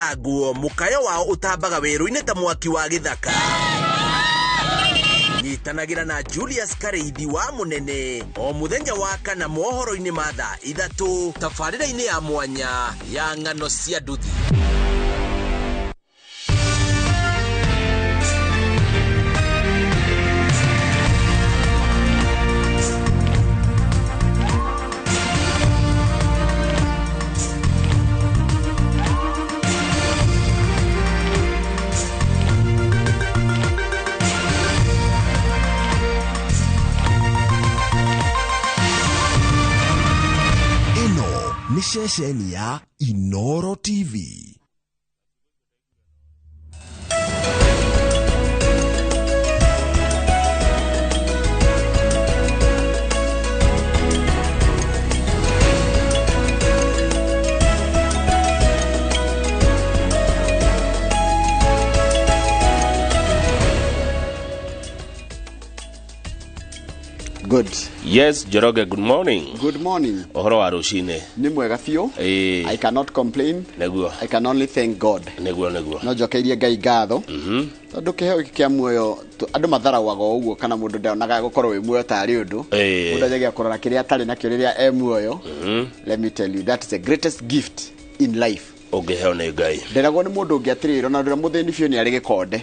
Nguo mũkayo wao ũtambaga werũ-inĩ ta mwaki wa gĩthaka. Nyitanagĩra na Julius Karĩithi wa Mũnene o mũthenya wa kana mohoro-inĩ ma thaa 3 tabarĩra-inĩ ya mwanya ya ng'ano cia nduthi. Ĩno nĩ ceceni ya Inoro TV. Good. Yes, Njoroge, good morning. Good morning. Ũhoro wa rũcinĩ. Nĩ mwega biũ. Ĩĩ. I cannot complain. Nĩguo. I can only thank God. Nĩguo nĩguo. No njokeirie Ngai ngatho. Tondũ kĩheo gĩkĩ kĩa muoyo andũ matharauaga o ũguo kana mũndũ ndonaga gũkorwo wĩ muoyo tarĩ ũndũ. Ĩĩ. Mũndũ anjagia kũrora kĩrĩa atarĩ nakĩo rĩrĩa e muoyo. Let me tell you that is the greatest gift in life. Ũngĩheo nĩ Ngai. Nderagwo nĩ mũndũ ũngĩ atĩrĩrĩ, ona ũrĩa mũthĩni biũ nĩ arĩ gĩkonde.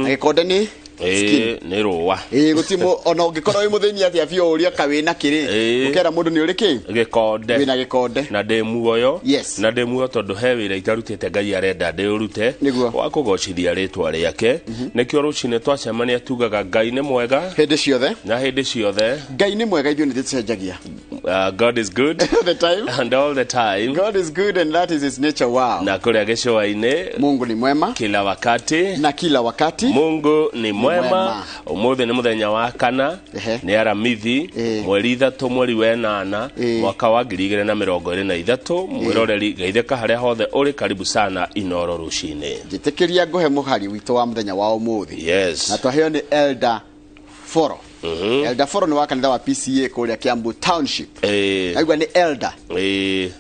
Na gĩkonde nĩ skin. Ĩĩ, nĩ rũa. Ĩĩ, gũtirĩ ona ũngĩkorwo wĩ mũthĩni atĩa biũ ũria ka wĩna kĩrĩ. Ĩĩ. Ũkera mũndũ nĩ ũrĩ kĩ? Gĩkonde. Wĩna gĩkonde. Na ndĩ muoyo. Yes. Na ndĩ muoyo tondũ he wĩra itarutĩte Ngai arenda ndĩũrute. Nĩguo. Wa kũgocithia rĩtwa rĩake. Nĩkĩo rũcinĩ twacemania tugaga Ngai nĩ mwega. Hĩndĩ ciothe. Na hĩndĩ ciothe. Ngai nĩ mwega, ithuĩ nĩ tũcenjagia. God is good. All the time. And all the time. God is good and that is his nature. Wow. Na kũrĩa gĩcũa-inĩ. Mungu ni mwema. Kila wakati. Na kila wakati. Mungu ni mwema. Mwema. Ũmũthĩ nĩ mũthenya wa kana. Ehe. Nĩ Aramithi. Ĩĩ. Mweri 3 mweri wa 8 Ĩĩ. mwaka wa ngiri igĩrĩ na mĩrongo ĩrĩ na ithatũ. Mwĩroreri geithĩka harĩa hothe ũrĩ, karibu sana Inoro rũcinĩ. Njĩtĩkĩria ngũhe mũhari witũ wa mũthenya wa ũmũthĩ. Yes. Na twaheo nĩ Elder Foro. Elder Foro nĩ wa kanitha wa PCA kũrĩa Kiambu Township. Ĩĩ. Naigua nĩ Elder. Ĩĩ.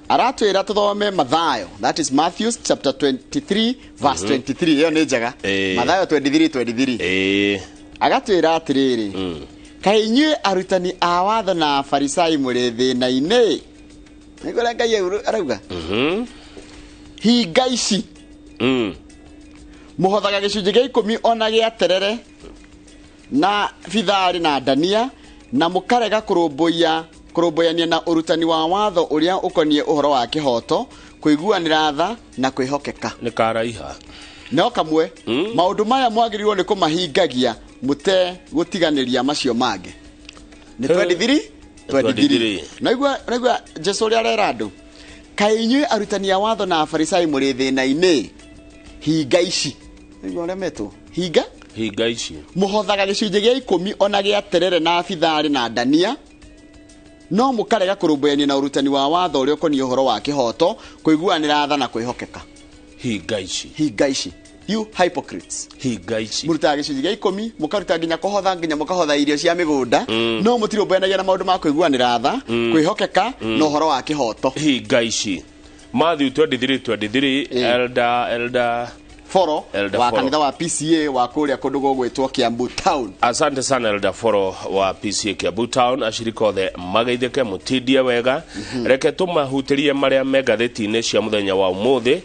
Aratwĩra tũthome Mathayo, that is Matthew chapter 23 verse 23. Ĩyo nĩ njega. Ĩĩ. Mathayo 23 23. Ĩĩ. Agatwĩra atĩrĩrĩ, kaĩ inyuĩ arutani a watho na afarisai mũrĩ thĩna-inĩ. Nĩguo ũrĩa Ngai arauga. Hinga ici. Mũhothaga gĩcunjĩ gĩa 10 ona gĩa terere na bitharĩ na ndania, na mũkarega kũrũmbũyania na ũrutani wa watho ũrĩa ũkoniĩ ũhoro wa kĩhooto, kũiguanĩra tha na kwĩhokeka. Nĩ karaiha. No kamwe. Maũndũ maya mwagĩrĩirwo nĩ kũmahingagia mũtegũtiganĩria macio mangĩ. Nĩ 23? 23. Naigua Jesu ũrĩa arera andũ. Kaĩ inyuĩ arutani a watho na afarisai mũrĩ thĩna-inĩ, hinga ici. Naigua ũrĩa metwo? Hinga? Hinga ici. Mũhothaga gĩcunjĩ gĩa 10 ona gĩa terere na bitharĩ na ndania, no mũkarega kũrũmbũyania na ũrutani wa watho ũrĩa ũkoniĩ ũhoro wa kĩhooto, kũiguanĩra tha na kwĩhokeka. Hinga ici. Hinga ici. You hypocrites. Hinga ici. Mũrutaga gĩcunjĩ gĩa 10, mũkaruta nginya kũhotha, nginya mũkahotha irio cia mĩgũnda, no mũtirũmbũyanagia na maũndũ ma kũiguanĩra tha, kwĩhokeka na ũhoro wa kĩhooto. Hinga ici. Matthew 23 23, Elder Foro Elder wa Foro. kanitha wa PCA wa kũrĩa kũndũ gũgwĩtwo Kiambu Town. Asante sana Elder Foro wa PCA Kiambu Town. Ashirika othe mageithĩke, mũtindie wega. Reke tũmahutĩrie marĩa me ngathĩti-inĩ cia mũthenya wa ũmũthĩ.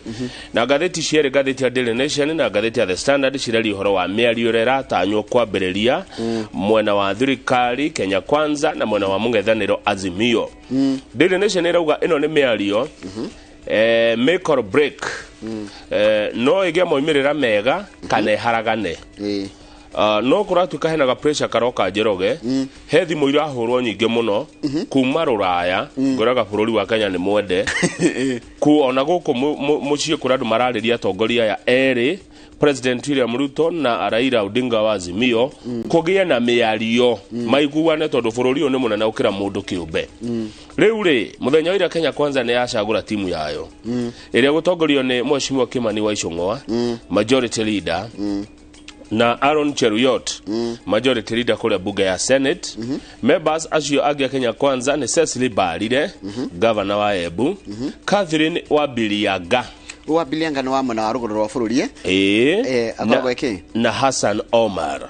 Na ngathĩti cierĩ, ngathĩti ya Daily Nation na ngathĩti ya The Standard ciraria ũhoro wa mĩario ĩrĩa ĩratanywo kwambĩrĩria mwena wa thirikari Kenya Kwanza na mwena wa mũng'ethanĩro Azimio. Daily Nation ĩrauga ĩno nĩ mĩario make or break. No ĩgĩe moimĩrĩra mega kana ĩharagane. No kũratuĩka hena ga pressure karoka Njoroge. He thimũ irahũrwo nyingĩ mũno kuma Rũraya, ngwĩraga bũrũri wa Kenya nĩ mwende. Ku ona gũkũ mũciĩ kũrĩa andũ mararĩria atongoria aya erĩ, President William Ruto na Raila Odinga wa Azimio, kũgĩe na mĩario maiguane tondũ bũrũri ũyũ nĩ mũnene gũkĩra mũndũ kĩũmbe. Rĩu rĩ, mũthenya wa ira Kenya Kwanza nĩ yacagũra timu yayo ĩrĩa gũtongorio nĩ Mheshimiwa Kimani wa Ichung'wa, majority leader, na Aaron Cheruiyot, majority leader kũrĩa bunge ya Senate. Members acio angĩ a Kenya Kwanza nĩ Cecily Mbarire, governor wa Embu, Catherine Wabilianga. Wa Bilianga nĩ wa mwena wa rũgũrũ rwa bũrũri, eh? Ĩĩ. Akoragwo ĩkĩ? Na Hassan Omar.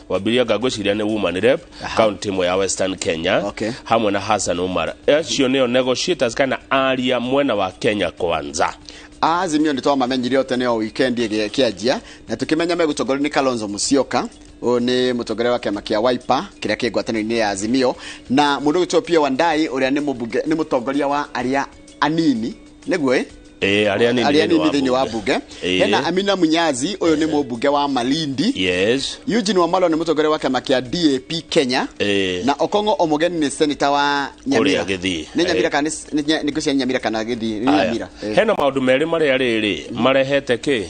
Wabilianga ngwĩciria nĩ woman rep county ĩmwe ya Western Kenya. Hamwe na Hassan Omar, acio nĩo negotiators kana aria mwena wa Kenya Kwanza. Azimio nĩ twamamenyire o tene, o weekend ĩkĩanjia, na tũkĩmenya megũtongorio nĩ Kalonzo Musyoka. Ũyũ nĩ mũtongoria wa kĩama kĩa Wiper kĩrĩa kĩ ngwatanĩro-inĩ ya Azimio, na mũndũ ũgwĩtwo Opiyo Wandayi, ũrĩa nĩ mũmbunge, nĩ mũtongoria wa arĩa anini, nĩguo ĩ? Ĩĩ, arĩa anini. Arĩa anini thĩinĩ wa bunge. Hena Amina Munyazi, ũyũ nĩ mũmbunge wa Malindi. Eugene Wamalwa nĩ mũtongoria wa kĩama kĩa DAP Kenya. Na Okong'o Omogeni nĩ senator wa Nyamira. Kũrĩa Gĩthii. Nĩ Nyamira kana nĩ ngwĩciria nĩ Nyamira kana Gĩthii, nĩ Aya. Nyamira. Hena maũndũ merĩ marĩa rĩrĩ marehete kĩ?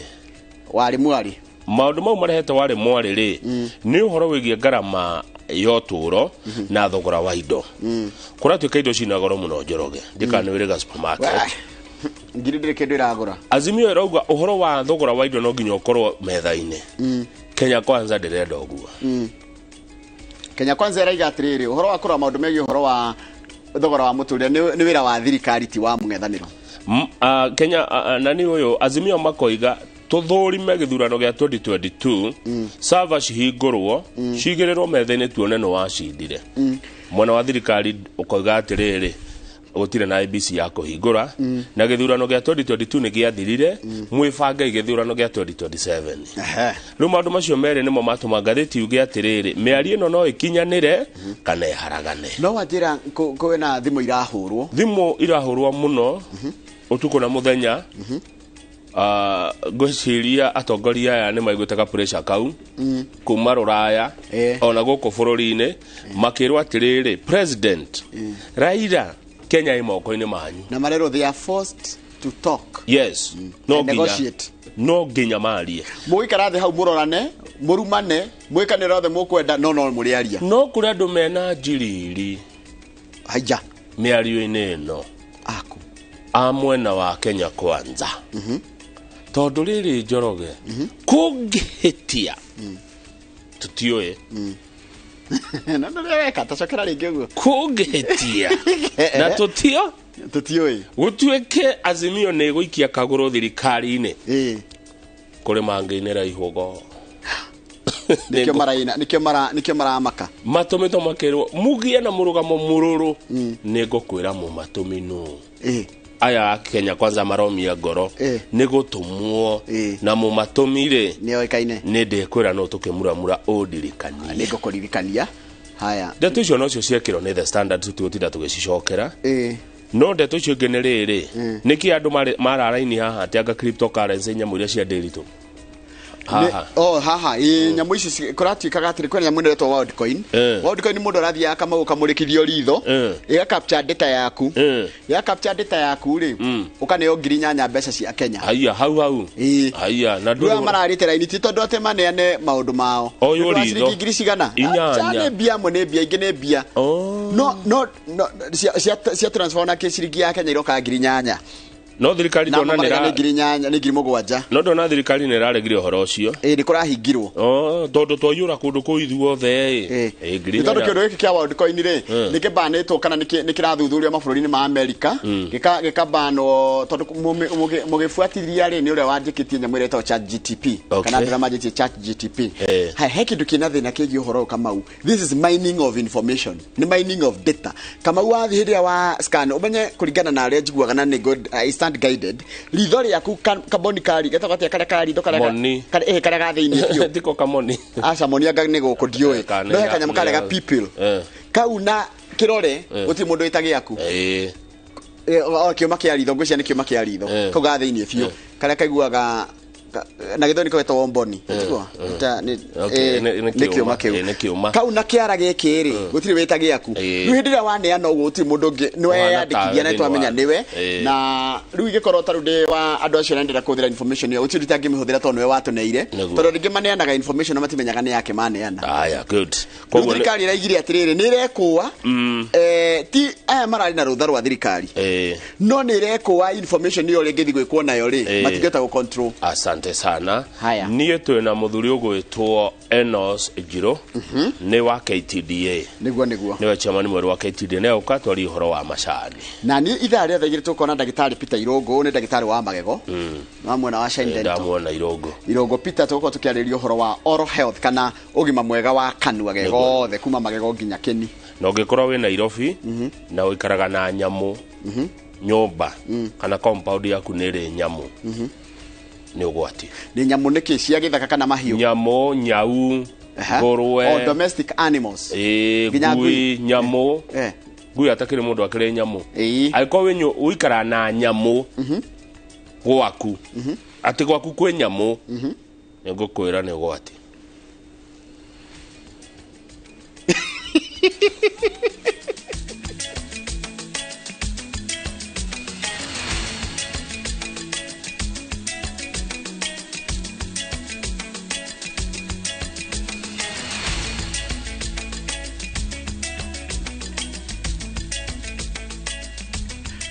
Warĩ mwarĩ. Maũndũ mau marehete warĩ mwarĩ rĩ, nĩ ũhoro wĩgiĩ ngarama ya ũtũũro na thogora wa indo. Kũratuĩka indo cina goro mũno, Njoroge, ndikana nĩ wĩrĩga supermarket. Wah, ngiri ndĩrĩ kĩndũ ĩragũra. Azimio ĩrauga ũhoro wa thogora wa indo no nginya ũkorwo metha-inĩ. Kenya Kwanza ndĩrenda ũguo. Kenya Kwanza ĩraiga atĩrĩrĩ, ũhoro wa kũrora maũndũ megiĩ ũhoro wa thogora wa mũtũrĩre nĩ wĩra wa thirikari, ti wa mũng'ethanĩro. Kenya nani ũyũ Azimio makoiga tũthũrime gĩthurano gĩa 2022, server cihingũrwo, cigĩrĩrwo metha-inĩ, tuone nĩ wacindire. Mwena wa thirikari ũkoiga atĩrĩrĩ, gũtirĩ na IEBC ya kũhingũra, na gĩthurano gĩa 2022 nĩ gĩathirire, mwĩbange gĩthurano gĩa 2027. Rĩu maũndũ macio merĩ nĩmo matũma ngathĩti yuge atĩrĩrĩ, mĩario ĩno no ĩkinyanĩre kana ĩharagane. No wanjĩra kwĩna thimũ irahũrwo. Thimũ irahũrwo mũno ũtukũ na mũthenya. Ngwĩciria atongoria aya nĩ maiguĩte ka pressure kau kuma rũraya, ona gũkũ bũrũri-inĩ makĩrwo atĩrĩrĩ, President Raila, Kenya ĩ moko-inĩ manyu. Na marerwo they are forced to talk. Yes, no And nginya negotiate. No nginya marie. Mũgũikara thĩ hau, mũrorane, mũrumane, mwĩkane ũrĩa othe mũkwenda, no mũrĩaria. No kũrĩ andũ mena njiriri. Haija. Mĩario-inĩ ĩno. Aku. A mwena wa Kenya Kwanza, tondũ rĩrĩ, Njoroge, kũngĩhĩtia tũtiũĩ. Na ndũrĩa weka tacokera rĩngĩ ũguo. Kũngĩhĩtia na tũtio Tũtiũĩ. Gũtuĩke Azimio nĩ gũikia kagũrũ thirikari-inĩ, kũrĩ mangĩinĩra ihũgo. Nĩkĩo maraina, nĩkĩo maramaka. Matũmĩtwo makĩrwo mugie na mũrũgamo mũrũrũ. Nĩ ngũkwĩra mũmatũmi nũ. Aya a Kenya Kwanza maromia ngoro nĩ gũtũmwo na mũmatũmi rĩ, nĩ oĩkaine. Nĩ ndĩkwĩra no tũkĩmuramura ũndirikanie. Nĩ ngũkũririkania. Haya. Ndeto icio nocio ciekĩrwo nĩ The Standard, tũtigũtinda tũgĩcicokera. No ndeto icio ingĩ nĩ rĩrĩ, nĩkĩ andũ mararaini haha atĩ anga cryptocurrency, nyamũ iria cia ndĩritũ haha? Oh, haha ĩ nyamũ ici kũratuĩkaga atĩrĩ, kwĩna nyamũ ĩno ĩretwo Worldcoin. Worldcoin, mũndũ arathiĩ akamau kamũrĩkithio ritho, ĩga capture data yaku. Ya capture data yaku rĩ, ũkaneo 8,000 mbeca cia Kenya. Haiya, hau hau. Haiya, na rĩu aya ndũrĩ mararĩte raini ti tondũ atĩ maneane maũndũ mao. O Nĩ ũndũ wa ritho. ciringi ngiri cigana? 8. Aca, nĩ mbia amwe, nĩ mbia ingĩ, nĩ mbia. No no cia transfer na ciringi ya Kenya iroka 8,000. No thirikari Na ndona amwe maraiga nĩ nĩ 8,000, nĩ 7,000. No ndona thirikari nĩ ĩraregire ũhoro ũcio. Ĩ, nĩ kũrahingirwo. Oh, tondũ twaiyũra kũndũ kũu ithuothe ĩ. Ĩ, ngiri Nĩ tondũ inyanya. kĩũndũ gĩkĩ kĩa Worldcoin rĩ, nĩ kĩbanĩtwo kana nĩ kĩrathuthurio mabũrũri-inĩ ma Amerika, gĩkabanwo tondũ mũgĩbuatithia rĩ, nĩ ũrĩa wanjĩkĩtie nyamũ ĩrĩa ĩtagwo Chat GTP, kana andũ arĩa manjĩtie Chat GTP. Haya, he kĩndũ kĩna thĩna kĩgiĩ ũhoro ũyũ, Kamau. This is mining of information, nĩ mining of data, Kamau. Wathiĩ hĩndĩ ĩrĩa wa scan, ũmenye kũringana na arĩa njiguaga na nĩ good, I stand guided, ritho rĩaku kaboni kari getagwo atĩa, karĩa ka ritho karĩa Moni. karĩa ga thĩinĩ biũ. Tiko kamoni. Aca, moni anga nĩ gũkũ ndiũĩ. Kana No he kanyamũ karĩa ga pupil kau na kĩrore, gũtirĩ mũndũ wĩta gĩaku. O kĩũma kĩa ritho, ngwĩciria nĩ kĩũma kĩa ritho kau ga thĩinĩ biũ, karĩa kaiguaga na gĩthũri nĩko getagwo mboni. Tiguo? Okay, nĩ nĩ kĩũma kĩũma. kĩu. Nĩ kĩũma. Kau na kĩara gĩkĩ rĩ, gũtirĩ wĩta gĩaku. Rĩu hĩndĩ ĩrĩa waneana ũguo, gũtirĩ mũndũ ũngĩ nĩ Ũhana weyandĩkithia na tawe twamenya thĩinĩ wa- nĩwe. Na rĩu ingĩkorwo ta rĩu ndĩ wa andũ acio na ndĩrenda kũhũthĩra information ĩyo, gũtirĩ ũtangĩmĩhũthĩra tondũ nĩwe watũneire. Tondũ rĩngĩ maneanaga information na matimenyaga nĩ yake maneana. Aya, good. Rĩu Koguo thirikari ĩraigire atĩrĩrĩ, nĩ ĩrekũa, ti aya mararĩ na rũtha rwa thirikari, no nĩ ĩrekũa information ĩyo rĩngĩ thiĩ gwĩkwo nayo rĩ, matingĩhota gũ control. Asante. Asante sana. Haya. Niĩ twĩ na mũthuri ũgwĩtwo Enos Njirũ, nĩ wa KTDA. Nĩguo nĩguo. Nĩwe chairman mwerũ wa KTDA, nĩ oka twarie ũhoro wa macani. Na niĩ ithaa rĩa 2:00 tũkona ndagĩtarĩ Peter Irũngũ, nĩ ndagĩtarĩ wa magego wa mwena wa Shine Dental. Ndamuona Irũngũ. Irũngũ Peter, tũgũkorwo tũkĩarĩrĩria ũhoro wa oral health kana ũgima mwega wa kanua ge gothe kuma magego nginya kĩni. Na ũngĩkorwo wĩ Nairobi na ũikaraga na nyamũ nyũmba kana compound yaku nĩ ĩrĩ nyamũ, nĩ ũgwati. Nĩ nyamũ nĩkĩ, cia gĩthaka kana mahiũ? Nyamũ, nyau, Aha. ngũrwe. Oh, domestic animals. Ĩĩ, Nginya ngui, ngui. nyamũ. Eh. Ngui atakĩrĩ mũndũ akĩrĩ nyamũ. Ĩĩ. Angĩkorwo wĩ ũikaraga na nyamũ gwaku, atĩ gwaku kwĩ nyamũ, nĩ ngũkwĩra nĩ ũgwati.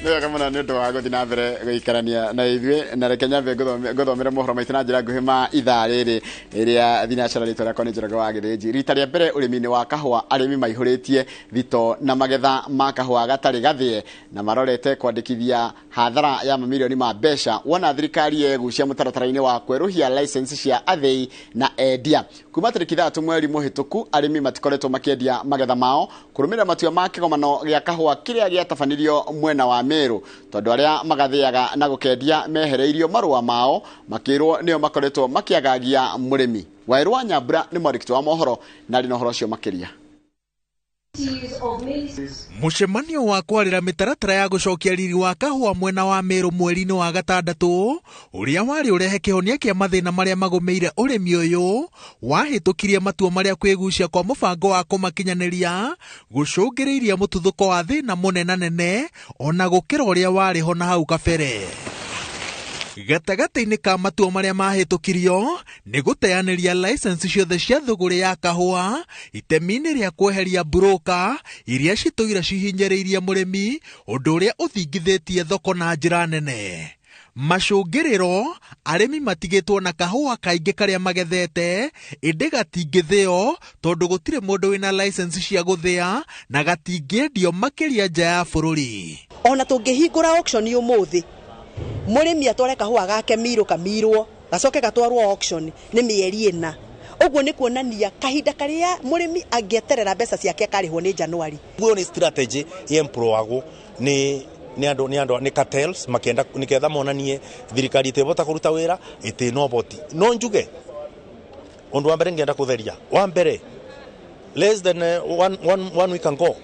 Nĩ wega mũno nĩ ũndũ wa gũthiĩ na mbere gũikarania na ithuĩ, na reke nyambe ngũthomere mohoro maitũ na njĩra nguhĩ ma ithaa rĩrĩ rĩa thinacara. Rĩtwa rĩakwa nĩ Njoroge wa Gĩthĩnji. Rita rĩa mbere ũrĩmi-inĩ wa kahũa, arĩmi maihũrĩtie thito na magetha ma kahũa gatarĩ gathĩe na marorete kwandĩkithia hathara ya mamirioni ma mbeca wona thirikari yegucia mũtaratara-inĩ wa kwerũhia license cia athĩi na endia. Kuma tarĩki 3 mweri mũhĩtũku, arĩmi matikoretwo makĩendia magetha mao kũrũmĩrĩra matua ma kĩgomano gĩa kahũa kĩrĩa gĩatabanirio mwena wa Meru, tondũ arĩa magathĩaga na gũkendia mehereirio marũa mao makĩrwo nĩo makoretwo makĩagagia mũrĩmi. Waĩrũ wa Nyambura nĩ mwandĩki wa mohoro na arĩ na ũhoro ũcio makĩria. Mũcemanio wa kwarĩra mĩtaratara ya gũcokia riri wa kahũa mwena wa Meru mweri-inĩ wa gatandatũ, ũrĩa warĩ ũrehe kĩhonia kĩa mathĩna marĩa magũmĩire ũrĩmi ũyũ, wahĩtũkirie matua marĩa kwĩgucia kwa mũbango wa kũmakinyanĩria gũcũngĩrĩirie mũtuthũko wa thĩna mũnenanene ona gũkĩra ũrĩa warĩ ho na hau kabere. Gatagatĩ-inĩ ka matua marĩa mahĩtũkirio nĩ gũteanĩria license ciothe cia thũgũrĩ ya kahũa itemi-inĩ rĩa kweheria broker iria citũire cihinyĩrĩirie mũrĩmi, ũndũ ũrĩa ũthingithĩtie thoko na njĩra nene. Macũngĩrĩro, arĩmi matigĩtwo na kahũa kaingĩ karĩa magethete, ĩndĩ gatingĩthĩo tondũ gũtirĩ mũndũ wĩna license cia gũthĩa na gatingĩendio makĩria nja ya bũrũri. Ona tũngĩhingũra auction ũmũthĩ, mũrĩmi atware kahũa gake Miru kamirwo gacoke gatwarwo auction nĩ mĩeri 4. Ũguo nĩ kuonania kahinda karĩa mũrĩmi angĩeterera mbeca ciake akarĩhwo nĩ Januari. Guo nĩ strategy yemploagwo nĩ andũ nĩ andũ nĩ cartels makĩenda nĩgetha monanie thirikari ĩtĩbota kũruta wĩra ĩtĩ no boti. No njuge ũndũ wa mbere ngĩenda kũtheria wa mbere, less than one week ago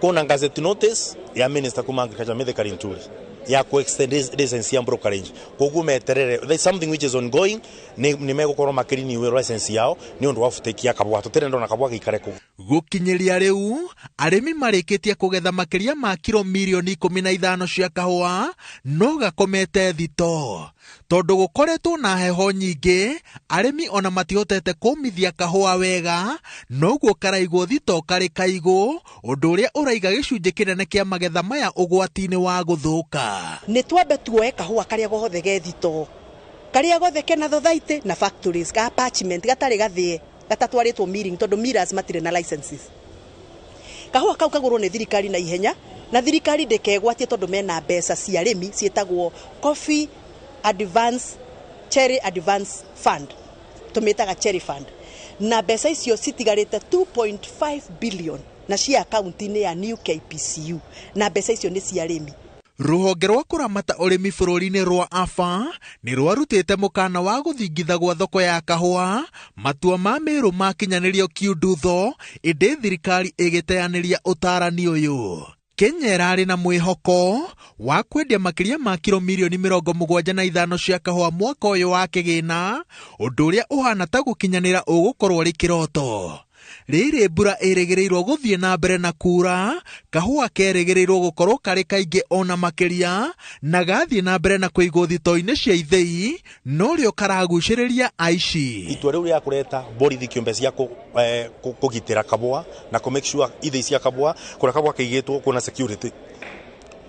kuna gazette notice ya minister kuma agriculture Mithika Linturi ya ku extend license ya brokerage. Koguo meterere, there is something which is ongoing, ni megũkorwo makĩrenew license yao nĩ ũndũ wa offtake ya kabwa tũtirĩ ndona kabwa gĩikare kũu. Gũkinyĩria rĩu arĩmi marĩkĩtie kũgetha makĩria ma kiro mirioni 15 cia kahũa no gakomete thito. Tondũ gũkoretwo na heho nyingĩ, arĩmi ona matihotete kũmithia kahũa wega, noguo karaigwo thito karĩ kaigũ, ũndũ ũrĩa ũraiga gĩcunjĩ kĩnene kĩa magetha maya ũgwati-inĩ wa gũthũka. Nĩ twambe tuoe kahũa karĩa gothe ge thito, karĩa gothe kena thothaitĩ na factories ka parchment gatarĩ gathĩe gatatwarĩtwo milling tondũ millers matirĩ na licenses. Kahũa kau kagũrwo nĩ thirikari na ihenya, na thirikari ndĩkegwatie tondũ mena mbeca cia arĩmi ciĩtagwo Coffee Advance, Cherry Advance Fund, tũmĩtaga Cherry Fund, na mbeca icio citigarĩte 2.5 billion na cia akaunti-inĩ ya New KPCU, na mbeca icio nĩ cia arĩmi. Rũhonge rwa kũramata ũrĩmi bũrũri-inĩ rwa AFA nĩ rwarutĩte mũkana wa gũthingitha gwa thoko ya kahũa, matua ma Meru makinyanĩrio kiundutho, ĩndĩ thirikari ĩgĩteanĩria ũtarani ũyũ. Kenya ĩrarĩ na mwĩhoko wa kwendia makĩria ma kiro mirioni 75 cia kahũa mwaka ũyũ wa kĩgĩna, ũndũ ũrĩa ũhana ta gũkinyanĩra ũgũkorwo rĩ kĩroto. Rĩrĩ mbura ĩrĩgĩrĩirwo gũthiĩ na mbere na kura, kahũa kerĩgĩrĩirwo gũkorwo karĩ kaingĩ ona makĩria, na gathiĩ na mbere na kũigwo thito-inĩ cia ithĩi, norĩo karagucĩrĩria aici. Itua rĩu rĩa kũreta borithi kĩũmbe cia kũgitĩra kabwa na kũ make sure ithĩi cia kabwa, kũrĩa kabwa kaigĩtwo kwĩna security.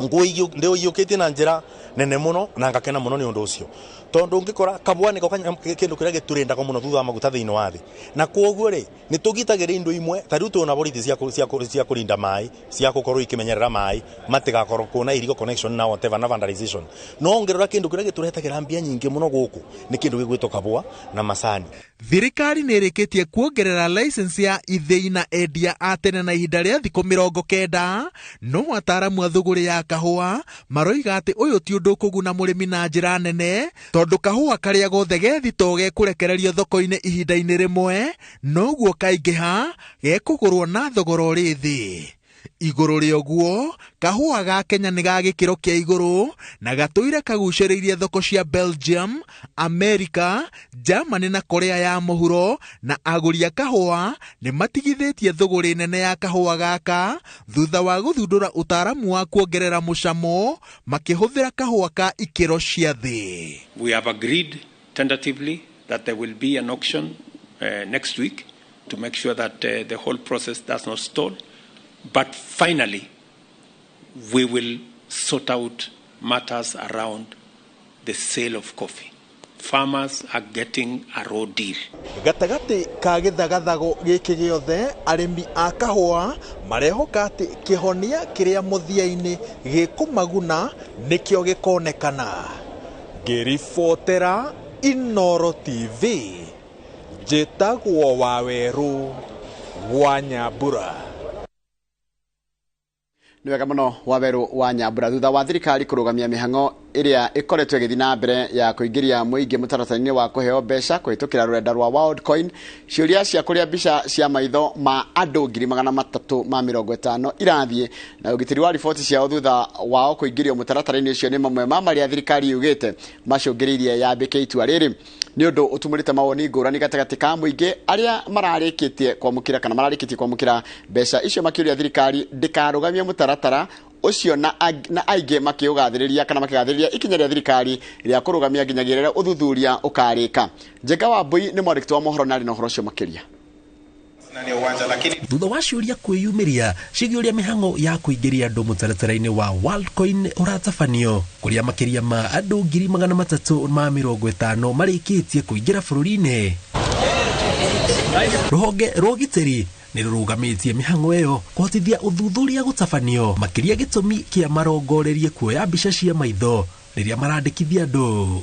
Ngui ndiyukitie na njira nene muno na ngakena muno ni undu ucio tondu ngikora kabwa niko kindu kiria giturindaga muno thutha wa maguta thiini wa thi na koguo ri ni tugitagira indo imwe ta riu twina borithi cia kurinda mai cia gukorwo ikimenyerera mai matigakorwo kuna illegal connection na whatever na vandalization no ngirora kindu kiria gituretagira mbia nyingi muno guku ni kindu gigwitwo kabwa na macani. Thirikari nĩ ĩrĩkĩtie kuongerera license ya ithĩi na endia a tene na ihinda rĩa thikũ 90 no ataaramu a thũgũrĩ ya kahũa maroiga atĩ ũyũ ti ũndũ ũkũguna mũrĩmi na njĩra nene tondũ kahũa karĩa gothe ge thitoo gekũrekererio thoko-inĩ ihinda-inĩ rĩmwe noguo kaingĩha gekũgũrwo na thogora ũrĩ thĩ. Igũrũ rĩa ũguo kahũa ga Kenya nĩ ga gĩkĩro kĩa igũrũ na gatũire kagucĩrĩirie thoko cia Belgium, America, Germany na Korea ya mũhuro na agũri a kahũa nĩ matigithĩtie thũgũrĩ nene ya kahũa gaka thutha wa gũthundũra ũtaaramu wa kuongerera mũcamo makĩhũthĩra kahũa ka ikĩro cia thĩ. We have agreed tentatively that there will be an auction next week to make sure that the whole process does not stall. But finally, we will sort out matters around the sale of coffee. Farmers are getting a raw deal. Gatagatĩ ka gĩthagathago gĩkĩ gĩothe arĩmi a kahũa marehoka atĩ kĩhonia kĩrĩa mũthia-inĩ gĩkũmaguna nĩkĩo gĩkonekana. Ngĩribotera Inooro TV, njĩtagwo Wawerũ wa Nyambura. Nĩ wega mũno Wawerũ wa Nyambura. Thutha wa thirikari kũrũgamia mĩhang'o ĩrĩa ĩkoretwo ĩgĩthiĩ na mbere ya kũingĩria mũingĩ mũtaratara-inĩ wa kũheo mbeca kũhĩtũkĩra rũrenda rwa Worldcoin, ciũria cia kũrĩa mbica cia maitho ma andũ 350 irathiĩ na ũgitĩri wa riboti ciao thutha wao kũingĩrio mũtaratara-inĩ ũcio nĩ mamwe ma marĩa thirikari yugĩte macũngĩrĩirie yambĩke itua rĩrĩ. Nĩ ũndũ ũtumũrĩte mawoni ngũrani gatagatĩ ka mũingĩ arĩa mararĩkĩtie kwamũkĩra kana mararĩkĩtie kwamũkĩra mbeca icio makĩũria thirikari ndĩkarũgamie mũtaratara ũcio na aingĩ makĩũgathĩrĩria kana makĩgathĩrĩria ikinya rĩa thirikari rĩa kũrũgamia nginyagia rĩrĩa ũthuthuria ũkarĩka. Njenga wa Mbui nĩ mwandĩki wa mohoro na arĩ na ũhoro ũcio makĩria. Thutha wa ciũria kwĩyumĩria ciĩgiĩ ũrĩa mĩhang'o ya kũingĩria andũ mũtaratara-inĩ wa Worldcoin ũratabanio kũrĩa makĩria ma andũ 350 marĩkĩtie kũingĩra bũrũri-inĩ. Rũhonge rwa ũgitĩri nĩ rũrũgamĩtie mĩhang'o ĩyo kũhotithia ũthuthuria gũtabanio makĩria gĩtũmi kĩa marongorerie kuoya mbica cia maitho rĩrĩa marandĩkithia andũ.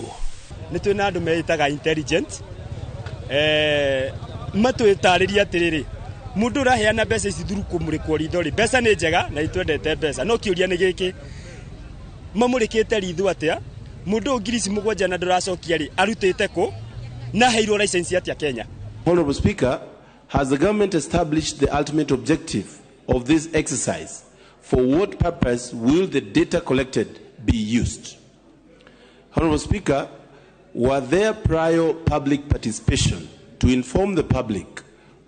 Nĩ twĩna andũ meĩtaga intelligent matwĩtarĩria atĩrĩrĩ mũndũ ũraheana mbeca ici thuru kũmũrĩkwo ritho rĩ mbeca nĩ njega na itwendete mbeca no kĩũria nĩ gĩkĩ mamũrĩkĩte ritho atĩa mũndũ ũyũ 7,000 na ndũracokia rĩ arutĩte kũ na heirwo license atĩa Kenya. Honorable Speaker, has the government established the ultimate objective of this exercise? For what purpose will the data collected be used? Honorable Speaker, were there prior public participation to inform the public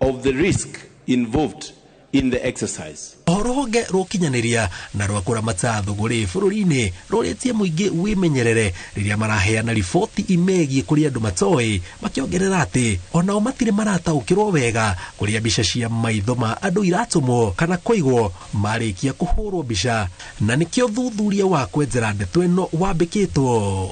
of the risk involved in the exercise? Rũhonge rũkinyanĩria na rwa kũramata thũgũrĩ bũrũri-inĩ rũrĩtie mũingĩ wĩmenyerere rĩrĩa maraheana riboti imegiĩ kũrĩ andũ matoĩ makĩongerera atĩ onao matirĩ marataũkĩrwo wega kũrĩa mbica cia maitho ma andũ iratũmwo kana kũigwo marĩkia kũhũrwo mbica na nĩkĩo thuthuria wa kwenjera ndeto ĩno wambĩkĩtwo.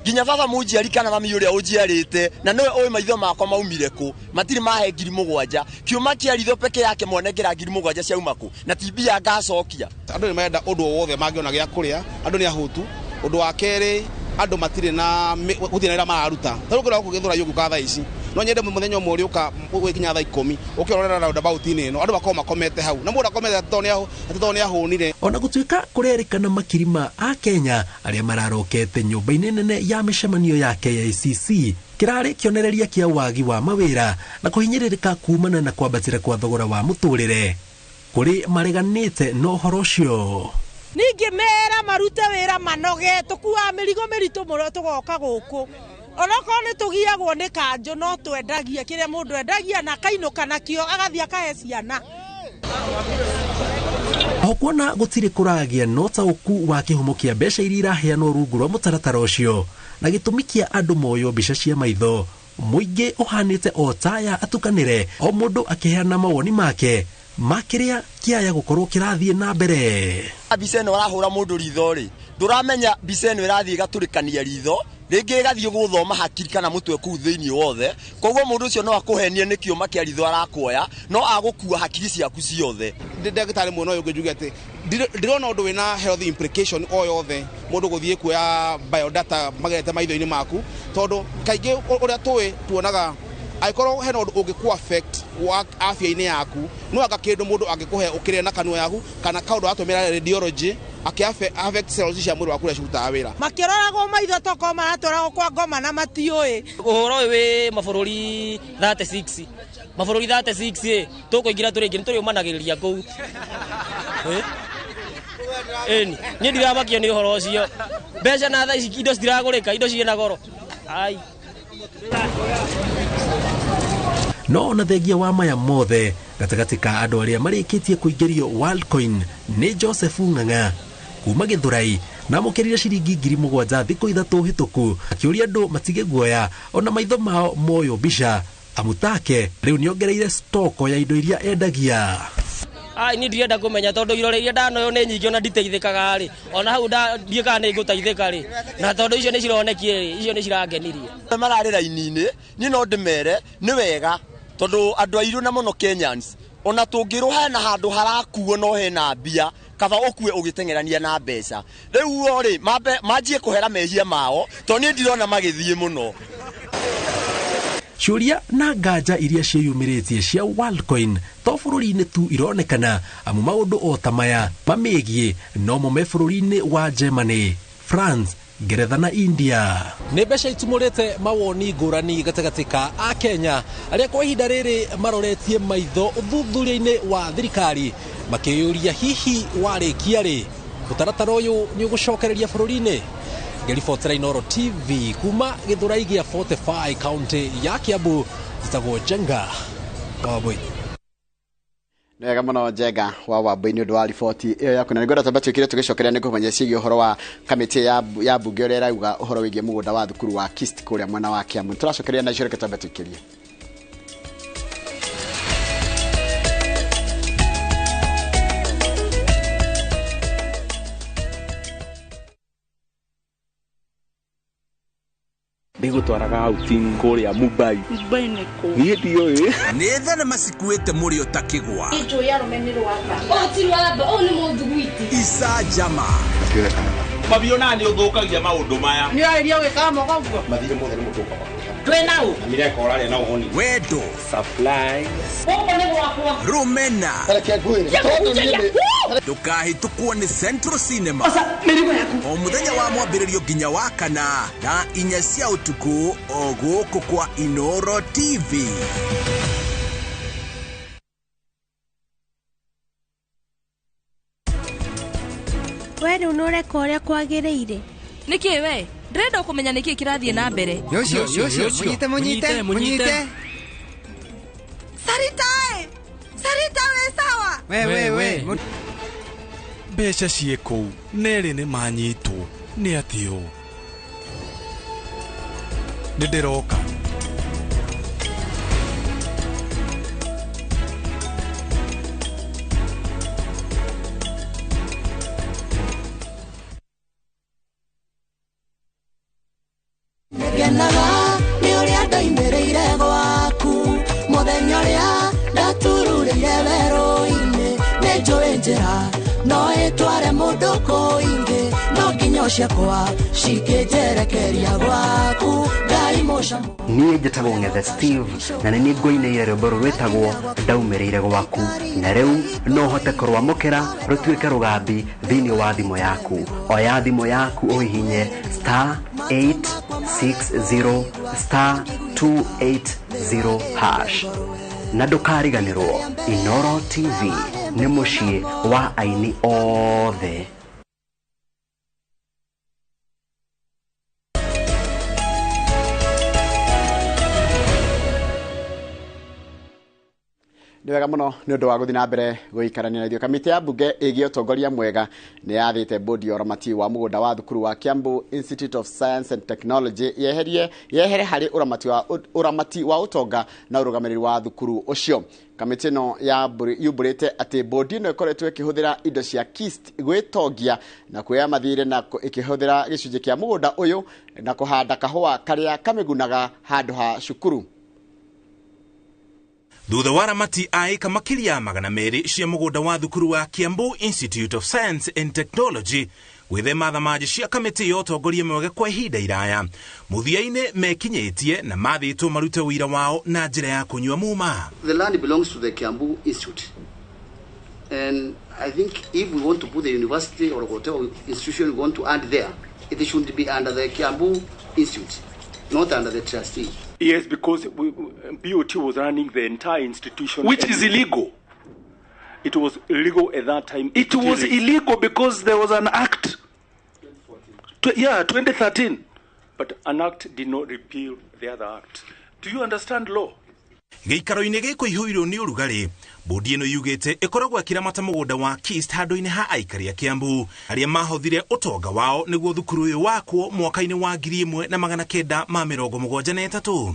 Nginya baba munjiari kana mami uria unjiarite na niwe ui maitho makwa maumire ku matiri mahe 7,000 kiuma kia ritho peke yake mwanengera 7,000 ciauma ku na ti mbia ngacokia. Andu ni marenda undu wothe mangiona gia kuria andu ni ahutu undu wa keri andu matiri na guthii na ira mararuta taru ngora gugithura yugu ka thaa ici no nyende muthenya umwe uriuka gwikinya thaa 10 ukirorera roundabout-inĩ ĩno andũ makorwo makomete hau na mũndũ akomete atĩ tondũ nĩ ahũnire. Ona gũtuĩka kũrerĩkana makiri ma a Kenya arĩa mararokete nyũmba-inĩ nene ya mĩcemanio ya KICC kĩrarĩ kĩonereria kĩa wagi wa mawĩra na kũhinyĩrĩrĩka kumana na kwambatĩra kwa thogora wa mũtũrĩre kũrĩ mareganĩte na ũhoro ũcio. Ningĩ mera marute wĩra manoge tũkuaga mĩrigo mĩritũ mũno tũgoka gũkũ onokorwo nĩ tũgiagwo nĩ kanjũ no twendagia kĩrĩa mũndũ endagia na akainũka nakĩo agathiĩ akahe ciana. O kuona gũtirĩ kũragĩa na ũtaũku wa kĩhumo kĩa mbeca iria iraheanwo rungu rwa mũtaratara ũcio na gĩtũmi kĩa andũ moywo mbica cia maitho mũingĩ ũhanĩte o taya atukanĩre o mũndũ akĩheana mawoni make Ma kĩrĩa kĩaya gũkorwo kĩrathiĩ na mbere. Mbica ĩno ũrahũra mũndũ ritho rĩ, ndũramenya mbica ĩno ĩrathiĩ ĩgatũrĩkania ritho, rĩngĩ ĩgathiĩ gũthoma hakiri kana mũtwe kũu thĩinĩ wothe. Koguo mũndũ ũcio no akũhenie nĩ kĩũma kĩa ritho arakuoya, no agũkua hakiri ciaku ciothe. Ndĩ ndagĩtarĩ mwena ũyũ ũngĩ njuge atĩ ndirona ũndũ wĩna health implication o yothe mũndũ gũthiĩ kuoya biodata magerete maitho-inĩ maku, tondũ kaingĩ ũrĩa tũĩ tuonaga angĩkorwo hena ũndũ ũngĩkũ affect wa afya-inĩ yaku, no anga kĩndũ mũndũ angĩkũhe ũkĩrĩe na kanua yaku kana kaũndũ atũmĩra radiology akĩ affect cells cia mwĩrĩ waku ũrĩa cirutaga wĩra. Makĩroragwo maitho tokorwo maratwaragwo kwa ngoma na matiũĩ. Ũhoro ũyũ wĩ mabũrũri 36, mabũrũri 36 ĩ, tũkũingĩra tũrĩ aingĩ, nĩtũrĩũmanagĩrĩria kũu. Ĩni, niĩ ndiramakio nĩ ũhoro ũcio. Mbeca na thaa ici indo citiragũrĩka, indo ciĩna goro. Ai. No ona thengia wa maya mothe gatagatĩ ka andũ arĩa marĩkĩtie kũingĩrio Worldcoin nĩ Joseph Ng'ang'a kuma Gĩthũrai, na amũkĩrire ciringi 7,000 thikũ 3 hĩtũku, akĩũria andũ matige guoya ona maitho mao moywo mbica amutake rĩu nĩongereire stoko ya indo iria endagia. Ai, niĩ ndirenda kũmenya tondũ irore iria ndanoyo nĩ nyingĩ ona nditeithĩkaga rĩ, ona hau ndiĩ kana nĩ ngũteithĩka rĩ, na tondũ icio nĩ cironekire rĩ, icio nĩ cirangenirie. Mararĩ raini-inĩ, niĩ no ndĩmere nĩ wega tondũ andũ airũ na mũno Kenyans ona tũngĩrwo hena handũ harakuo no hena mbia, kaba ũkue ũgĩteng'erania na mbeca. Rĩu o rĩ, manjie kũhera mehia mao tondũ niĩ ndirona magĩthiĩ mũno. Ciũria na nganja iria ciĩyumĩrĩtie cia Worldcoin to bũrũri-inĩ tu ironekana, amu maũndũ o ta maya mamĩgiĩ no mo me bũrũri-inĩ wa Germany, France, Ngeretha na India. Nĩ mbeca itumũrĩte mawoni ngũrani gatagatĩ ka Akenya arĩa kwa ihinda rĩrĩ maroretie maitho ũthuthuria-inĩ wa thirikari makĩyũria hihi warĩkia rĩ mũtaratara ũyũ nĩ ũgũcokereria bũrũri-inĩ. Ngeribotera Inooro TV kuma Gĩthũrai gĩa 45 kaunti ya Kiambu, njĩtagwo Njenga Wambui. Nĩ wega mũno Njenga wa Wambui nĩ ũndũ wa riboti ĩyo yaku, na nĩngwenda twambe twĩkire tũgĩcokeria nĩ kũmenya ciĩgiĩ ũhoro wa kamĩtĩ ya mbunge ũrĩa ĩrauga ũhoro wĩgiĩ mũgũnda wa thukuru wa KIST kũrĩa mwena wa Kiambu. Tũracokeria na icio, reke twambe twĩkĩrie. Ndigũtwaraga outing kũrĩa Mumbai. Mumbai nĩ kũ? Niĩ ndiũĩ. Nĩ thenema cikuĩte mũrĩo ta kĩgwa. Njũĩ arũme nĩ rwamba. O ti rwamba, ũyũ nĩ mũthuguiti. Icanjama. Mabiona nĩ ũthũkagia maũndũ maya. Nĩ ũrarĩria ũgĩkaga moko ũguo? Mathirĩ mothe nĩ mũtũka makĩha. Twĩ na ũ? Na mireka ũrarĩa na ũhũni. Wendo. Supplies. Gũkũ nĩ gwakwa. Rũmena. Reke ngwĩre. Tondũ niĩ nĩ Ndũkahĩtũkwo nĩ Central Cinema. Oca, mĩrigo yaku. O mũthenya wa mwambĩrĩrio nginya wa kana thaa 4 cia ũtukũ o gũkũ kwa Inooro TV. We rĩu nĩũreka ũrĩa kwagĩrĩire. Nĩkĩ we? Ndĩrenda kũmenya nĩkĩ kĩrathiĩ na mbere. Yocio, yocio, mũnyite, mũnyite, mũnyite. Sarita ĩ! Sarita wĩ sawa? We, we, we. Mbeca ciĩ kũu nerĩ nĩ manyitwo nĩ atĩ ũũ. Nĩ ndĩroka. Ngenaga nĩ ũrĩa ndoimĩrĩire gwaku mũthenya ũrĩa ndatururĩire werũ-inĩ, nĩ njũĩ njĩra no ĩtware mũndũ kũingĩ, no nginya ciakwa cikĩnjerekeria gwaku Ngai mũcamo. Niĩ njĩtagwo Ng'ethe Steve na nĩ niĩ ngũinĩire rwĩmbo rũrũ rwĩtagwo ndaumĩrĩire gwaku, na rĩu no ũhote kũrwamũkĩra rũtuĩke rũgambi thĩinĩ wa thimũ yaku. Oya thimũ yaku ũhihinye star 860 star 280 hash. Na ndũkariganĩrwo, Inooro TV nĩ mũciĩ wa aini othe. Nĩ wega mũno nĩ ũndũ wa gũthiĩ na mbere gũikarania na ithuĩ. Kamĩtĩ ya mbunge ĩgiĩ ũtongoria mwega nĩ yathĩte bodi ya ũramati wa mũgũnda wa thukuru wa Kiambu Institute of Science and Technology yehere harĩ ũramati wa ũtonga na ũrũgamĩrĩri wa thukuru ũcio. Kamĩtĩ ĩno yumbũrĩte atĩ bodi ĩno ĩkoretwo ĩkĩhũthĩra indo cia KIST gwĩtongia na kuoya mathirĩ na ĩkĩhũthĩra gĩcunjĩ kĩa mũgũnda ũyũ na kũhanda kahũa karĩa kamĩgunaga handũ ha cukuru. Thutha wa ramati a ĩka makĩria 200 cia mũgũnda wa thukuru wa Kiambu Institute of Science and Technology gwĩthema thamanji cia kamĩtĩ ya ũtongoria mwega kwa ihinda iraya, mũthia-inĩ mekinyĩtie na mathĩtwo marute ũira wao na njĩra ya kũnyua muma. The land belongs to the Kiambu Institute, and I think if we want to put the university or whatever institution we want to add there, it should be under the Kiambu Institute, not under the trustee. Yes, because BOT was running the entire institution. Which is illegal. It was illegal at that time. It was illegal because there was an act. 2013. But an act did not repeal the other act. Do you understand law? Gĩikaro-inĩ gĩkũihũirwo nĩ ũrugarĩ, bodi ĩno yugĩte ĩkoragwo ĩkĩramata mũgũnda wa KIST handũ-inĩ ha aikari a Kiambu arĩa mahothire ũtonga wao nĩguo thukuru ũyũ wakwo mwaka-inĩ wa 1973.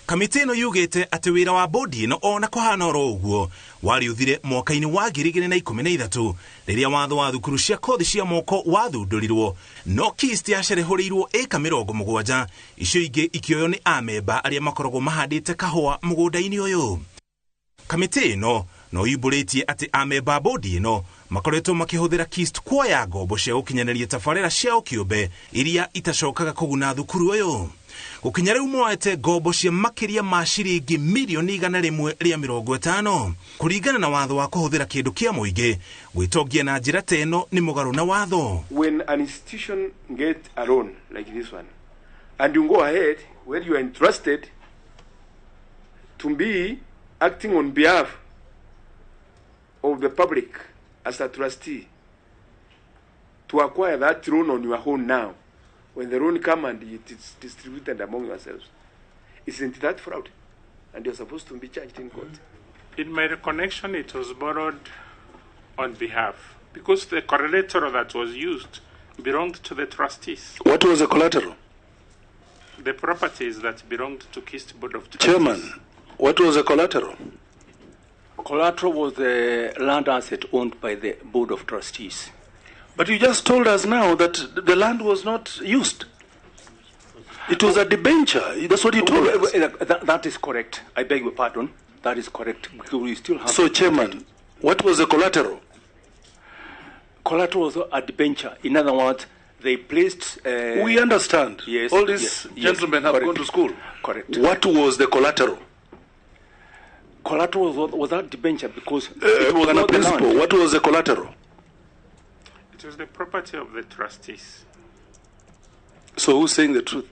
Kamĩtĩ ĩno yugĩte atĩ wĩra wa bodi ĩno ona kũhana oro ũguo warĩũthire mwaka-inĩ wa 2013 rĩrĩa watho wa thukuru cia kothi cia moko wathundũrirwo, no KIST yacerehũrĩirwo ĩka 70, icio ingĩ ikĩoywo nĩ amemba arĩa makoragwo mahandĩte kahũa mũgũnda-inĩ ũyũ. Kamĩtĩ ĩno no yumbũrĩtie atĩ amemba bodi ĩno makoretwo makĩhũthĩra KIST kuoya ngombo cia gũkinyanĩria tabarĩra ciao kĩũmbe iria itacokaga kũguna thukuru ũyũ. Gũkinya rĩu moete ngombo cia makĩria ma ciringi mirioni 150 kũringana na watho wa kũhũthĩra kĩndũ kĩa mũingĩ gwĩtongia na njĩra ta ĩno nĩ mũgarũ na watho. When an institution gets a loan like this one and you go ahead where you are entrusted to be acting on behalf of the public as a trustee to acquire that loan on your own now, when the loan comes and it is distributed among yourselves, isn't that fraud? And you're supposed to be charged in court. In my recollection, it was borrowed on behalf, because the collateral that was used belonged to the trustees. What was the collateral? The properties that belonged to KIST Board of Trustees. Chairman, what was the collateral? Collateral was the land asset owned by the Board of Trustees. But you just told us now that the land was not used. It was a debenture. That's what you told us. That is correct. I beg your pardon. That is correct. Because we still have. So, Chairman, what was the collateral? Collateral was a debenture. In other words, they placed... we understand. Yes. All these gentlemen have gone to school. Correct. What was the collateral? Collateral was that debenture because... it was not the land. What was the collateral? It was the property of the trustees. So who's saying the truth?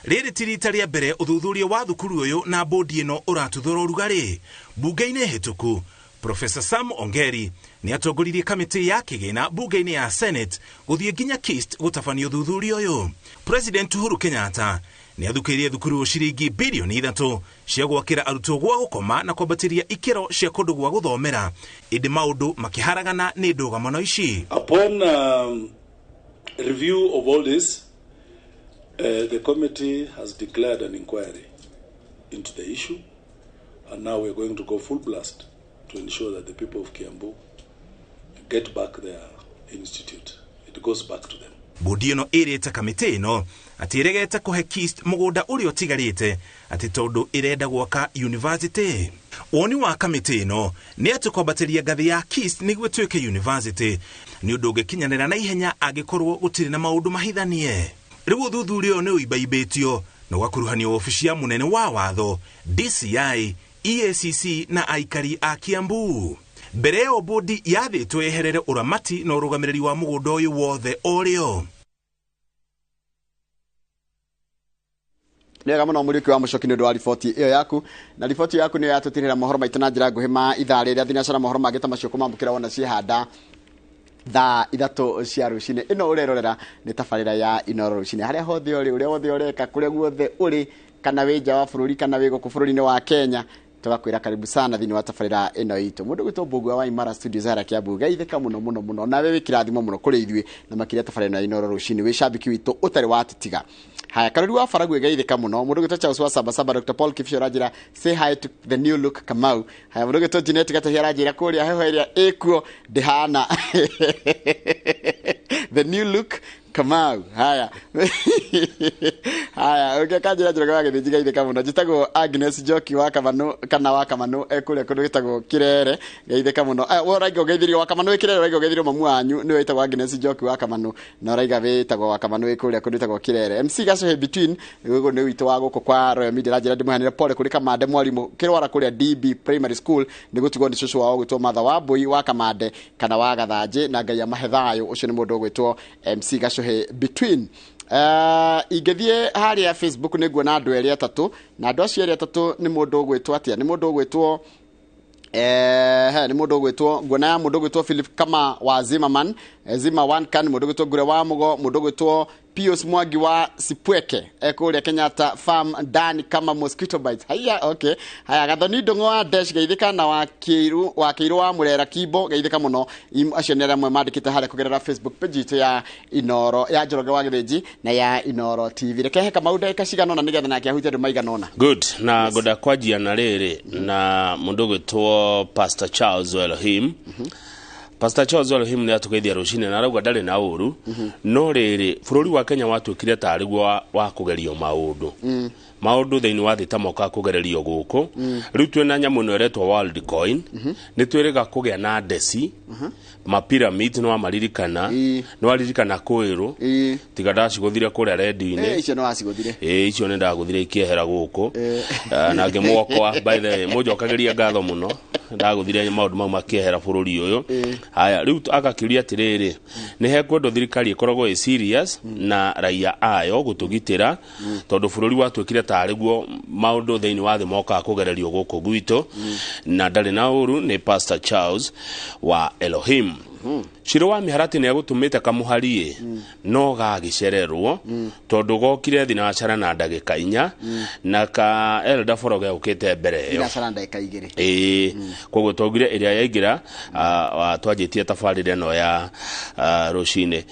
Rĩrĩ ti rita rĩa mbere ũthuthuria wa thukuru ũyũ na bodi ĩno ũratuthũra ũrugarĩ. Bunge-inĩ hĩtũku, Professor Sam Ongeri nĩ atongoririe kamĩtĩ ya kĩgĩna bunge-inĩ ya Senate gũthiĩ nginya KIST gũtabania ũthuthuria ũyũ. President Uhuru Kenyatta nĩ athukĩirie thukuru ciringi bilioni 3 cia gwakĩra arutwo gwa gũkoma na kwambatĩria ikĩro cia kũndũ gwa gũthomera, ĩndĩ maũndũ makĩharagana nĩ ndũgamano ici. Upon review of all this, the committee has declared an inquiry into the issue, and now we're going to go full blast to ensure that the people of Kiambu get back their institute. It goes back to them. Bodi ĩno ĩrĩte kamĩtĩ ĩno atĩ ĩregete kũhe KIST mũgũnda ũrĩa ũtigarĩte atĩ tondũ ĩrenda gwaka university. Woni wa kamĩtĩ ĩno nĩ atĩ kwambatĩria ngathĩ ya KIST nĩguo ĩtuĩke university nĩ ũndũ ũngĩkinyanĩra na ihenya angĩkorwo gũtirĩ na maũndũ mahithanie. Rĩu ũthuthuria ũyũ nĩ ũimbaimbĩtio na ũgakuruhanio wabici ya mũnene wa watho, DCI, EACC na aikari a Kiambu. Mbere ĩyo bodi yathĩtwo yeherere ũramati na ũrũgamĩrĩri wa mũgũnda ũyũ wothe o rĩo. Nĩ wega mũno Mũriũki wa Mũcoki nĩ ũndũ wa riboti ĩyo yaku, na riboti yaku nĩyo yatũtirĩra mohoro maitũ na njĩra nguhĩ ma ithaa rĩrĩa thinacara. Mohoro mangĩ ta macio kũmamũkĩra wona ciĩhanda thaa 3 cia rũcinĩ. Ĩno ũrerorera nĩ tabarĩra ya Inoro rũcinĩ, harĩa hothe ũrĩ, ũrĩa wothe ũreka, kũrĩa guothe ũrĩ, kana wĩ nja wa bũrũri kana wĩ gũkũ bũrũri-inĩ wa Kenya. Tugakwira karibu sana thini wa tabarira ino itu. Mundu gwitwo Mbugua wa Imara Studios hara Kiambu. Geithĩka muno muno muno. Nawe wĩ kĩrathimo muno kũrĩ ithuĩ na makĩria tabarira ino ya Inooro rũcinĩ. Wĩ shabiki witũ ũtarĩ watũtiga. Haya, Karuri wa Faragwe geithĩka muno. Mundu gwitwo Charles wa Saba Saba, Dr. Paul Kibisho aranjĩra say hi to the new look Kamau. Haya, mundu gwitwo Jeanette Gatahia aranjĩra kũrĩa heho ĩrĩa ĩkuo ndĩhana. The new look Kamau. Haya. Haya, okay, kanjira njoroge wa Gĩthĩnji geithĩka mũno. Njĩtagwo Agnes Njoki wa Kamanu kana wa Kamanu kũrĩa kũndũ gĩtagwo Kirere geithĩka mũno. We ũraiga ũgeithirio wa Kamanu wĩ Kirere, ũraiga ũgeithirio mamu wanyu nĩwe wĩtagwo Agnes Njoki wa Kamanu na ũraiga wĩtagwo wa Kamanu wĩ kũrĩa kũndũ gĩtagwo Kirere. MC Gacohe Between gũkũ nĩ witũ wa gũkũ kwa Royal Media aranjĩra ndĩmũheanĩre pole kũrĩ Kamande mwarimũ kĩrwara kũrĩa DB Primary School nĩ gũtigwo nĩ cũcũ wao gwĩtwo Martha Wambui wa Kamande kana wa Gathanjĩ na Ngai amahe thayũ. Ũcio nĩ mũndũ ũgwĩtwo MC Gacohe Between. Ingĩthiĩ harĩa Facebook nĩ nguona andũ erĩ atatũ na andũ acio erĩ atatũ nĩ mũndũ ũgwĩtwo atĩa? Nĩ mũndũ ũgwĩtwo nĩ mũndũ ũgwĩtwo nguona ya mũndũ ũgwĩtwo Philip Kama wa Zimmerman, Zimmer One Can, mũndũ ũgwĩtwo Ngure wa Mũgo, mũndũ ũgwĩtwo Pius Mwangi wa Sipweke kũrĩa Kenyatta Farm, Dan kama mosquito bites. Haya, okay. Haya, Gathoni Ndung'u wa Dash geithĩka na wa Kĩiru wa Kĩiru wa Murera Kimbo geithĩka mũno. Acio nĩ arĩa amwe mandĩkĩte harĩa kũgerera Facebook page itũ ya Inooro ya Njoroge wa Gĩthĩnji na ya Inooro TV. Reke he Kamau ndagĩka cigana ũna nĩgetha nake ahutie andũ maigana ũna. Good. Na ngoda kwanjia na rĩrĩ na mũndũ ũgwĩtwo Pastor Charles Elohim. Pastor Charles Elohim nĩ atũgeithia rũcinĩ na arauga ndarĩ na ũru no rĩrĩ bũrũri wa Kenya watuĩkire tarĩ guo wa kũgerio maũndũ maũndũ thĩinĩ wa thĩ ta mokaga kũgererio gũkũ. Rĩu twĩna nyamũ ĩno ĩretwo World Coin nĩ twĩrĩga kũgĩa na ndeci ma pyramid nĩ wamaririkana nĩ waririkana kwĩrũ tiga ndacigũthire kũrĩa redio-inĩ. Icio nĩ wacigũthire. Icio nĩ ndagũthire ikĩehera gũkũ na ngĩmwokwa by the way mũnjokagĩria ngatho mũno ndagũthire maũndũ mau makĩehera bũrũri ũyũ. Haya, rĩu agakĩũria atĩrĩrĩ nĩ hekwendwo thirikari ĩkoragwo ĩ serious na raia ayo gũtũgitĩra tondũ bũrũri watuĩkire tarĩ guo maũndũ thĩinĩ wa thĩ mokaga kũgererio gũkũ gwitũ na ndarĩ na ũru. Nĩ Pastor Charles wa Elohim. Ciro wa Mĩharatĩ nĩ agũtũmĩte kamũhariĩ no gagĩcererwo tondũ gokire thinacara na ndagĩka 4 na ka Elder Foroge ũkĩte mbere ĩyo thinacara ndagĩka 2. Ĩĩ, koguo twaugire ĩrĩa yaingĩra twanjĩtie tabarĩra ĩno ya rũcinĩ.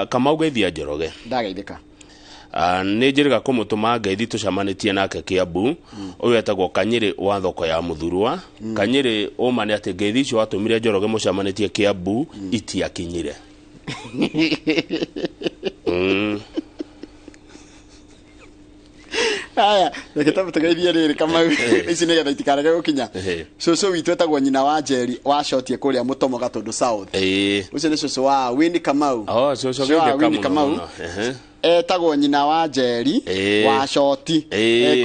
Kamau geithia Njoroge. Ndageithĩka. Nĩ njĩrĩga kũmũtũma ngeithi tũcemanĩtie nake Kiambu. Ũyũ etagwo Kanyĩrĩ wa thoko ya Mũthurwa. Kanyĩrĩ ũma nĩ atĩ ngeithi icio watũmire Njoroge mũcemanĩtie Kiambu itiakinyire. Haya, reke tũgeithie rĩrĩ Kamau ici nĩgetha itikarege gũkinya. Cũcũ witũ etagwo nyina wa Njeri wa Shotie kũrĩa Mũtomo Gatũndũ South. Ũcio nĩ cũcũ wa Winnie Kamau. Oh, cũcũ wa Winnie Kamau. Etagwo nyina wa Njeri wa Shoti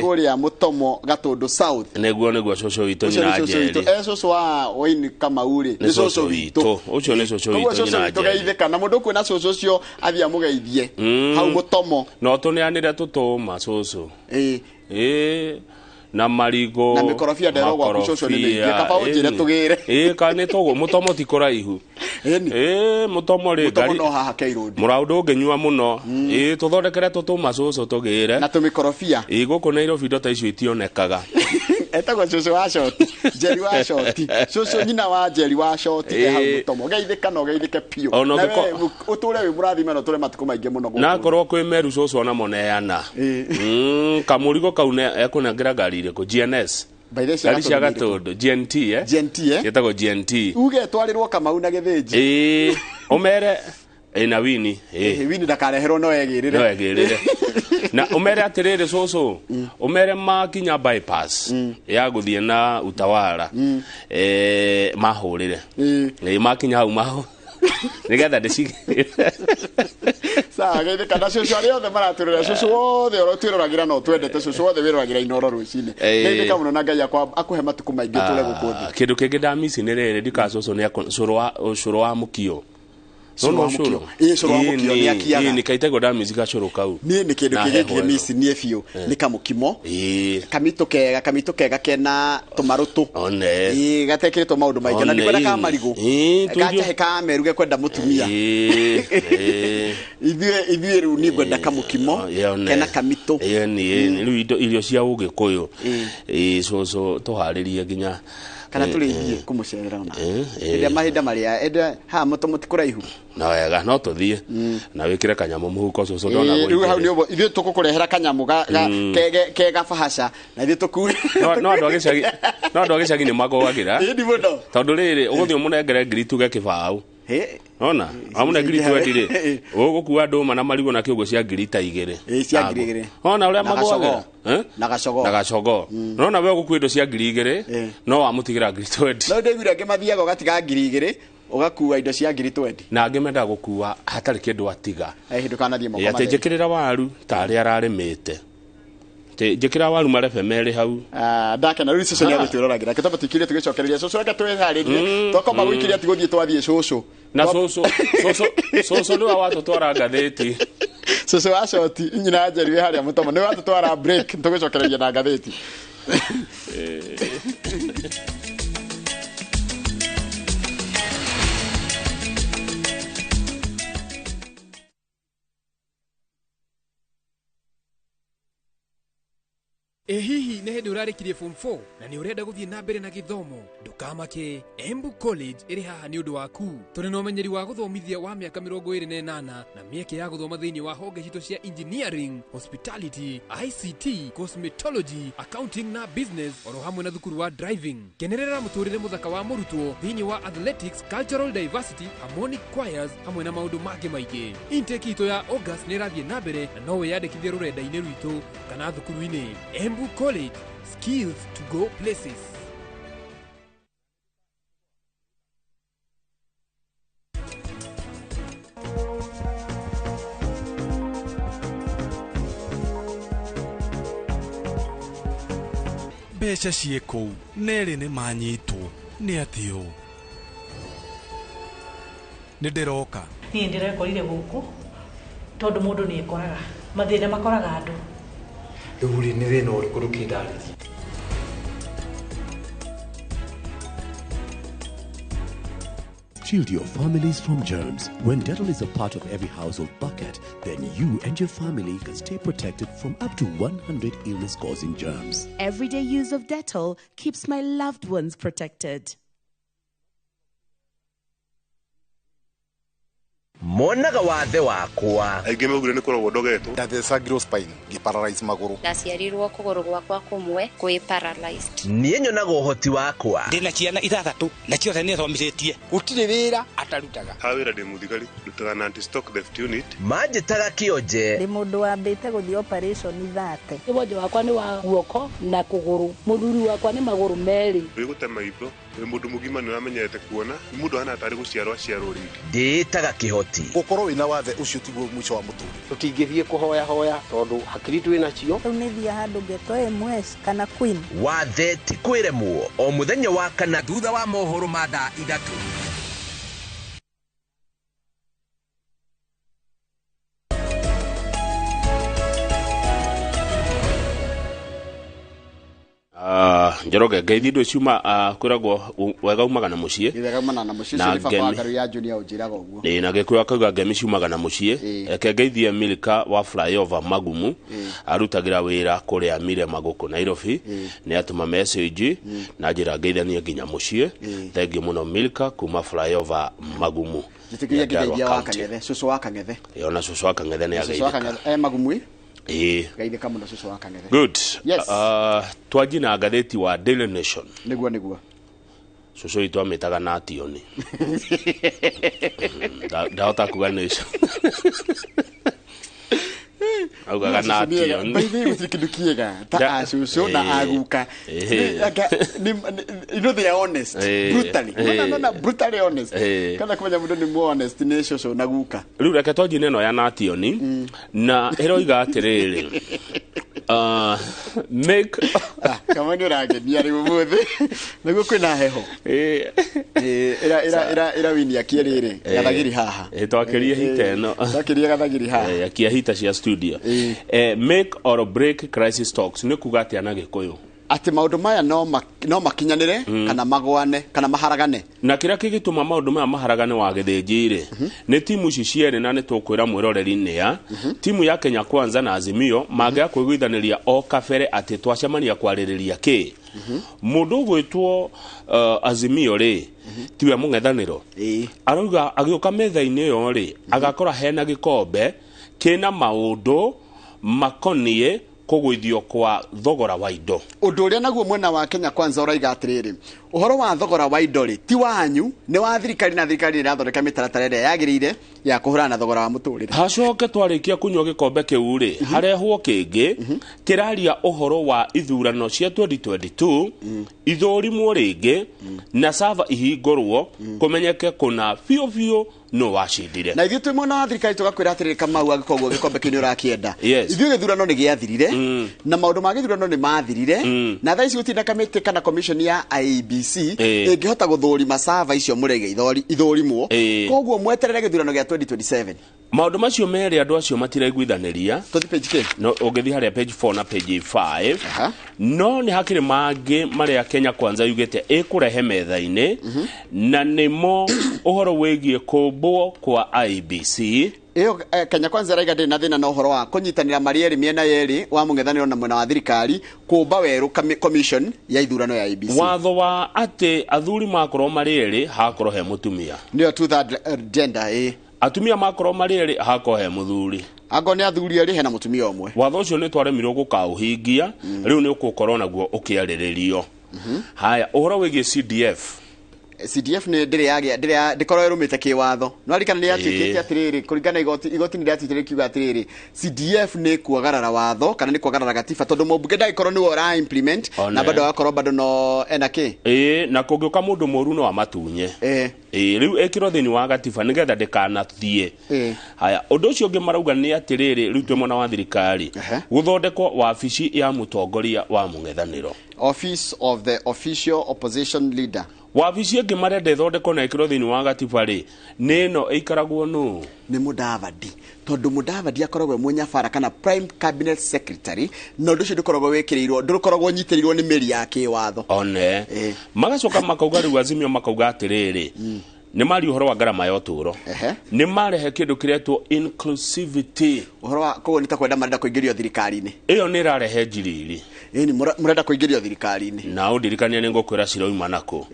kũrĩa Mũtomo Gatũndũ South. Nĩguo nĩguo cũcũ witũ nyina Njeri. Cũcũ wa Winnie Kamau rĩ nĩ cũcũ witũ. Ũcio nĩ cũcũ witũ nyina Njeri. Geithĩka na mũndũ kwĩna cũcũ ũcio athiĩ amũgeithie hau Mũtomo. No tũneanĩre tũtũma cũcũ. Na marigo na mĩkorobia nderwo gwaku cũcũ nĩ mĩingĩ kaba ũnjĩre tũgĩre. Ka nĩ tũgũ Mũtomo ti kũraihu. Mũtomo rĩ ngari no haha K Road. Mũraũ ndũngĩnyua mũno. Tũthondekere tũtũma cũcũ tũgĩre na tũmĩkorobia. Gũkũ Nairobi indo ta icio itionekaga. Etagwo cũcũ wa Shoti, Njeri wa Shoti, cũcũ nyina wa Njeri wa Shoti e hau Mũtomo. Geithĩka na ũgeithĩke biũ. Na we ũtũre wĩ mũrathime na ũtũre matukũ maingĩ mũno gũkũ. Na akorwo kwĩ Meru cũcũ ona moneana. Kamũrigo kau ekũnengera ngari ĩrĩkũ? GNS. Ngari cia Gatũndũ GNT GNT ĩtagwo GNT. Uge twarĩrwo Kamau na Gĩthĩnji. Ũmere na Winnie. Winnie ndakareherwo no egĩrĩre. No egĩrĩre. Na ũmere atĩrĩrĩ cũcũ ũmere makinya bypass ya gũthiĩ na Utawala mahũrĩre. Makinya hau mahu nĩgetha ndĩcigĩre. Sawa, geithĩka na cũcũ arĩa othe maratwĩrorera, cũcũ wothe ũrotwĩroragĩra na ũtwendete, cũcũ wothe wĩroragĩra Inooro rũcinĩ. Geithĩka mũno na Ngai akũhe matukũ maingĩ ũtũre gũkũ thĩ. Kĩndũ kĩngĩ ndamici nĩ rĩrĩ ndika cũcũ nĩ cũrũ wa mũkio. Cũrũ wa mũkio. Ĩĩ, cũrũ wa mũkio nĩ akiaga. Nĩ kaitagwo ndamici gacũrũ kau. Niĩ nĩ kĩndũ Na kĩngĩ heho ĩno. ngĩmici niĩ biũ nĩ kamũkimo. Kamitũ kega kena tũmarũtũ. One. Ĩĩ, gatekĩrĩtwo maũndũ maingĩ na One, ndikwenda ka ĩĩ. marigũ. Ĩĩ, tũirio- Gacahe ka meru gekwenda mũtumia. Ithuĩ rĩu niĩ ngwenda kamũkimo kena kamitũ. Ĩĩ, rĩu indo irio cia ũgĩkũyũ. Ĩĩ, cũcũ tũharĩrie nginya Kana tũrĩthiĩ kũmũcerera ona. Hĩndĩ ĩrĩa mahinda marĩa ĩndĩ haha mũtĩ kũraihu. Na wega no tũthiĩ na wĩkĩre kanyamũ mũhuko cũcũ ndona Ĩĩ, rĩu hau gũikĩrĩ. nĩ ũguo ithuĩ tũgũkũrehera kanyamũ ke gabahaca na ithuĩ tũkue. No andũ a gĩcagi no andũ a gĩcagi nĩ magũagĩra. Ĩĩ, ni mũno. Tondũ rĩrĩ ũgũthiĩ ũmũnengere ngiri tuge kĩbaũ. Ona amũne ngiri twendi rĩ ũgũkua ndũma na marigũ na kĩũgũ cia ngiri ta igĩrĩ. Ĩĩ, cia ngiri igĩrĩ. Ona ũrĩa Na gacogoo. magũagĩra. Eh? Na gacogoo. Na gacogoo. Nona we ũgũkua indo cia ngiri igĩrĩ no wamũtigĩra ngiri twendi. No ndĩiguire angĩ mathiaga ũgatiga ngiri igĩrĩ ũgakua indo cia ngiri twendi. Na angĩ mendaga gũkua hatarĩ kĩndũ atiga. Ĩĩ, ndũkanathiĩ moko Ĩ, atĩ matheri. njĩkĩrĩra waru ta arĩa ararĩmĩte. Atĩ njĩkĩra waru marebe merĩ hau. Ndakena rĩu cũcũ nĩ agũtwĩroragĩra reke twambe tũikirie tũgĩcokereria cũcũ reke twĩharĩrie twakomba gũikiria ti gũthiĩ twathiĩ cũcũ Na cũcũ cũcũ cũcũ nĩwe watũtwara ngathĩti. Cũcũ wa coti nyina Njeri wĩ harĩa mũtomo nĩwe watũtwara break tũgĩcokereria na ngathĩti. Ĩ hihi nĩ hĩndĩ ũrarĩkirie form 4 na nĩ ũrenda gũthiĩ na mbere na gĩthomo? Ndũkamake, Embu College ĩrĩ haha nĩ ũndũ waku. Tũrĩ na ũmenyeri wa gũthomithia wa mĩaka 28 na mĩeke ya gũthoma thĩinĩ wa honge citũ cia engineering, hospitality, ICT, cosmetology, accounting na business oro hamwe na thukuru wa driving. Kenerera mũtũrĩre mũthaka wa mũrutwo thĩinĩ wa athletics, cultural diversity, harmonic choirs hamwe na maũndũ mangĩ maingĩ. Intake itũ ya August nĩ ĩrathiĩ na mbere na no wĩyandĩkithie rũrenda-inĩ rwitũ kana thukuru-inĩ. Embu College, skills to go places. Mbeca ciĩ kũu nerĩ nĩ manyitwo nĩ atĩ ũũ nĩ ndĩroka. Niĩ ndĩrekorire gũkũ tondũ mũndũ nĩ ekoraga mathĩna makoraga andũ. Rĩu rĩ nĩ thĩna ũrĩkũ ndũkĩndarĩrie? Shield your families from germs. When Dettol is a part of every household bucket, then you and your family can stay protected from up to 100 illness-causing germs. Everyday use of Dettol keeps my loved ones protected. Monaga wathe wakwa. Aingĩ maugire nĩ kũrogwo ndogetwo. Ndathecangirwo spine ngĩparalyze magũrũ. Ndaciarirwo kũgũrũ gwakwa kũmwe kwĩ paralyzed. Niĩ nyonaga ũhoti wakwa. Ndĩna ciana ithathatũ na ciothe nĩ thomithĩtie. Gũtirĩ wĩra atarutaga. Ha wĩra ndĩ mũthigari ndutaga na anti stock theft unit. Manjĩtaga kĩonje. Ndĩ mũndũ wambĩte gũthiĩ operation thate. Wonje wakwa nĩ wa guoko na kũgũrũ. Mũthuri wakwa nĩ magũrũ merĩ. Wĩ gũte maitho wĩ mũndũ mũgima nĩ ũramenyerete kuona nĩ mũndũ ahana tarĩ gũciarwo aciarwo rĩngĩ. Ndĩĩtaga kĩhoti. Gũkorwo wĩna wathe ũcio tiguo mũico wa mũtũrĩre. Tũtingĩthiĩ kũhoya hoya tondũ hakiri twĩ nacio. Rĩu nĩ thiaga handũ ngetwo MS kana Queen. Wathe ti kwĩremwo o mũthenya wa kana thutha wa mohoro ma thaa 3. Njoroge ngeithi indo ciuma kwĩragwo wega umaga na mũciĩ. Wega umana na mũciĩ ũcio nĩ baba wa ngaru ya Junior ũnjĩraga ũguo. Ĩĩ, na Gĩkũyũ akauga ngemi ciumaga na mũciĩ. Reke ngeithie Milka wa flyover Magumu arutagĩra wĩra kũrĩa Mirema gũkũ Nairobi. Nĩ atũma message na njĩra ngeithanie nginya mũciĩ. Thengiũ mũno Milka kuma flyover Magumu. Njĩtĩkĩria ngeithia wa Kang'ethe, cũcũ wa Kang'ethe. Ĩĩ, ona cũcũ wa Kang'ethe nĩ Cũcũ wa ageithĩka. Kang'ethe Magumu ĩ? Ĩĩ. Geithĩka mũno cũcũ wa Kang'ethe. Good. Yes. Twanji na ngathĩti wa Daily Nation. Nĩguo nĩguo. Cũcũ witũ amĩtaga Nationi. Ndahota kuga Nation. Augaga Nationi. By the way, gũtirĩ kĩndũ kĩega ta acũcũ na aguka. You know they are honest. Brutally. No, no, brutally honest. Kana kũmenya mũndũ nĩ mu honest nĩ cũcũ na guka. Rĩu reke twanji neno ya Nationi na ĩroiga atĩrĩrĩ. Make Kama nĩ ũrangenia rĩu ũmũthĩ nĩguo kwĩna heho. Ĩra ĩra ĩra ĩra wini akie rĩrĩ gathagiri haha. Twakĩrie hita ĩno. Twakĩrie gathagiri haha. Akia hita cia studio. Make or break crisis talks nĩ kuga atĩa na Gĩkũyũ? Atĩ maũndũ maya no makinyanĩre kana magwane kana maharagane. Na kĩrĩa kĩgĩtũma maũndũ maya maharagane wa Gĩthĩnji rĩ, nĩ timu ici cierĩ, na nĩ tũkwĩra mwĩroreri nĩa timu ya Kenya Kwanza na Azimio mangĩaga kwĩiguithanĩria o kabere atĩ twacemania kwarĩrĩria kĩ. Mũndũ ũgwĩtwo Azimio rĩ, tiwe mũng'ethanĩro, arauga agĩũka metha-inĩ ĩyo rĩ, agakora hena gĩkombe kĩna maũndũ makoniĩ kũgũithio kwa thogora wa indo. Ũndũ ũrĩa naguo mwena wa Kenya Kwanza ũraiga atĩrĩrĩ, ũhoro wa thogora wa indo rĩ, ti wanyu, nĩ wa thirikari, na thirikari nĩ ĩrathondeka mĩtaratara ĩrĩa yagĩrĩire ya kũhũrana na thogora wa mũtũrĩre. Hacoke twarĩkia kunyua gĩkombe kĩu rĩ, harehwo kĩngĩ kĩraria ũhoro wa ithurano cia 2022 ithũrimwo rĩngĩ na sava ihingũrwo kũmenyeke kũna biũ biũ no wacindire. Na ithuĩ twĩ mwena wa thirikari tũgakwĩra atĩrĩrĩ, Kamau, angĩkorwo gĩkombe kĩu nĩ ũrakĩenda, ithuĩ gĩthurano nĩ gĩathirire na maũndũ ma gĩthurano nĩ mathirire, na thaa ici gũtirĩ na kamĩtĩ kana commission ya IEBC ĩngĩhota gũthũrima sava icio mũraiga ithũrimwo. Koguo mweterere gĩthurano gĩa 2027. Maũndũ macio merĩ andũ acio matiraiguithanĩria. Tũthi page kĩ? No ũngĩthiĩ harĩa page 4 na page 5. No nĩ hakĩrĩ mangĩ marĩa Kenya Kwanza yugĩte ĩkũrehe metha-inĩ, na nĩmo ũhoro wĩgiĩ kũmbwo kwa IEBC. Ĩyo Kenya Kwanza ĩraiga ndĩrĩ na thĩna na ũhoro wa kũnyitanĩra marĩ erĩ, mĩena yerĩ wa mũng'ethanĩro na mwena wa thirikari, kũmba werũ commission ya ithurano ya IEBC. Watho wa atĩ athuri makorwo marĩ erĩ hakorwo he mũtumia. Nĩyo two third gender, ĩ. Atumia makorwo marĩ erĩ hakorwo he mũthuri. Angorwo nĩ athuri erĩ, hena mũtumia ũmwe. Watho ũcio nĩ twaremirwo gũkaũhingia, rĩu nĩ ũgũkorwo naguo ũkĩarĩrĩrio. Haya, ũhoro wĩgiĩ CDF. CDF nĩ ndĩrĩ yagĩa, ndĩrĩ ndĩkorwo ĩrũmĩte kĩwatho. No arikana nĩ yatuĩkĩte atĩrĩrĩ, kũringana na igoti, igoti nĩ rĩatuĩte rĩkiuga atĩrĩrĩ, CDF nĩ kuagarara watho kana nĩ kuagarara gatiba, tondũ mũmbunge ndangĩkorwo nĩwe ũra implement na bado agakorwo bado no ena kĩ. Ĩĩ, na kũngĩũka mũndũ mũru no amatunye. Ĩĩ, rĩu ĩkĩrwo thĩinĩ wa gatiba nĩgetha ndĩkanathiĩ. Haya, ũndũ ũcio ũngĩ marauga nĩ atĩrĩrĩ, rĩu twĩ mwena wa thirikari, gũthondekwo wabici ya mũtongoria wa mũng'ethanĩro. Office of the Official Opposition Leader. Wabici ĩngĩ marenda ĩthondekwo na ĩkĩrwo thĩinĩ wa gatiba rĩ, nĩ ĩno ĩikaragwo nũ? Nĩ Mudavadi, tondũ Mudavadi akoragwo e mũnyabara kana prime cabinet secretary, na ũndũ ũcio ndũkoragwo wĩkĩrĩirwo, ndũkoragwo ũnyitĩrĩirwo nĩ mĩri ya kĩwatho. One magacoka makauga rĩu Azimio makauga atĩrĩrĩ, nĩ maria ũhoro wa ngarama ya ũtũũro, nĩ marehe kĩndũ kĩretwo inclusivity. Ũhoro wa koguo nĩ ta kwenda marenda kũingĩrio thirikari-inĩ. Ĩyo nĩ ĩrarehe njiriri. Ĩni mũrenda kũingĩrio thirikari-inĩ. Na ũndirikania nĩ ngũkwĩra ciroima nakũ.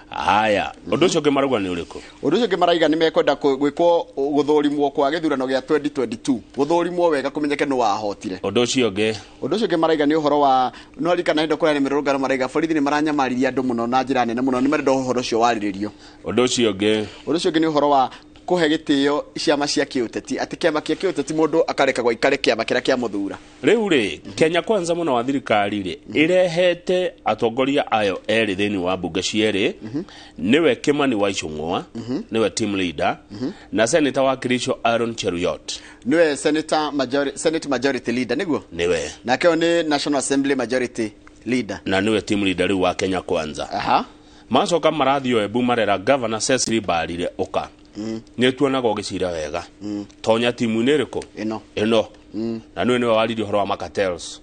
Haya, ũndũ ũcio ũngĩ marauga nĩ ũrĩkũ? Ũndũ ũcio ũngĩ maraiga nĩ mekwenda gwĩkwo gũthũrimwo kwa gĩthurano gĩa 2022, gũthũrimwo wega kũmenyeke nũ wahotire. Ũndũ ũcio ũngĩ? Ũndũ ũcio ũngĩ maraiga nĩ ũhoro wa no arikana hĩndĩ kũrĩa nĩ mĩrũrũngano, maraiga borithi nĩ maranyamaririe andũ mũno na njĩra nene mũno, nĩ marenda ũhoro ũcio warĩrĩrio. Ũndũ ũcio ũngĩ? Ũndũ ũcio ũngĩ nĩ ũhoro wa kũhe gĩtĩo ciama cia kĩũteti, atĩ kĩama kĩa kĩũteti mũndũ akarekagwo aikare kĩama kĩrĩa kĩamũthura. Rĩu rĩ, Kenya Kwanza mwena wa thirikari rĩ, ĩrehete atongoria ayo erĩ thĩinĩ wa mbunge cierĩ, nĩwe Kimani wa Ichung'wa, nĩwe team leader, na senator wa Kericho Aaron Cheruiyot. Nĩwe senator majority, Senate majority leader nĩguo? Nĩwe. Nake ũyũ nĩ National Assembly majority leader. Na nĩwe team leader rĩu wa Kenya Kwanza. Macoka marathiĩ o Embu, marera Governor Cecily Mbarire, ũka, nĩ tuonaga ũgĩcira wega, tonya timu-inĩ ĩrĩkũ? Ĩno. Ĩno. Na nĩwe waririe ũhoro wa macartels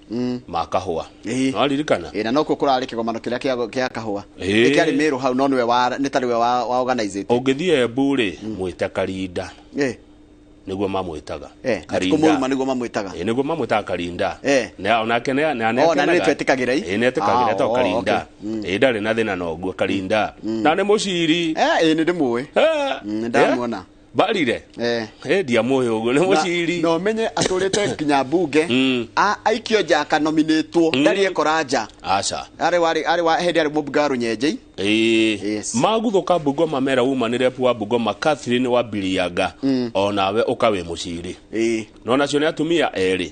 ma kahũa. Waririkana? Ĩ, na nokuo kũrarĩ kĩgomano kĩrĩa kĩa kahũa. Ĩ, kĩarĩ Mĩrũ hau, no nĩwe wa nĩ tarĩ we wa organize. Ũngĩthiĩ Embu rĩ, mwĩte Karinda. Nĩguo mamwĩtaga. Na ti kũmũruma nĩguo mamwĩtaga. Ĩ, nĩguo mamwĩtaga Karinda. Na onake nĩ Oh, na nĩ twetĩkagĩra i? Ĩ, nĩ etĩkagĩra. Ah, to oh, Karinda. Okay. Ĩ, ndarĩ na thĩna na ũguo Karinda. Na nĩ mũciri. Ĩ, nĩ ndĩmũĩ. Nĩ ndamuona. Barire. Ĩ, ndiamũĩ ũguo, nĩ mũciri. Na ũmenye atũrĩte nginya mbunge, aikio nja akanominĩtwo, ndarĩ ekora nja. Aca. Arĩ wa hĩndĩ arĩ mũmbunge wa Rũnyenjei. Ĩĩ, maguthũka Bungoma mera uma nĩ rep wa Bungoma Catherine wa Biliaga, onawe ũka wĩ mũciri. No nacio nĩ atumia erĩ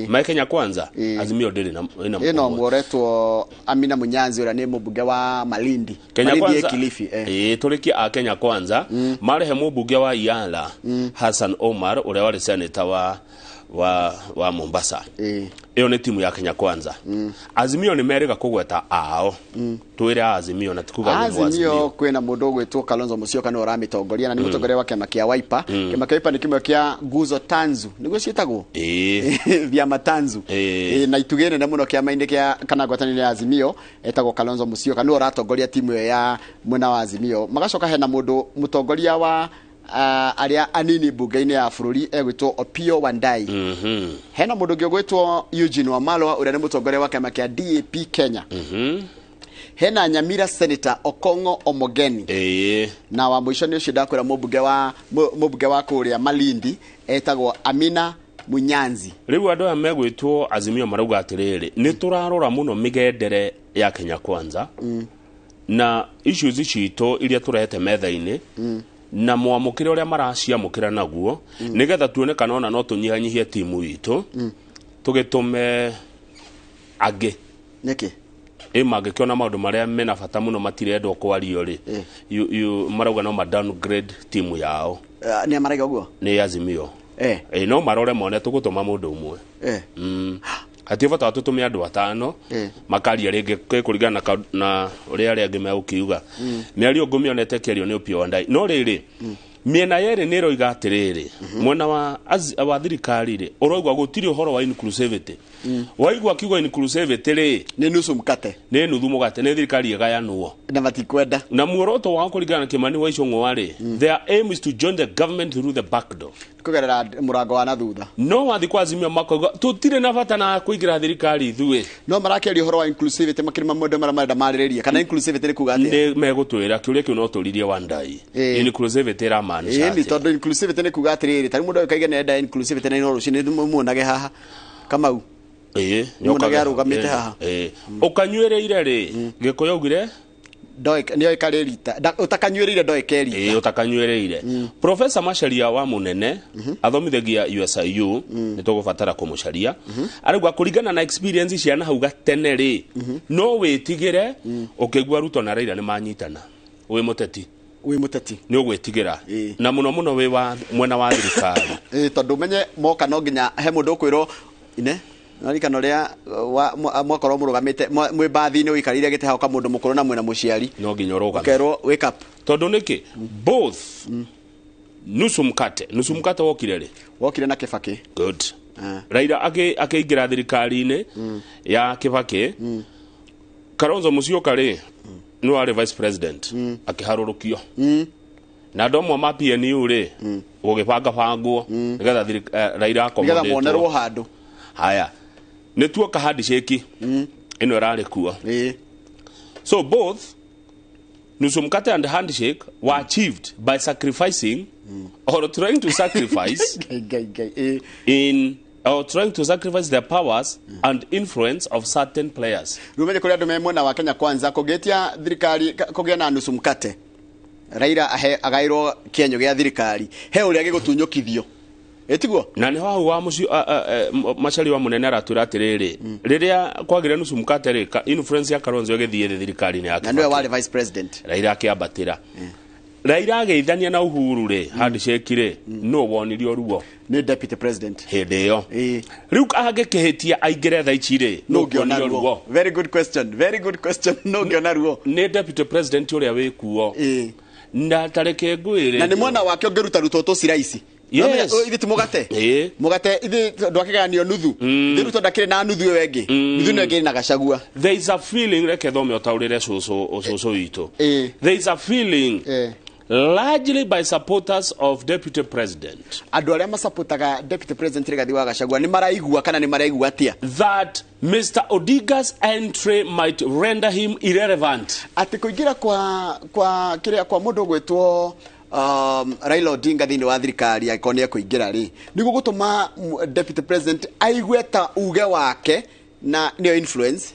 me Kenya Kwanza. Azimio ndĩrĩ na ĩna Ĩno ũmwe. mworetwo Amina Munyanzi, ũrĩa nĩ mũmbunge wa Malindi. Kenya Malindi Kwanza ĩ Kilifi. Ĩĩ, tũrĩkie a Kenya Kwanza marehe mũmbunge wa Iala Hassan Omar, ũrĩa warĩ senator wa wa Mombasa. Ĩyo nĩ timu ya Kenya Kwanza. Azimio nĩ merĩga kũgweta ao. Twĩre Azimio na tikuga nĩ Azimio Azimio. Kwĩna mũndũ ũgwĩtwo Kalonzo Musyoka nĩwe ũramĩtongoria na nĩ mũtongoria wa kĩama kĩa Wiper. Kĩama kĩa Wiper nĩ kĩmwe kĩa nguzo tanzu, nĩguo ciĩtagwo vyama tanzu. Na itugĩ nene mũno kĩama-inĩ kĩa kana ngwatanĩro ya Azimio etagwo Kalonzo Musyoka, nĩwe ũratongoria timu ĩyo ya mwena wa Azimio. Magacoka hena mũndũ mũtongoria wa arĩa anini mbunge-inĩ ya bũrũri egwĩtwo Opiyo Wandayi. Hena mũndũ ũngĩ ũgwĩtwo Eugene Wamalwa ũrĩa nĩ mũtongoria wa kĩama kĩa DAP Kenya. Hena Nyamira Senator Okong'o Omogeni. Na wa mũico nĩ ũcio ndakwĩra mũmbunge wa kũrĩa Malindi etagwo Amina Munyanzi. Rĩu andũ aya megwĩtwo Azimio marauga atĩrĩrĩ, nĩ tũrarora mũno mĩgendere ya Kenya Kwanza na issues citũ iria tũrehete metha-inĩ na mwamũkĩre ũrĩa maraciamũkĩra naguo, nĩgetha tuone kana ona no tũnyihanyihie timu itũ tũgĩtũme angĩ. Nĩkĩ? Ĩ mangĩkĩona maũndũ marĩa mena bata mũno matirendwo kwario rĩ, marauga no ma downgrade timu yao. Nĩ maraiga ũguo? Nĩ Azimio. Ĩ no marore mone tũgũtũma mũndũ ũmwe. Hatirĩ bata wa tũtũme andũ atano makaria rĩngĩ kũringana na ũrĩa arĩa angĩ megũkiuga. Mĩario ngũmĩonete ĩkĩario nĩ Opiyo Wandayi, no rĩrĩ mĩena yerĩ nĩ ĩroiga atĩrĩrĩ, mwena wa thirikari rĩ ũroigua gũtirĩ ũhoro wa inclusivity. Waigua kiugo inclusivity rĩ, nĩ nusu mkate. Nĩ nuthu mũgate, nĩ thirikari ĩgayanwo na matikwenda. Na muoroto wao kũringana na Kimani wa Ichung'wa rĩ, their aim is to join the government through the back door, kũgerera mũrango wa na thutha. No wathi kwa Azimio makauga tũtirĩ na bata na kũingĩra thirikari ithuĩ. No marakĩaria ũhoro wa inclusivity makĩrĩ maũndũ marĩa marenda marĩrĩrie, kana inclusivity nĩ kuga atĩa? Nĩ megũtwĩra kĩũria kĩu no tũririe Wandayi, inclusivity ĩramaanisha Ĩni atĩa? Tondũ inclusivity nĩ kuga atĩrĩrĩ, tarĩu mũndũ ũyũ kaige nenda inclusivity na ino rũcinĩ muonage haha Kamau. Muonage arũgamĩte haha. Ũkanyuĩrĩire rĩ, Gĩkũyũ augire nĩoĩ karĩ rita. Ũtakanyuĩrĩire ndoĩ ke rita. Ĩĩ, ũtakanyuĩrĩire. Professor Macharia wa Munene athomithagia USIU, nĩ tũgũbatara kũmũcaria. Arauga kũringana na experience cia na hau gatene rĩ, no wĩtigĩre ũkĩigua Ruto na Raila nĩ manyitana wĩ mũteti. Wĩ mũteti. Nĩ ũgwĩtigĩra na mũno mũno wĩ wa mwena wa thirikari. Ĩĩ, tondũ ũmenye moka no nginya he mũndũ ũkwĩrwo ine naririkana ũrĩa mwakorwo mũrũgamĩte mwĩ mbathi-inĩ ũikarĩire gĩtĩ hau kamũndũ mũkũrũ na mwĩna mũciari. No nginya ũrũgame. Ũkerwo wake up. Tondũ nĩkĩ both nusu mkate, nusu mkate wokire rĩ? Wokire na Kĩbakĩ. Good. Raila akĩingĩra thirikari-inĩ ya Kĩbakĩ, Kalonzo Musyoka rĩ nĩ warĩ vice president, akĩharũrũkio na andũ amwe ma PNU rĩ gũgĩbangabangwo nĩgetha Raila nĩgetha monerwo accommodate. Handũ. Haya, nĩ tuoka handshake ĩno ĩrarĩ kuo. So both nusu mkate and handshake were achieved by sacrificing or trying to sacrifice Ngai, ngai, ngai. Ĩĩ. in or trying to sacrifice the powers and influence of certain players. Rĩu menye kũrĩ andũ me mwena wa Kenya Kwanza kũngĩtia thirikari kũgĩa na nusu mkate, Raila ahe agaĩrwo kĩenyũ gĩa thirikari, he ũrĩa gĩgũtunyũkithio, ĩtiguo? Na nĩho hau wa mũcio Macharia wa Mũnene aratwĩra atĩrĩrĩ, rĩrĩa kwagĩre nusu mkate rĩ, influence ya Kalonzo ĩgĩthiĩ thĩ thirikari-inĩ ya Na nĩwe Kibaki. warĩ vice president. Raila akĩambatĩra. Raila ageithania na Uhuru rĩ, handshake rĩ, no wonirio ruo? Nĩ deputy president. Hĩndĩ ĩyo rĩu angĩkĩhĩtia aingĩre tha ici rĩ, nũ ũngĩona ũkuonio ruo? Very good question, very good question. Nũ ũngĩona ruo? Nĩ deputy president ũrĩa wĩ kuo. Na tareke ngwĩre, na nĩ mwena wake ũngĩruta ruto tũcira ici. Yes. Ithe ti mũgate. Mũgate ithe ndwakĩgayanio nuthu. Ithe Ruto ndakĩrĩ na nuthu ĩyo ĩngĩ, nuthu ĩno ĩngĩ na Gachagua. There is a feeling, reke thome ũtaũrĩre cũcũ cũcũ witũ. There is a feeling largely by supporters of deputy president andũ arĩa masapotaga deputy president Rigathi wa Gachagua nĩ maraigua kana nĩ maraigua atĩa? That Mr. Odinga's entry might render him irrelevant. Atĩ kũingĩra kwa kĩrĩa kwa mũndũ ũgwĩtwo Raila Odinga thĩinĩ wa thirikari, angĩkorwo nĩ ekũingĩra rĩ, nĩguo gũtũma deputy president aigue ta uge wake na nĩyo influence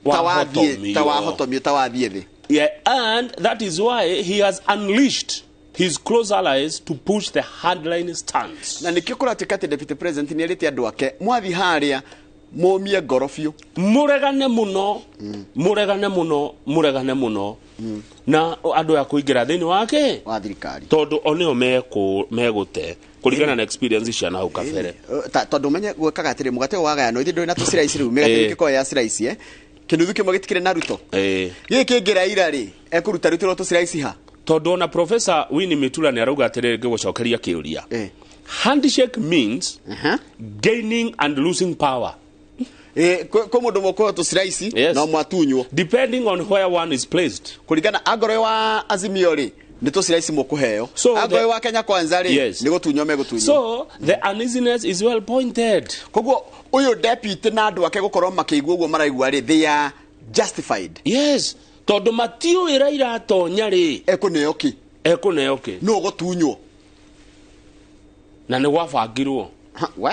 ta wathiĩ ta wahotomio ta wathiĩ thĩ. Yeah, and that is why he has unleashed his close allies to push the hardline stance. Na nĩkĩo kũratuĩka atĩ deputy president nĩ erĩte andũ ake mwathi harĩa mũmie ngoro biũ. Mũregane mũno, mũregane mũno, mũregane mũno. Na andũ ya kũingĩra thĩinĩ wake wa thirikari tondũ o nĩo megũte kũringana na experience cia na hau kabere. Tondũ menye gwĩkaga atĩrĩ, mũgate ũyũ wagayanwo ithuĩ ndũrĩ na tũciraici rĩu, mĩgate ĩngĩkorwo ya slice, kĩnuthu kĩmwe gĩtikĩrĩ na Ruto. Gĩkĩ kĩngĩ Raila rĩ, ekũruta rutĩrwo tũciraici ha? Tondũ ona Professor Winnie Mitura nĩ arauga atĩrĩrĩ, ngĩgũcokeria kĩũria, handshake means gaining and losing power. Kwĩ mũndũ mũkũheo tũciraici no mwatunywo, depending on where one is placed. Kũringana angorwo wa Azimio rĩ, nĩ tũciraici mũkũheo, angorwo wa Kenya Kwanza rĩ, nĩ gũtunywo megũtunywo. So the uneasiness is well pointed. Koguo ũyũ deputy na andũ ake gũkorwo makĩigua ũguo maraigua rĩ, they are justified. Yes, tondũ matiũĩ Raila atonya rĩ, ekũneo kĩ, ekũneo kĩ, nũ ũgũtunywo, na nĩ gwabangirwo. We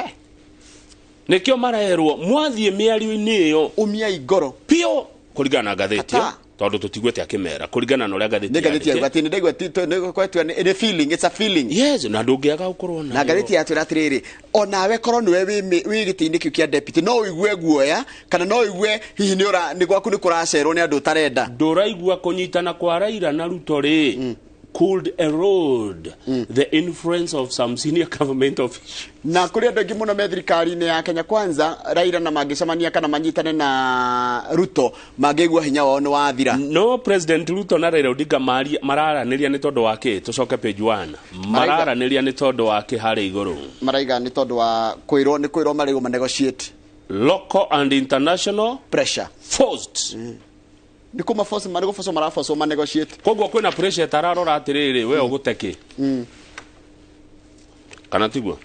nĩkĩo marerwo mwathiĩ mĩario-inĩ ĩyo umiai ngoro pio, kũringana na ngathĩti, tondũ tũtiguĩte akĩmera kũringana na ũrĩa ngathĩti nĩ ngathĩti yauga atĩ nĩ ndaigua nĩ feeling, it's a feeling. Yes, na ndũngĩaga gũkorwo nayo. Na ngathĩti yatwĩra atĩrĩrĩ, onawe korwo nĩwe wĩ gĩtĩ-inĩ kĩu kĩa deputy, no ũigue guoya kana no ũigue hihi nĩ gwaku nĩ kũracerwo nĩ andũ ũtarenda. Ndũraigua kũnyitana kwa Raila na Ruto rĩ could erode the influence of some senior government officials. Na kuri andũ aingĩ mũno me thirikari-inĩ ya Kenya Kwanza, Raila na mangĩcemania kana manyitane na Ruto, mangĩigua hinya wao nĩ wathira. No President Ruto na Raila Odinga mararanĩria nĩ tondũ wa kĩ? Tũcoke page 1. Mararanĩria nĩ tondũ wa kĩ harĩa igũrũ? Maraiga nĩ tondũ wa kwĩrwo, nĩ kwĩrwo marĩgwo ma negotiate. Local and international pressure forced. Nĩ kũma force, marĩ gũforce, maraforce ma negotiate. Koguo kwĩna pressure tararora atĩrĩrĩ, we ũgũte kĩ? Kana tiguo?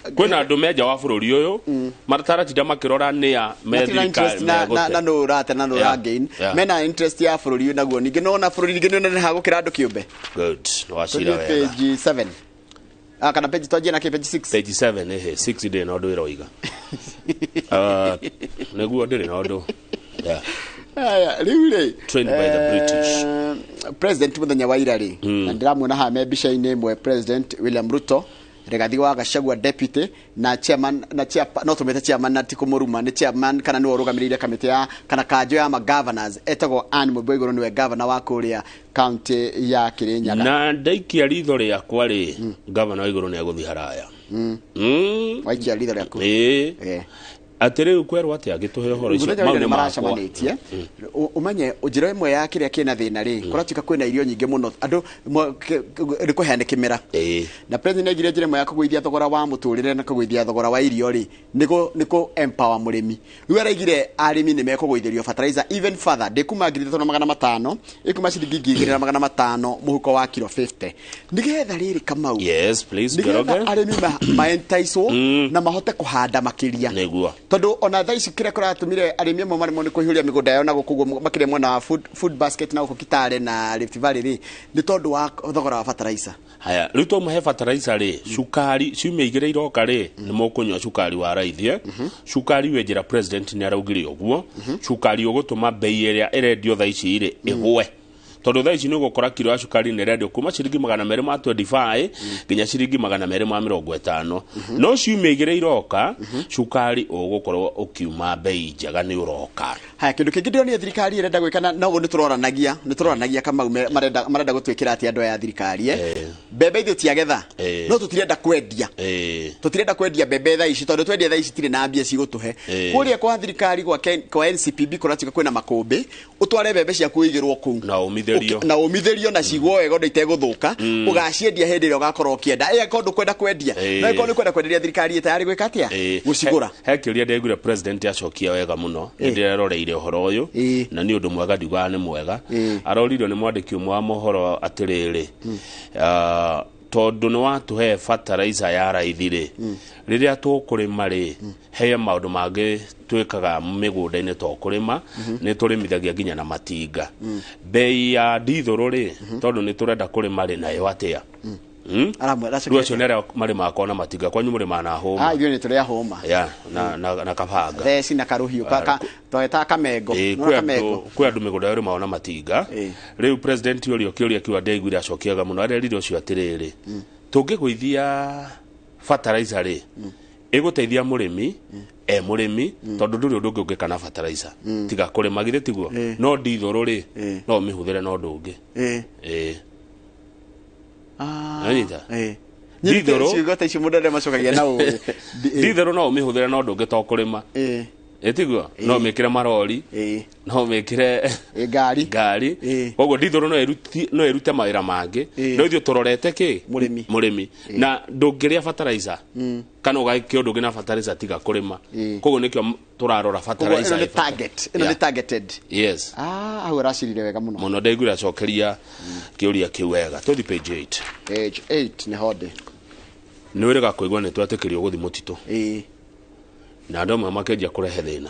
Kwĩna andũ menja wa bũrũri ũyũ mataratinda makĩrora nĩa me thirikari na nũ ũrate na nũ ũragain. Mena interest ya bũrũri ũyũ naguo ningĩ nona bũrũri ningĩ nĩũnenehaga gũkĩra andũ kĩũmbe. Good, nĩwacira wega. Page 7. Kana page twanjie na kĩ, page 6? Page 7, ehe, 6 ndĩrĩ na ũndũ ĩroiga. Nĩguo ndĩrĩ na ũndũ. Aya, rĩu rĩ, trained by the British. President mũthenya wa ira rĩ, na ndĩramuona haha me mbica-inĩ ĩmwe, President William Ruto, Rigathi wa Gachagua deputy na chairman, na chair, no tumete chairman na ti kũmũruma, nĩ chairman kana nĩwe ũrũgamĩrĩire kamĩtĩ ya kana kanjũ ya ma governors, etagwo Anne Mũmbi Waigũrũ, nĩwe governor wa kũrĩa county ya Kirinyaga. Na ndaikia ritho rĩakwa rĩ, governor Waigũrũ nĩ egũthiĩ haraya. Waikia ritho rĩaku. Atĩ rĩu kwerwo atĩa agĩtũhe ũhoro ũcio, mau nĩ maracemanĩtie. Ũmenye njĩra ĩmwe ya kĩrĩa kĩna thĩna rĩ, kũratuĩka kwĩna irio nyingĩ mũno, andũ nĩ kũheana kĩmera. Na president aigire njĩra ĩmwe ya kũgũithia thogora wa mũtũrĩre na kũgũithia thogora wa irio rĩ, nĩ kũ empower mũrĩmi. Rĩu araigire arĩmi nĩ mekũgũithĩrio fertilizer even further, ndĩkuma 3,500, ĩkuma ciringi 2,500 mũhuko wa kilo 50. Nĩgetha rĩrĩ Kamau. Yes, please, nĩgetha arĩmi maentaicwo na mahote kũhanda makĩria. Nĩguo. Tondũ ona thaa ici kĩrĩa kũratũmire arĩmi amwe maremwo nĩ kũihũria mĩgũnda yao na gũkũ ũguo makĩria mwena wa food basket na gũkũ Kitale na Rift Valley rĩ, nĩ tondũ wa thogora wa fertilizer. Haya, rĩu twauma he fertilizer rĩ, cukari ciumia igĩrĩ iroka rĩ, nĩ mũkũnyua cukari wa raithi, Cukari wĩ njĩra president nĩ araugire ũguo, cukari ũgũtũma bei ĩrĩa ĩrendio thaa ici rĩ ĩgwe. Tondũ thaa ici nĩ ũgũkora kiro ya cukari nĩ ĩrendio kuma ciringi 225 nginya ciringi 250. No ciumia igĩrĩ iroka, cukari ũgũkorwo ũkiuma bei njega nĩ ũroka. Haya, kĩndũ kĩngĩ ndĩronire thirikari ĩrenda gwĩka na noguo nĩtũroranagia Kamau, marenda gũtwĩkĩra atĩ andũ aya a thirikari, mbembe ithuĩ tiagetha, no tũtirenda kwendia. Tũtirenda kwendia mbembe thaa ici tondũ twendia thaa ici tirĩ na mbia cigũtũhe. Kũrĩa kwa thirikari kwa NCPB kũratuĩka kwĩna makũmbĩ, ũtware mbembe ciaku ũigĩrwo kũu. Na ũmithĩrio. Na ũmithĩrio na cigwo wega ũndũ itegũthũka, ũgaciendia hĩndĩ ĩrĩa ũgakorwo ũkĩenda. Ĩ angĩkorwo ndũkwenda kwendia, no angĩkorwo nĩ ũkwenda kwenderia thirikari ĩtayarĩ gwĩka atĩa? Gũcigũra. He kĩũria ndaiguire president acokia wega mũno, nĩ ndĩreroreire ũhoro ũyũ, na nĩ ũndũ mwega, ndiugaga nĩ mwega. Aroririo nĩ mwandĩki ũmwe wa mohoro atĩrĩrĩ, tondũ nĩ watũhe fertilizer ya raithi rĩ, rĩrĩa tũkũrĩma rĩ, he maũndũ mangĩ twĩkaga mĩgũnda-inĩ to kũrĩma, nĩ tũrĩmithagia nginya na matinga. Bei ya ndithũrũ rĩ, tondũ nĩ tũrenda kũrĩma rĩ, nayo atĩa? Rĩu acio nĩ arĩa marĩmaga kwa na matinga, kwanyu mũrĩmaga na hũma. Ithuĩ nĩ tũrĩ a hũma. Ya, na kabanga. Theci na karũhiũ, twetaga kamengo. Nĩwona kamengo? Kwĩ andũ mĩgũnda yao ĩrĩmagwo na matinga. Rĩu president ũrĩa kĩũria kĩu andaiguire acokiaga mũno, arerire ũcio atĩrĩrĩ, tũngĩgũithia fertilizer rĩ, Ĩgũteithia mũrĩmi e mũrĩmi, tondũ ndũrĩ ũndũ ũngĩ ũngĩka na fertilizer tiga kũrĩma, githĩ tiguo? No ndithũrũ rĩ, no ũmĩhũthĩre na ũndũ ũngĩ. Ĩĩ. Nanyita? Ndithũrũ ciugo ta icio mũndũ arĩa macokagia na ũĩ. Ndithũrũ no ũmĩhũthĩre na ũndũ ũngĩ to kũrĩma. Ĩtiguo? No ũmĩkĩre marori, no ũmĩkĩre ngari. Ngari. Koguo ndithũrũ no ĩrute mawĩra mangĩ. No ithuĩ tũrorete kĩ? Mũrĩmi. Mũrĩmi. Na ndũngĩrĩa fertilizer kana ũgagĩke ũndũ ũngĩ na fertilizer tiga kũrĩma. Koguo nĩkĩo tũrarora Koguo fertilizer. ĩno nĩ target, ĩno nĩ targeted. Yes. Ah, hau aracirire wega mũno. Mũno, ndaiguire acokeria kĩũria kĩu wega. Tũthi page 8. Page 8 nĩ honde. Nĩ wĩrĩga kũigua nĩ twetĩkĩrio gũthi mũtitũ na andũ amwe makĩanjia kũrehe thĩna.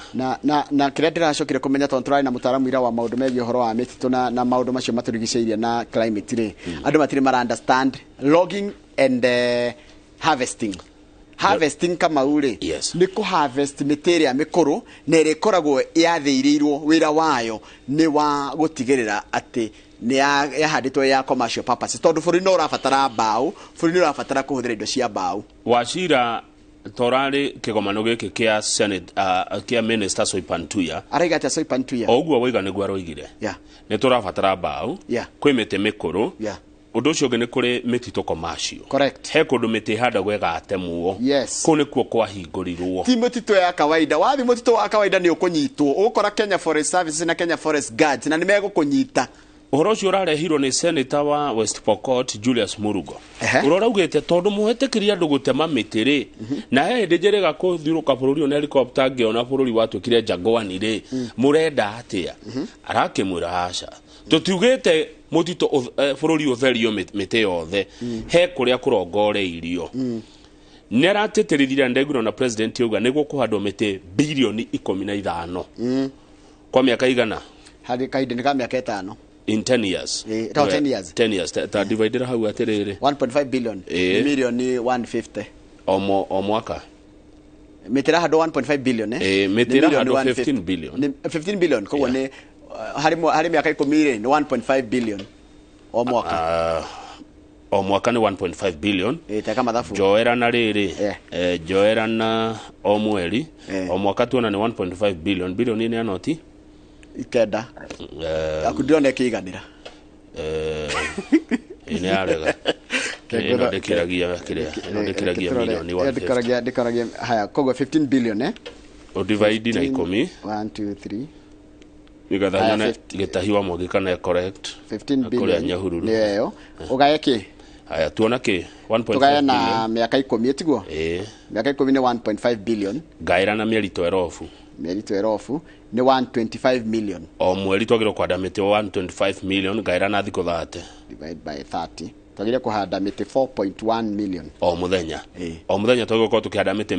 Na kĩrĩa ndĩracokire kũmenya, tondũ tũrarĩ na mũtaaramu ira wa maũndũ megiĩ ũhoro wa mĩtitũ na maũndũ macio matũrigicĩirie na climate rĩ, andũ matirĩ mara understand logging and harvesting. Harvesting, Kamau rĩ, nĩ kũ harvest mĩtĩ ĩrĩa mĩkũrũ na ĩrĩa ĩkoragwo yathĩirĩirwo wĩra wayo nĩ wa gũtigĩrĩra atĩ nĩ yahandĩtwo ya commercial purposes, tondũ bũrũri no ũrabatara mbaũ, bũrũri nĩ ũrabatara kũhũthĩra indo cia mbaũ. Wachira torarĩ kĩgomano gĩkĩ kĩa Senate, kĩa Minister Soipan Tuya. Araiga atĩa Soipan Tuya? O ũguo waiga nĩguo aroigire. Nĩ tũrabatara mbaũ. Kwĩ mĩtĩ mĩkũrũ. Ũndũ ũcio ũngĩ, nĩ kũrĩ mĩtitũ commercial. He kũndũ mĩtĩ ĩhandagwo ĩgatemwo. Kũu nĩkuo kwahingũrirwo. Ti mũtitũ ya kawaida. Wathi mũtitũ wa kawaida nĩ ũkũnyitwo, ũgũkora Kenya Forest Services na Kenya Forest Guards na nĩ megũkũnyita. Ũhoro ũcio ũrarehirwo nĩ Senator wa West Pokot Julius Murugo, ũrĩa ũraugĩte tondũ mũhetĩkĩria andũ gũtema mĩtĩ rĩ, na he hĩndĩ njĩrĩga kũthiũrũka bũrũri ũyũ na helicopter ngĩona bũrũri watuĩkire jangwani rĩ, mũrenda atĩa? Arakĩmwĩra aca, tũtiugĩte mũtitũ bũrũri ũtherio mĩtĩ yothe, he kũrĩa kũrongoreirio. Nĩ aratĩtĩrithirie ndaiguire na president auga nĩguo kũhandwo mĩtĩ 15 birioni kwa mĩaka igana? Harĩ kahinda nĩ ka mĩaka 5. In 10 years. To 10 years. 10 years. Ta dividera hau atĩrĩrĩ. 1.5 billion. Nĩ milioni 150. O mwaka. Mĩtĩ ĩrahandwo 1.5 billion, eh? Ĩĩ, mĩtĩ Nĩ milioni ĩrahandwo 150. 15 billion. Nĩ 15 billion, koguo nĩ harĩ mĩaka 10 rĩ, nĩ 1.5 billion o mwaka. Ah, o mwaka nĩ 1.5 billion. Teka mathabu. Njoera na rĩrĩ, njoera na o mweri, o mwaka tuona nĩ 1.5 billion. Bilioni nĩ noti 9. Aku ndĩrona ĩkĩiganĩra. Ĩ nĩ yarega. Ĩno ndĩkĩragia kĩrĩa, ĩno ndĩkĩragia milioni 150. Ndĩkoragia haya, koguo 15 billion, eh? Ũdivide na 10. 1 2 3. Nĩgetha Haya, nyone gĩtahi wa mwangi kana correct. 15 Na kũrĩa billion Nyahururu. nĩ ĩyo ũgaye kĩ? Haya, tuona kĩ? 1.5 Tũgaye na billion. mĩaka 10, tiguo? Ĩĩ. Mĩaka 10 nĩ 1.5 billion. Ngaĩra na mĩeri 12. Mĩeri 12 nĩ 125 million. O mweri twagĩrĩirwo kũhanda mĩtĩ 125 million, ngaĩra na thikũ 30. Divide by 30, twagĩrĩire kũhanda mĩtĩ 4.1 million. O mũthenya, o mũthenya twagĩrĩirwo gũkorwo tũkĩhanda mĩtĩ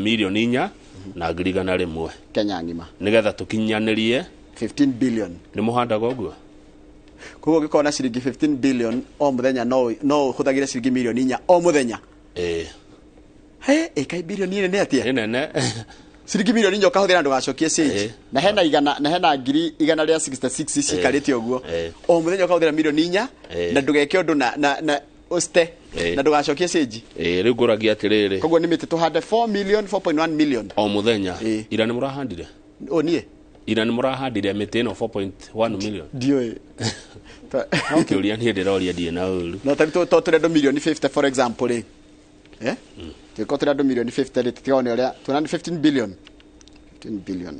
4,100,000. Kenya ng'ima. Nĩgetha tũkinyanĩrie 15 billion. Nĩ mũhandaga ũguo? Koguo ũngĩkorwo na ciringi 15 billion o mũthenya, no ũhũthagĩre ciringi 4 milioni o mũthenya. Ĩĩ. He ĩkai bilioni nene atĩa? Nĩ nene. Ciringi 4 milioni ũkahũthĩra ndũgacokie change, na hena igana na hena 166,000 cikarĩte ũguo. O mũthenya ũkahũthĩra 4 milioni na ndũgeke ũndũ na ũcite na ndũgacokie change. Ĩĩ, rĩu ngũragia atĩrĩrĩ. Koguo nĩ mĩtĩ tũhande 4 million, 4.1 million. O mũthenya. Ira nĩ mũrahandire? O niĩ? Ira nĩ mũrahandire mĩtĩ ĩno 4.1 million? Ndiũĩ. No kĩũria niĩ ndĩroria, ndirĩ na ũru. No tarĩu to tũrĩ andũ 50 milioni for example rĩ, eh, tũgĩkorwo tũrĩ andũ 50 milioni rĩ, tũtigawo nĩ ũrĩa tuona nĩ 15 billion, 15 billion,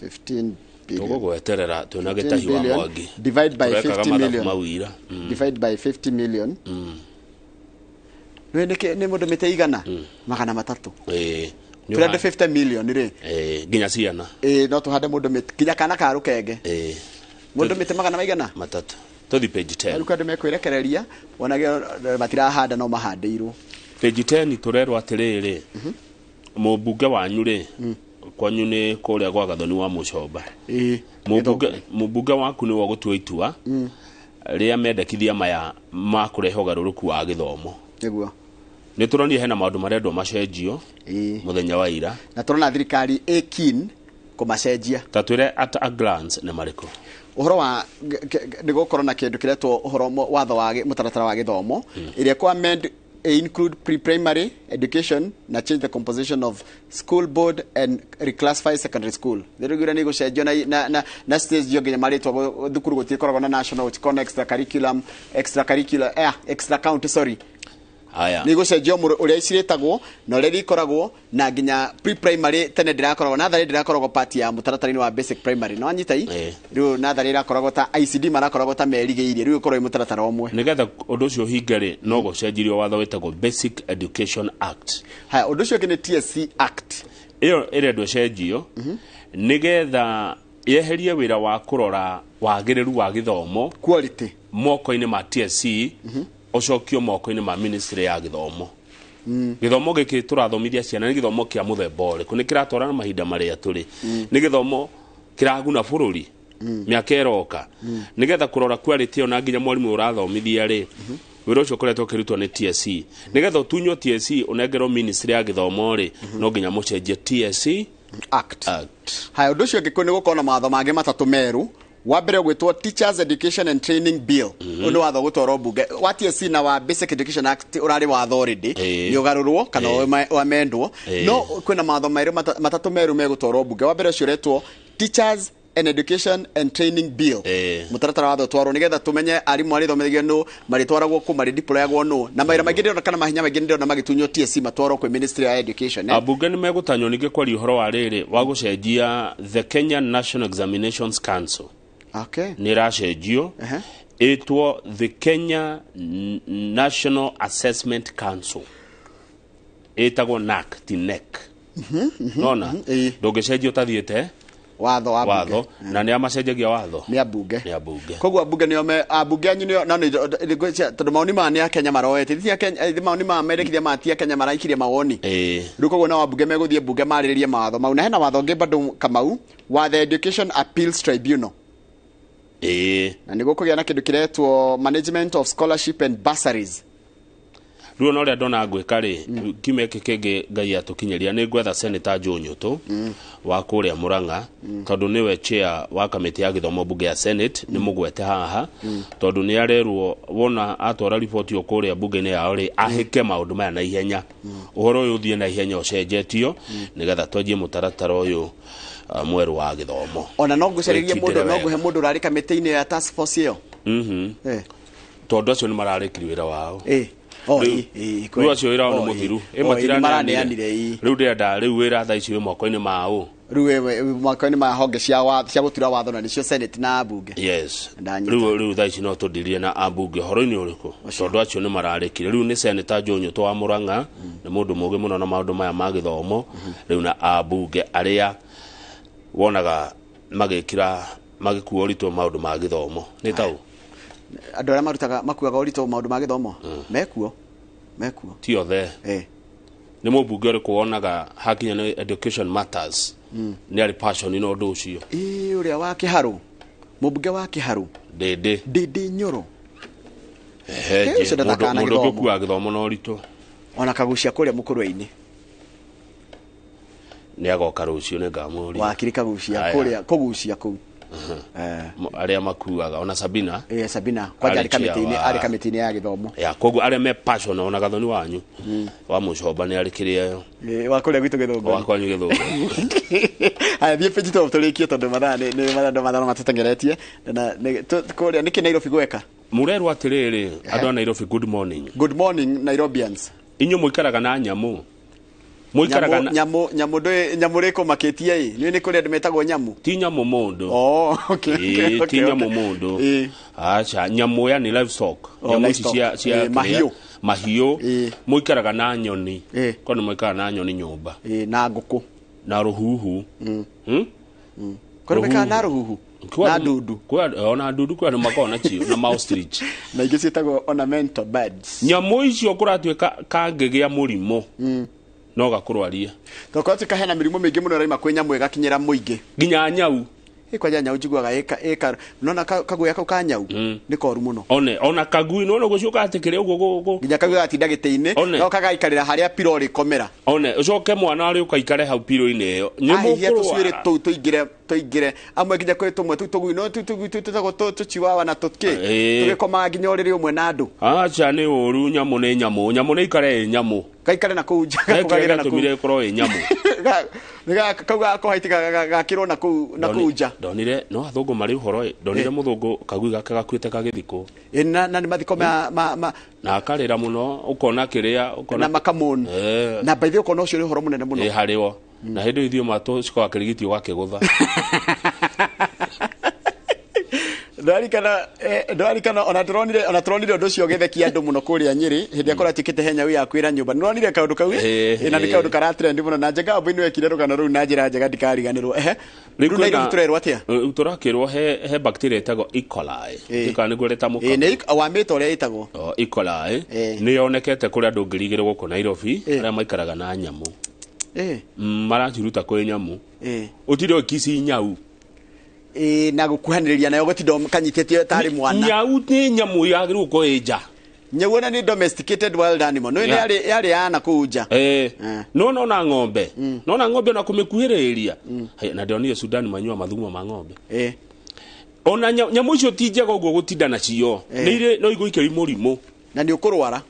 15 billion. Tũgũgweterera twĩna 15 gĩtahi wa billion Mwangi. Divide by Tũrekaga 50 mathabu million. mau ira. Divide by 50 million. Nĩ nĩ mũndũ mĩtĩ 300. Ĩĩ. Nĩ Tũrĩ andũ 50 million rĩ. Ĩĩ, nginya ciana. Ĩĩ, no tũhande mũndũ mĩtĩ nginya kana ka rũkenge. Mũndũ mĩtĩ magana maigana? 300. Tũthi page 10. Rĩu andũ mekwĩrekereria onage matirahanda no mahandĩirwo. Page 10 tũrerwo atĩrĩrĩ, mũmbunge wanyu rĩ, kwanyu nĩ kũrĩa gwa Gathoni wa Mũcomba. Mũmbunge waku nĩwe ũgũtua itua rĩa mendekithia maya ma kũrehe ũgarũrũku wa gĩthomo. Nĩguo. Nĩ tũronire hena maũndũ marendwo macenjio mũthenya wa ira. Na tũrona thirikari ĩ keen kũmacenjia. Ta twĩre at a glance nĩ marĩkũ. Ũhoro wa nĩ gũkorwo na kĩndũ kĩretwo ũhoro watho wa mũtaratara wa gĩthomo ĩrĩa kũ amend include pre-primary education na change the composition of school board and reclassify secondary school. Rĩu nĩ gũcenjio na stage yo nginya marĩtwa thukuru gũtikoragwo na national, gũtikoragwo na extra curriculum, extra curricular, extra county, sorry. Haya. Nĩ gũcenjio ũrĩa cirĩtagwo na ũrĩa ikoragwo, na nginya pre-primary tene ndĩrakoragwo, natharĩ ndĩrakoragwo part ya mũtaratara-inĩ wa basic primary, no anyita i rĩu natharĩ ĩrakoragwo ta ICD marakoragwo ta merigĩirie, rĩu ĩkorwo ĩ mũtaratara ũmwe. Nĩgetha ũndũ ũcio ũhinge rĩ, no gũcenjirio watho wĩtagwo Basic Education Act. Haya, ũndũ ũcio ũngĩ nĩ TSC Act. Ĩyo ĩrendwo ĩcenjio nĩgetha yeherie wĩra wa kũrora wagĩrĩru wa gĩthomo, quality, moko-inĩ ma TSC, ũcokio moko-inĩ ma ministry ya gĩthomo. Gĩthomo gĩkĩ tũrathomithia ciana nĩ gĩthomo kĩa mũthemba ũrĩkũ? Nĩ kĩratwarana mahinda marĩa tũrĩ? Nĩ gĩthomo kĩraguna bũrũri mĩaka ĩroka? Nĩgetha kũrora quality ĩyo na nginya mwarimũ ũrathomithia rĩ, wĩra ũcio ũkoretwo ũkĩrutwo nĩ TSC. Nĩgetha ũtunywo TSC ũnengerwo ministry ya gĩthomo rĩ, no nginya mũcenjie TSC Act. Haya, ũndũ ũcio ũngĩ nĩ gũkorwo na mawatho mangĩ matatũ merũ. Wa mbere ũgwĩtwo Teachers Education and Training Bill. Ũyũ nĩ watho gũtwarwo mbunge wa TSC na wa Basic Education Act ũrarĩ watho already, nĩ ũgarũrwo kana wamendwo. No kwĩna mawatho merũ matatũ merũ megũtwarwo mbunge. Wa mbere ũcio ũretwo Teachers and Education and Training Bill. Mũtaratara watho ũtwarwo nĩgetha tũmenye arimũ arĩa thomithagio nũ, marĩtwaragwo kũ, marĩdeployagwo nũ, na mawĩra maingĩ ndĩrona kana mahinya maingĩ ndĩrona magĩtunywo TSC matwarwo kwĩ Ministry ya Education. Ambunge nĩ megũtanywo ningĩ kwaria ũhoro wa rĩrĩ wa gũcenjia the Kenya National Examinations Council. Nĩ ĩracenjio ĩtwo the Kenya National Assessment Council, ĩtagwo NAC ti NEC. Nona ndũngĩcenjio ũtathiĩte watho wa bunge. Watho na nĩ amacenjagia watho. Nĩ ambunge. Nĩ ambunge. Koguo ambunge nĩo me ambunge anyu nĩo na nĩ tondũ maoni maya nĩ a Kenya maroete, ti a Kenya, maoni maya mendekithia maya ti a Kenya maraikirie mawoni. Rĩu koguo nao ambunge megũthiĩ mbunge marĩrĩrie mawatho mau. Na hena watho ũngĩ bado Kamau wa the Education Appeals Tribunal. Na nĩ gũkũgĩa na kĩndũ kĩretwo Management of Scholarship and Bursaries. Rĩu ona ũrĩa ndona ngwĩka rĩ, kiumia gĩkĩ kĩngĩ Ngai atũkinyĩria, nĩ ngwetha Senator Joe Nyũtũ wa kũrĩa Murang'a, tondũ nĩwe chair wa kamĩtĩ ya gĩthomo mbunge ya Senate. Nĩ mũgwete haha tondũ nĩ arerwo wona atwara riboti ĩyo kũrĩa mbunge-inĩ yao rĩ, ahĩke maũndũ maya na ihenya, ũhoro ũyũ ũthiĩ na ihenya ũcenjetio nĩgetha twanjie mũtaratara ũyũ mwerũ wa gĩthomo. Ona no ngũcarĩrie Wĩkindĩre mũndũ, no wega. ngũhe mũndũ ũrarĩ kamĩtĩ-inĩ ya task force ĩyo. Tondũ acio nĩ mararĩkirie wĩra wao. Oh, Rĩu acio wĩra wao nĩ mũthiru. Nĩmaraneanire, ĩ. Rĩu ndĩrenda rĩu wĩra thaa ici wĩ moko-inĩ ma ũ? Rĩu wĩ moko-inĩ ma honge cia gũtura watho, na nĩcio Senate na mbunge. Yes. Ndanyita. Rĩu thaa ici no tũndirie na ambunge ũhoro-inĩ ũrĩkũ, tondũ acio nĩ mararĩkire. Rĩu nĩ Senator Joe Nyũtũ wa Murang'a, nĩ mũndũ mũũgĩ mũno na maũndũ maya ma gĩthomo. Rĩu na ambunge arĩa wonaga magĩkira magĩkua ũritũ maũndũ ma gĩthomo nĩ taũ? Andũ arĩa marutaga makuaga ũritũ maũndũ ma gĩthomo mekuo. Ti othe. Nĩ mũmbunge ũrĩkũ wonaga hakinya nĩ education matters nĩ arĩ passion na ũndũ ũcio? Ĩ, ũrĩa wa Kĩharũ, mũmbunge wa Kĩharũ. Ndĩndĩ. Ndĩndĩ Nyoro. Ehe, Ũcio ndathakaga na mũndũ gĩthomo. ũngĩ ũkuaga gĩthomo na ũritũ. Ona kagucia kũrĩa mũkũrwe-inĩ. Nĩ agoka rũciũ, nĩ ngamũria. Wakiri kagucia Aya. kũrĩa kũgucia kũu. Arĩa makuaga ona Sabina. Sabina kwanja Arĩ chair arĩ kamĩtĩ-inĩ ya gĩthomo. Ya koguo arĩa me passion ona gathoni wanyu wa mũcomba nĩ arĩ kĩrĩa ĩyo. Wa kũrĩa gwitũ Gĩthũngũri. Wa kwanyu Gĩthũngũri. Haya, thiĩ page 12 tũrĩkie tondũ mathaa nĩ mathaa matũtengeretie. Na kũrĩa nĩkĩ Nairobi gweka? Mũrerwo atĩrĩrĩ, andũ a Nairobi, good morning. Good morning Nairobians. Inyuĩ mũikaraga na nyamũ. Mũikaraga na Nyamũ ndũĩ nyamũ rĩkũ makĩtie ĩ? Nĩ kũrĩ andũ metagwo nyamũ? Ti nyamũ mũndũ. Oh, okay, okay, Ti okay, nyamũ okay. mũndũ. Aca, nyamũ yani livestock. Oh, Nyamũ ici livestock. cia kĩrĩa? Mahiũ. Mahiũ. Mũikaraga na nyoni. Korwo nĩ mũikaraga na nyoni nyũmba. Na ngũkũ. Na rũhuhu. Korwo mũikaraga na rũhuhu? Na ndundu. Ona ndundu kwĩ andũ makoragwo nacio, na ostrich. Na ingĩ ciĩtagwo ornamental birds. Nyamũ icio kũratuĩka kangĩgĩa mũrimũ. No gakũrwarie. Tondũ kũratuĩka hena mĩrimũ mĩingĩ mũno ĩraima kwĩ nyamũ ĩgakinyĩra mũingĩ. Nginya nyau. Kwanja nyau njiguaga ĩka nona kaguoya kau ka nyau nĩ koru mũno. One ona kagui nona gũcoka atĩ kĩrĩa ũguo gũkũ nginya kagui gatinda gĩtĩ-inĩ no kagaikarĩra harĩa piro rĩkomera. One ũcoke mwana arĩ ũkaikare hau piro-inĩ ĩyo nĩ mũkũrwara tũcuĩrĩ tũu tũingĩre amwe nginya kwĩ tũmwe tũu tũgui no tũu tũtagwo tũchiwawa na tũkĩ tũgĩkomaga nginya ũrĩrĩ ũmwe na andũ. Aca nĩ ũru nyamũ nĩ nyamũ nyamũ nĩ ikare ĩ nyamũ kaikare na kũu nja gakũgagĩra na kũu gĩatũmire ĩkorwo ĩ nyamũ kau gakohaitika gakĩrwo na kũu nja. Ndonire no athũngũ marĩ ũhoro ĩ ndonire mũthũngũ kagui gake gakuĩte gagĩthikwo na nĩ mathiko ma na akarĩra mũno ũkona kĩrĩa ũkona na makamũn na by the way ũkona ũcio nĩ ũhoro mũnene mũno ĩ harĩo na hĩndĩ ithuĩ matũ cikoga kĩrigiti ũgakĩgũtha. Ndwarikana ona tũronire ũndũ ũcio ũgĩthekia andũ mũno kũrĩa Nyĩrĩ hĩndĩ ĩrĩa kũratuĩkĩte he nyau ya kwĩra nyũmba. Nĩũronire kaũndũ kau na nĩ kaũndũ karatrend mũno na Njenga Wambui nĩwekire rũgano rũu na njĩra njega ndikariganĩrwo. Ehe, rĩu Nairobi tũrerwo atĩa? Rĩu tũrakĩrwo he bacteria ĩtagwo E. coli. Ndikana nĩguo ĩrĩtamũkagwo. Nĩ wamĩta ũrĩa ĩtagwo. E. coli nĩ yonekete kũrĩa andũ 2,000 gũkũ Nairobi arĩa maikaraga na nyamũ. Maraciruta kwĩ nyamũ. Ũtire ũkici nyau. Na gũkuhanĩrĩria nayo gũtinda kanyitĩtio tarĩ mwana. Nyau nĩ nyamũ yagĩrĩirwo gũkorwo ĩ nja. Nyau ona nĩ domesticated wild animal. No nĩ yarĩ yana kũu nja. No nona ng'ombe. Nona ng'ombe ona kũmĩkuhĩrĩria. Na ndonire Sudan manyua mathugumo ma ng'ombe. Ona nyamũ icio ti njega ũguo gũtinda nacio. Nĩ irĩ no igũikĩri mũrimũ. Na nĩ ũkũrwara.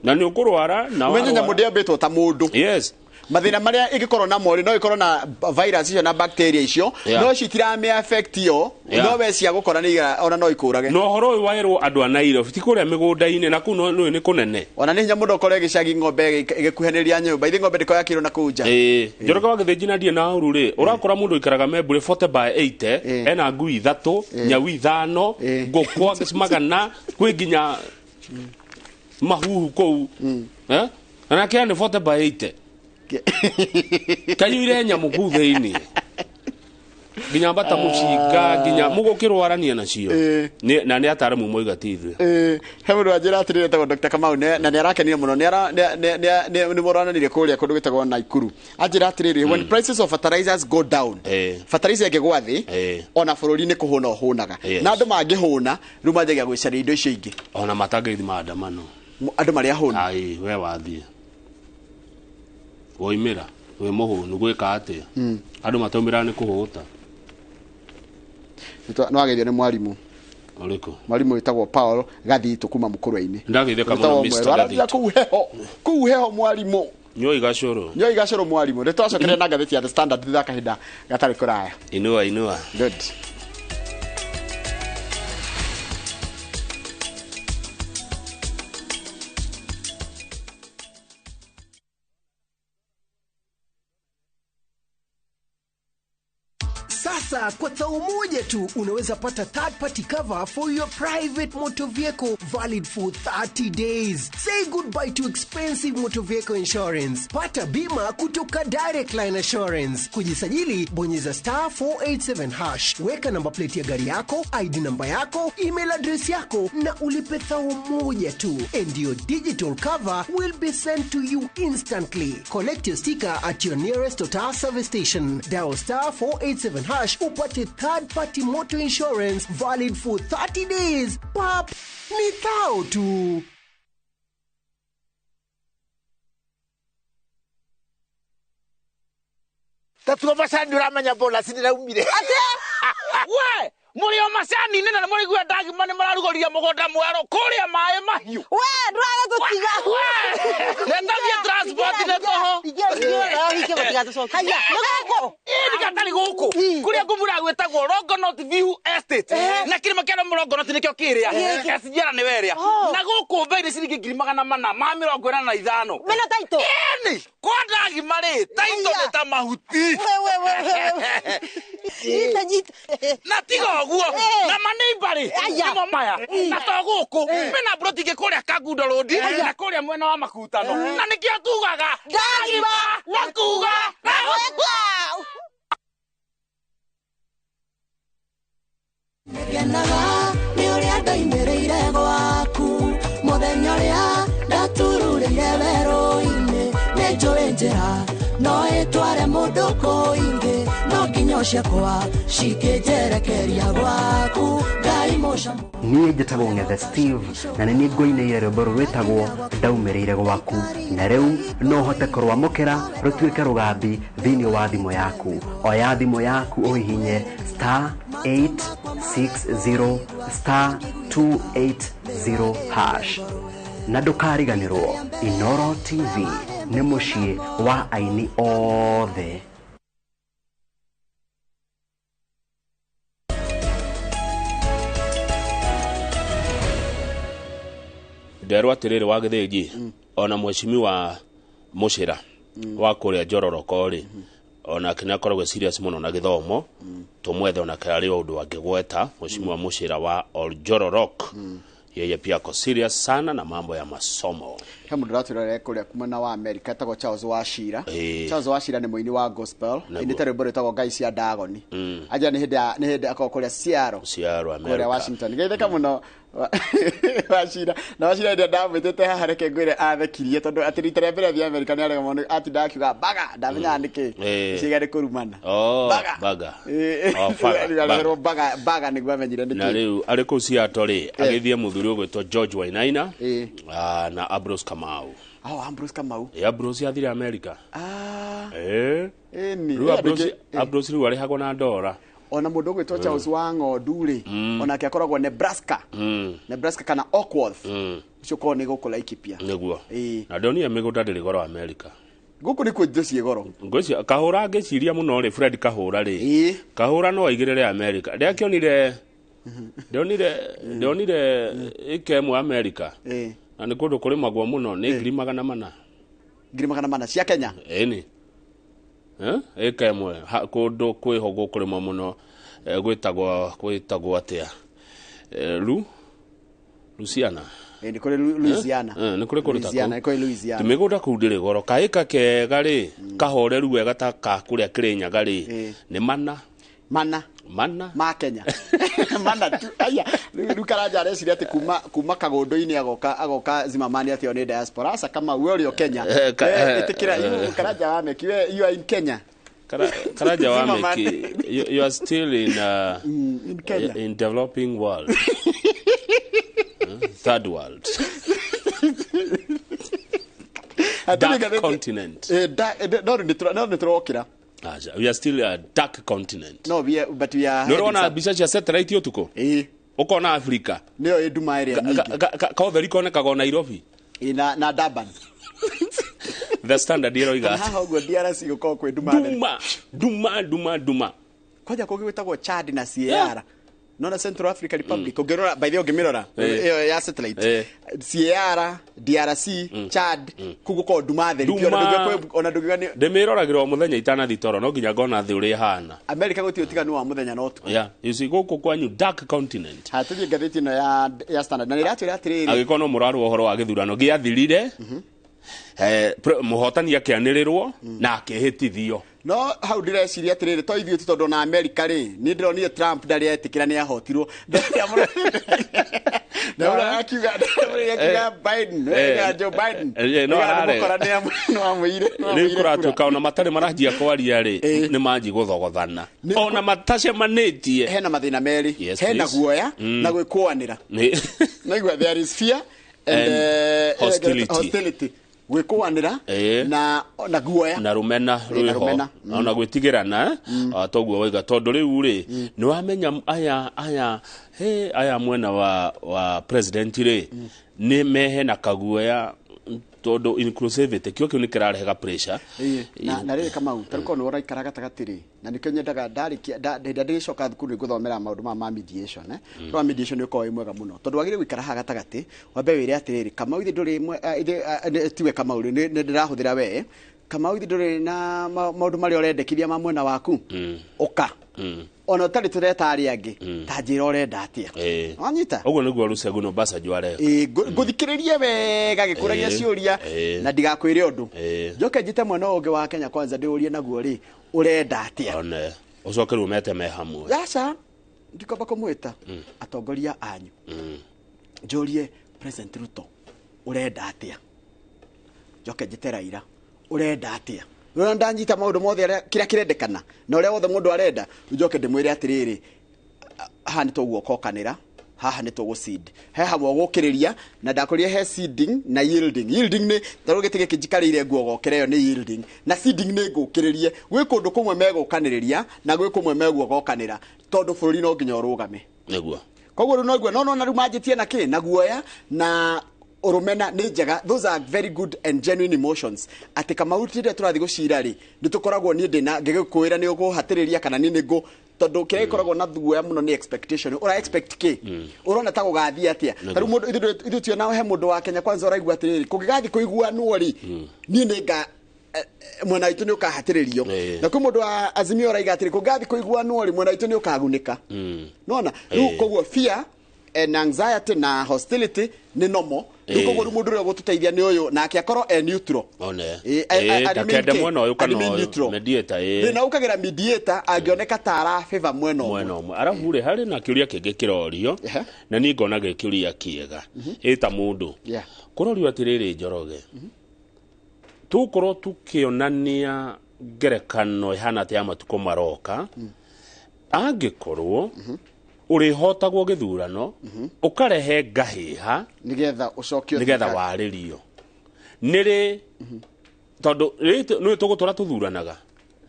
Na nĩ ũkũrwara na ũmenye nyamũ ndĩambĩtwo ta mũndũ. Yes. Mathĩna marĩa ĩngĩkorwo namo rĩ no ĩkorwo na virus icio na bacteria icio no citiramĩ affect yo no we cia gũkora nĩ ona no ikũrage. No ũhoro ũyũ waerwo andũ a Nairobi ti kũrĩa mĩgũnda-inĩ na kũu no nĩ kũnene. Ona nĩ hinya mũndũ ũkore gĩcagi ng'ombe ĩgĩkuhanĩrĩria nyũmba ithe ng'ombe ndĩkorwo yakĩirwo na kũu nja. Njoroge wa Gĩthĩnji na ndirĩ na ũru rĩ ũrakora mũndũ ũikaraga Membũrĩ 40 by 80 ena ngui 3 nyau 5 ngũkũ magana kwĩ nginya mahuhu kũu. Na kĩa nĩ 40 by 80 kayuire nyamũ kũu thĩinĩ nginya mbata mũcinga nginya mũgũkĩrwarania nacio na nĩ ataramu moiga ti ithuĩ. He mũndũ wanjĩra atĩrĩrĩ etagwo Dr. Kamau na nĩ arakenire mũno nĩ mũrananire kũrĩa kũndũ gwĩtagwo Naikuru. Anjĩra atĩrĩrĩ when prices of fertilizers go down fertilizer ĩngĩgwa thĩ ona bũrũri nĩ kũhũna ũhũnaga na andũ mangĩhũna rĩu manjagia gwĩcaria indo icio ingĩ ona matangĩthi maandamano andũ marĩa ahũnu. Ai we wathiĩ woimĩra wĩ mũhũnu gwĩka atĩa andũ mataumĩraga nĩ kũhũta. Nĩ wageithio nĩ mwarimũ ũrĩkũ? Mwarimũ wĩtagwo Paul Gathitũ kuma Mũkũrwe-inĩ. Ndageithĩka mũno Mr. Gathitũ. Kũu heho mwarimũ. Nyua igacũrũ. Nyua igacũrũ mwarimũ. Nĩ twacokeria na ngathĩti ya The Standard thutha kahinda gatarĩ kũraya. Inua inua. Good. Sasa kwa thao moja tu unaweza pata third party cover for your private motor vehicle valid for 30 days. Say goodbye to expensive motor vehicle insurance. Pata bima kutoka Direct Line Assurance. Kujisajili bonyeza *487#. Weka namba plate ya gari yako, ID namba yako, email address yako na ulipe thao moja tu. And your digital cover will be sent to you instantly. Collect your sticker at your nearest Total service station. Dial *487# upate third party motor insurance valid for 30 days. Pap, ni thao tu. Tatuo macani uramenya bonus ndiraumire. Atia? We, muri o macani nene na muri gwa ndagima ni mararugoria mugunda mwerũ kuria maĩ mahiũ. We, ndũraga gũtiga. Netathie transport nĩ toho. Haya, nĩ gũkũ. Ĩ nĩ gatarĩ gũkũ. Kũrĩa ngũmura gwĩtagwo Longonot View Estate. Na kĩrĩma kĩa Longonot nĩkĩo kĩrĩa. SGR nĩ werĩa. Na gũkũ bei nĩ ciringi 485. Mena taito. Ĩni, kwa ndagima rĩ, taito nĩ ta mahuti. We. Nyita nyita. Na tiga ũguo, na maneiba rĩ, nĩmo maya. Na to gũkũ, mena broti ingĩ kũrĩa Kangundo Road, na kũrĩa mwena wa Makutano. Na nĩkĩo tugaga, ndagima na kuga na gwĩka. Ngenaga nĩ ũrĩa ndoimĩrĩire gwaku mũthenya ũrĩa ndatururĩire werũ-inĩ nĩ njũĩ njĩra no ĩtware mũndũ kũingĩ no nginya Ciakwa cikĩnjerekeria gwaku Ngai mũcamo. Niĩ njĩtagwo Ng'ethe Steve na nĩ niĩ ngũinĩire rwĩmbo rũrũ rwĩtagwo Ndaumĩrĩire Gwaku, na rĩu no ũhote kũrwamũkĩra rũtuĩke rũgambi thĩinĩ wa thimũ yaku. Oya thimũ yaku ũhihinye star 860 star 280 hash, na ndũkariganĩrwo Inoro TV nĩ mũciĩ wa aini othe. Nderwo atĩrĩrĩ, wa Gĩthĩnji, ona mheshimiwa Mũcĩra wa kũrĩa Njororoko rĩ, onake nĩ akoragwo serious mũno na gĩthomo. Tũmwethe onake arĩ o ũndũ angĩgweta. Mheshimiwa Mũcĩra wa Oljororok, yeye pia ako serious sana na mambo ya masomo. He mũndũ ũratwĩrorere kũrĩa kumana wa Amerika etagwo Charles Wachira. Charles Wachira nĩ mũini wa gospel. Ainĩte rwĩmbo rwĩtagwo Ngai cia Ndagoni. Anja nĩ hĩndĩ nĩ hĩndĩ akoragwo kũrĩa Seattle. Seattle, kũrĩa America. Washington. Geithĩka mũno Wachira. Na Wachira hĩndĩ ĩrĩa ndamwĩtĩte haha, reke ngwĩre athekirie tondũ atĩ rita rĩa mbere athiĩ Amerika nĩ arega atindaga akiuga baga, ndamenyaga nĩkĩ. Ciga nĩ kũrumana. Oh, Baga. Baga. Oh, baga, baga. Areherwo baga baga nĩguo amenyire Na nĩkĩ. rĩu arĩ kũu Seattle rĩ, agĩthiĩ mũthuri ũgwĩtwo George Wainaina na Ambrose Kamau. Oh, Ambrose Kamau. Ambrose athire America. Ah. Ĩni. Ĩni. Rĩu Ambrose, Ambrose rĩu arĩhagwo na ndora. Ona mũndũ ũgwĩtwo Charles wa Ng'ondu rĩ, onake akoragwo Nebraska. Nebraska kana Oakworth. Ũcio ũkoragwo nĩ gũkũ Laikipia. Nĩguo. Na ndonire mĩgũnda ndĩrĩ goro America. Gũkũ nĩkuo indo ciĩ goro. Ngwĩciria Kahũra, ngĩciria mũno rĩ, Fred Kahũra rĩ, Kahũra no aigĩrĩre America. Ndĩakĩonire ndionire ĩka ĩmwe America na nĩ kũndũ kũrĩmagwo mũno, nĩ 400,000. 400,000 cia Kenya? Ĩni. Ĩka ĩmwe kũndũ kwĩho gũkũrĩmwo mũno, gwĩtagwo atĩa? Luciana. Nĩ kũrĩ Louisiana. Nĩ kũrĩ kũndũ ta Louisiana, kũu. nĩ kũrĩ Louisiana. Mĩgũnda kũu ndĩrĩ goro. Kaĩka kega rĩ, kahoreru wega ta ka kũrĩa Kĩrĩnyaga rĩ, nĩ mana. Mana. Mana. Ma Kenya. Mana tu. Aya, rĩu Karanja areciria atĩ kuma kagũndũ-inĩ agoka Zimamani atĩ o nĩ diaspora. Aca Kamau, we ũrĩ o Kenya. Eh, We ĩtĩkĩra, you Karanja wa Meki, we you are in Kenya. Karanja wa Zimmerman. Meki, you are still in in Kenya. In developing world. Third world. Hatirĩ Dark continent. No rĩu no nĩ tũrokĩra. Acha, we are still a dark continent. No, we are, but we are Nĩ ũrona heading mbica cia satellite ũtukũ? Ũkona Africa. Nĩyo ĩ nduma ĩrĩa nyingĩ. Kaũtheri konekaga o Nairobi. Na Durban. The Standard ĩroiga Kana atĩ haha ũguo DRC gũkoragwo kwĩ nduma nene. Nduma, nduma, nduma, nduma. Kwanja kũngĩ gwĩtagwo Chad na CAR. Nona Central Africa Republic, ũngĩrora, by the way, ũngĩmĩrora ĩyo ya satellite, CAR, DRC, Chad, kũu gũkoragwo nduma theri biũ, Nduma. ona ndũngiuga nĩ Ndĩmĩroragĩra o mũthenya itanathiĩ toro, no nginya ngona thĩ ũrĩa ĩhana. America gũtirĩ ũtiganu wa mũthenya na ũtukũ. Yeah, you see, gũkũ kwanyu dark continent. Ha, tũthiĩ ngathĩti ĩno ya Standard na nĩ ĩratwĩra atĩrĩrĩ. Angĩkorwo no mũrarwo ũhoro wa gĩthurano gĩathirire, mũhotani akĩanĩrĩrwo na akĩhĩtithio. No hau ndĩreciria atĩrĩrĩ, to ithuĩ tu, tondũ na America rĩ, niĩ ndĩronire Trump ndarĩ etĩkĩra nĩ ahotirwo. Akiuga Biden, Joe Biden no arare. mũkora nĩ amũire. Rĩu kũratuĩka ona matarĩ maranjia kwaria rĩ, nĩ manji gũthogothana ona matacemanĩtie. Hena mathĩna merĩ. Yes, hena please. guoya na gwĩkũanĩra. Naigua there is fear and, And hostility. Hostility, gwĩkũanĩra na guoya. Na rũmena. Na rwĩho rũmena. Ona gwĩtigĩrana, toguo waiga, tondũ rĩu rĩ, nĩ wamenya aya he aya mwena wa president rĩ, nĩ mehe na kaguoya tondũ inclusivity kĩo kĩu nĩ kĩrarehega pressure. Ĩĩ, na rĩrĩ Kamau, tarĩ korwo nĩ ũraikara gatagatĩ rĩ, na nĩkĩo nyendaga ndarĩkia hĩndĩ ĩrĩa ndĩgĩcoka thukuru nĩ ngũthomera maũndũ maya ma mediation, eh. Ma mediation nĩ ũkoragwo wĩ mwega mũno tondũ wagĩrĩire gũikara haha gatagatĩ, wambe wĩre atĩrĩrĩ, Kamau, ithe ndũrĩ tiwe Kamau rĩ, nĩ ndĩrahũthĩra we Kamau, ithe ndũrĩ na maũndũ marĩa ũrendekithia ma mwena waku, ũka ona ũtarĩ tũreta arĩa angĩ, ta njĩra ũrenda atĩa. Wanyita? Ũguo nĩguo Olusegun Obasanjo areka. Ĩĩ, ngũthikĩrĩrie wega gĩkũragia ciũria na ndigakwĩre ũndũ. Njoke njĩte mwena ũyũ ũngĩ wa Kenya Kwanza ndĩũrie naguo rĩ, ũrenda atĩa. One ũcoke rĩu mete me hamwe. Aca, ndikwamba kũmwĩta atongoria anyu, njũrie President Ruto, ũrenda atĩa, njoke njĩte Raila, ũrenda atĩa. Rĩu ndanyita maũndũ mothe arĩa kĩrĩa kĩrendekana na ũrĩa wothe mũndũ arenda, njoke ndĩmwĩre atĩrĩrĩ, haha nĩ tũguokokanĩra, haha nĩ tũgũseed, he hamwe ũgũkĩrĩria, na ndakũria he seeding na yielding. Yielding nĩ tarĩu gĩtĩ gĩkĩ njikarĩire nguogokera, ĩyo nĩ yielding, na seeding nĩ ngũkĩrĩrie. Gwĩ kũndũ kũmwe megũkanĩrĩria na gwĩ kũmwe meguogokanĩra, tondũ bũrũri no nginya ũrũgame. Nĩguo. Koguo rĩu noigua no na rĩu manjĩtie na kĩ na guoya na ũrũmena nĩ njega. Those are very good and genuine emotions, atĩ Kamau rĩrĩa tũrathiĩ gũcira rĩ, nĩ tũkoragwo niĩ ndĩna ngĩgĩkwĩra nĩ ũkũhatĩrĩria kana niĩ nĩ ngũ, tondũ kĩrĩa gĩkoragwo na thuoya mũno nĩ expectation. Ũra expect kĩ? Ũrona ta gũgathiĩ atĩa? Ta rĩu mũndũ ithuĩ tuona he mũndũ wa Kenya Kwanza ũraigua atĩrĩrĩ, kũngĩgathiĩ kũiguanwo rĩ, niĩ nĩ nga mwena witũ nĩ ũkahatĩrĩrio, na kwĩ mũndũ wa Azimio ũraiga atĩrĩ, kũngĩgathiĩ kũiguanwo rĩ, mwena witũ nĩ ũkagunĩka. Nona rĩu koguo fear and anxiety na hostility nĩ normal. Rĩu koguo rĩu mũndũ ũrĩa ũgũtũteithia nĩ ũyũ nake akorwo e neutral. One. Remain Ndakende kĩ? mwena ũyũ kana Remain ũyũ. neutral. Mediator, ĩĩ. Thĩna ũkagĩra mediator angĩoneka ta ara favor mwena ũmwe. Mwena ũmwe. Arabu rĩ, harĩ na kĩũria kĩngĩ kĩrorio na niĩ ngona gĩ kĩũria kĩega ĩ ta mũndũ kũrorio atĩrĩrĩ, Njoroge, tũgũkorwo tũkĩonania ngerekano ĩhana atĩa ya matukũ maroka angĩkorwo ũrĩhotagwo gĩthurano ũkarehe ngahĩha nĩgetha ũcokio nĩgetha thirikari? Warĩrio nĩrĩ, tondũ nĩ tũgũtũra tũthuranaga,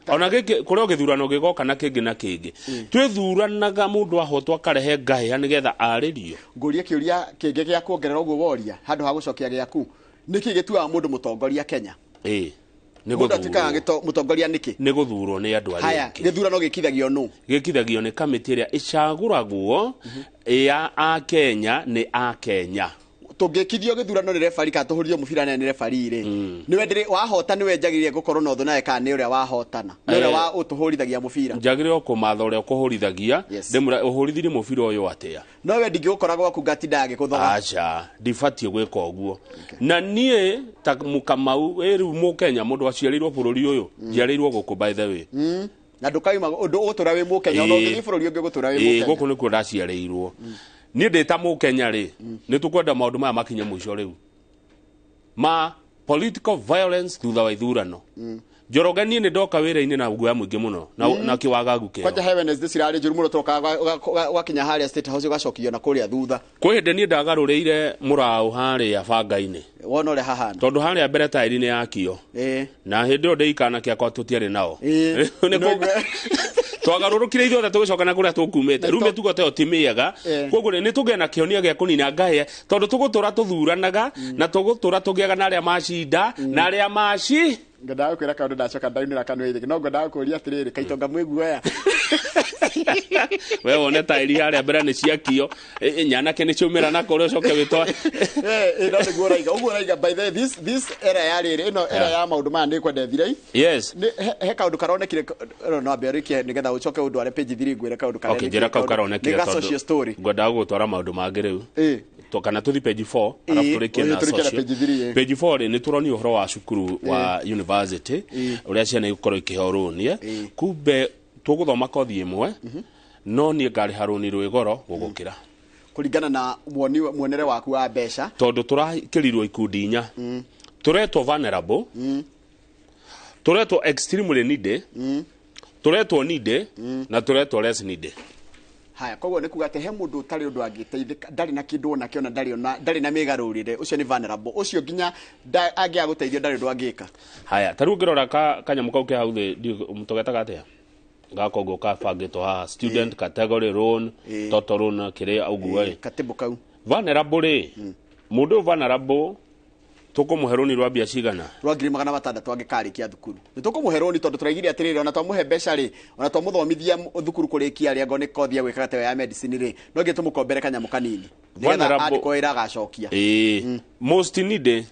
ona gĩkĩ kũrĩ o gĩthurano gĩgoka na kĩngĩ na kĩngĩ, twĩthuranaga, mũndũ ahotwo akarehe ngahĩha nĩgetha arĩrio. Ngũrie kĩũria kĩngĩ gĩa kuongerera ũguo woria handũ ha gũcokia gĩaku. Nĩkĩ gĩtuaga mũndũ mũtongoria Kenya? Ĩĩ, nĩ Mũndũ atuĩkaga gũthurwo. Mũtongoria nĩkĩ? Nĩ gũthurwo nĩ andũ arĩa Haya, angĩ. Gĩthurano gĩkithagio nũ? Gĩkithagio nĩ kamĩtĩ ĩrĩa ĩcagũragwo ya akenya nĩ akenya. Tũngĩkithio gĩthurano nĩ refari kana tũhũrithio mũbira nene nĩ refari rĩ, nĩwe ndĩrĩ wahota, nĩwe njagĩrĩire gũkorwo na ũthũ nawe kana nĩ ũrĩa wahotana, nĩ ũrĩa wa ũtũhũrithagia mũbira? Njagĩrĩirwo kũmatha ũrĩa ũkũhũrithagia, ndĩmwĩra ũhũrithirie mũbira ũyũ atĩa. No we ndingĩgũkora gwaku ngatinda ngĩgũthoga. Aca, ndibatiĩ gwĩka ũguo. Na niĩ ta mũkamau ĩ rĩu mũkenya, mũndũ aciarĩirwo bũrũri ũyũ, njiarĩirwo gũkũ, by the way. Na ndũkaima ũndũ, ũgũtũra wĩ mũkenya ona ũngĩthiĩ bũrũri ũngĩ, ũgũtũra wĩ mũkenya. Gũkũ nĩkuo ndaciarĩirwo. Niĩ ndĩ ta mũkenya rĩ, nĩ tũkwenda maũndũ maya makinye mũico rĩu ma political violence thutha wa ithurano. Njoroge, niĩ nĩ ndoka wĩra-inĩ na guoya mũingĩ mũno na, na kĩwagagu kĩo. Kwanja he Wednesday cirarĩ njũru mũno, tũrokaga ũgakinya harĩa State House ũgacokio na kũrĩa thutha. Kwĩ hĩndĩ niĩ ndagarũrĩire mũraũ harĩa banga-inĩ. Wona ũrĩa hahana. Tondũ harĩa mbere taĩri nĩ yakio, na hĩndĩ ĩyo ndĩikana kĩakwa tũtiarĩ nao. Nĩ twagarũrũkire ithuothe tũgĩcoka na kũrĩa tũkumĩte. Rĩu mĩtugo ta ĩyo ti mĩega. Koguo rĩ, nĩ tũgĩe na kĩhonia gĩa kũnina ngahĩa, tondũ tũgũtũra tũthuranaga na tũgũtũra tũgĩaga na arĩa macinda na arĩa maci Ngwendaga gũkwĩra kaũndũ, ndacoka ndaunĩra kanua ithĩ, no ngwendaga kũria atĩrĩrĩ, kaitonga mwĩ guoya? We wone taĩri harĩa mbere nĩ ciakio. Nyanake nĩ ciaumĩra na kũrĩa ũcoke wĩtwa. No nĩguo ũraiga ũguo ũraiga. By the way, this era ya rĩrĩ ĩno era ya maũndũ maya nĩ kwenda ĩthirei. He kaũndũ karonekire no ambe ũrĩkie nĩgetha ũcoke ũndware page 3 ngwĩre kaũndũ Okay, njĩra kau karonekire. Nĩ ga social story. Ngwendaga gũgũtwara maũndũ mangĩ rĩu. Kana tũthi page 4 arabu tũrĩkie na Tũrĩkie na social. page 3, ĩ. Page 4 rĩ, nĩ tũronio ũhoro wa cukuru wa university, ũrĩa ciana igũkorwo ikĩheo rũni. Kumbe tũgũthoma kothi ĩmwe, no niĩ ngarĩha rũni rwĩ goro gũgũkĩra. Kũringana na muonere waku wa mbeca. Tondũ tũrakĩrirwo ikundi inya. Tũretwo vulnerable, tũretwo extremely needy, tũretwo needy, na tũretwo less needy. Haya, koguo nĩ kuga atĩ he mũndũ ũtarĩ ũndũ angĩteithĩka, ndarĩ na kĩndũ onakĩo, na ndarĩ ona ndarĩ na mĩgarũrĩre, ũcio nĩ vulnerable. Ũcio nginya angĩaga gũteithio ndarĩ ũndũ angĩka. Haya, ta rĩu ũngĩrora kanyamũ kau ke hau thĩ, tũgetaga atĩa gaka ũguo kabangĩtwo haha, student category loan, total loan, kĩrĩa ũguo rĩ, katĩmbũ kau. Vulnerable rĩ, mũndũ ũyũ vulnerable tũkũmũhe rũni rwa mbia cigana? Rwa 600,000 angĩkarĩkia thukuru. Nĩ tũkũmũhe rũni tondũ tũraigire atĩrĩrĩ, ona twamũhe mbeca rĩ, ona twamũthomithia thukuru kũrĩkia rĩ, angorwo nĩ kothi egwĩkaga ta ĩyo ya medicine rĩ, no nginya tũmũkombere kanyamũ kanini nĩgetha Vulnerable- andĩkwo wĩra agacokia. Ĩĩ, most needy.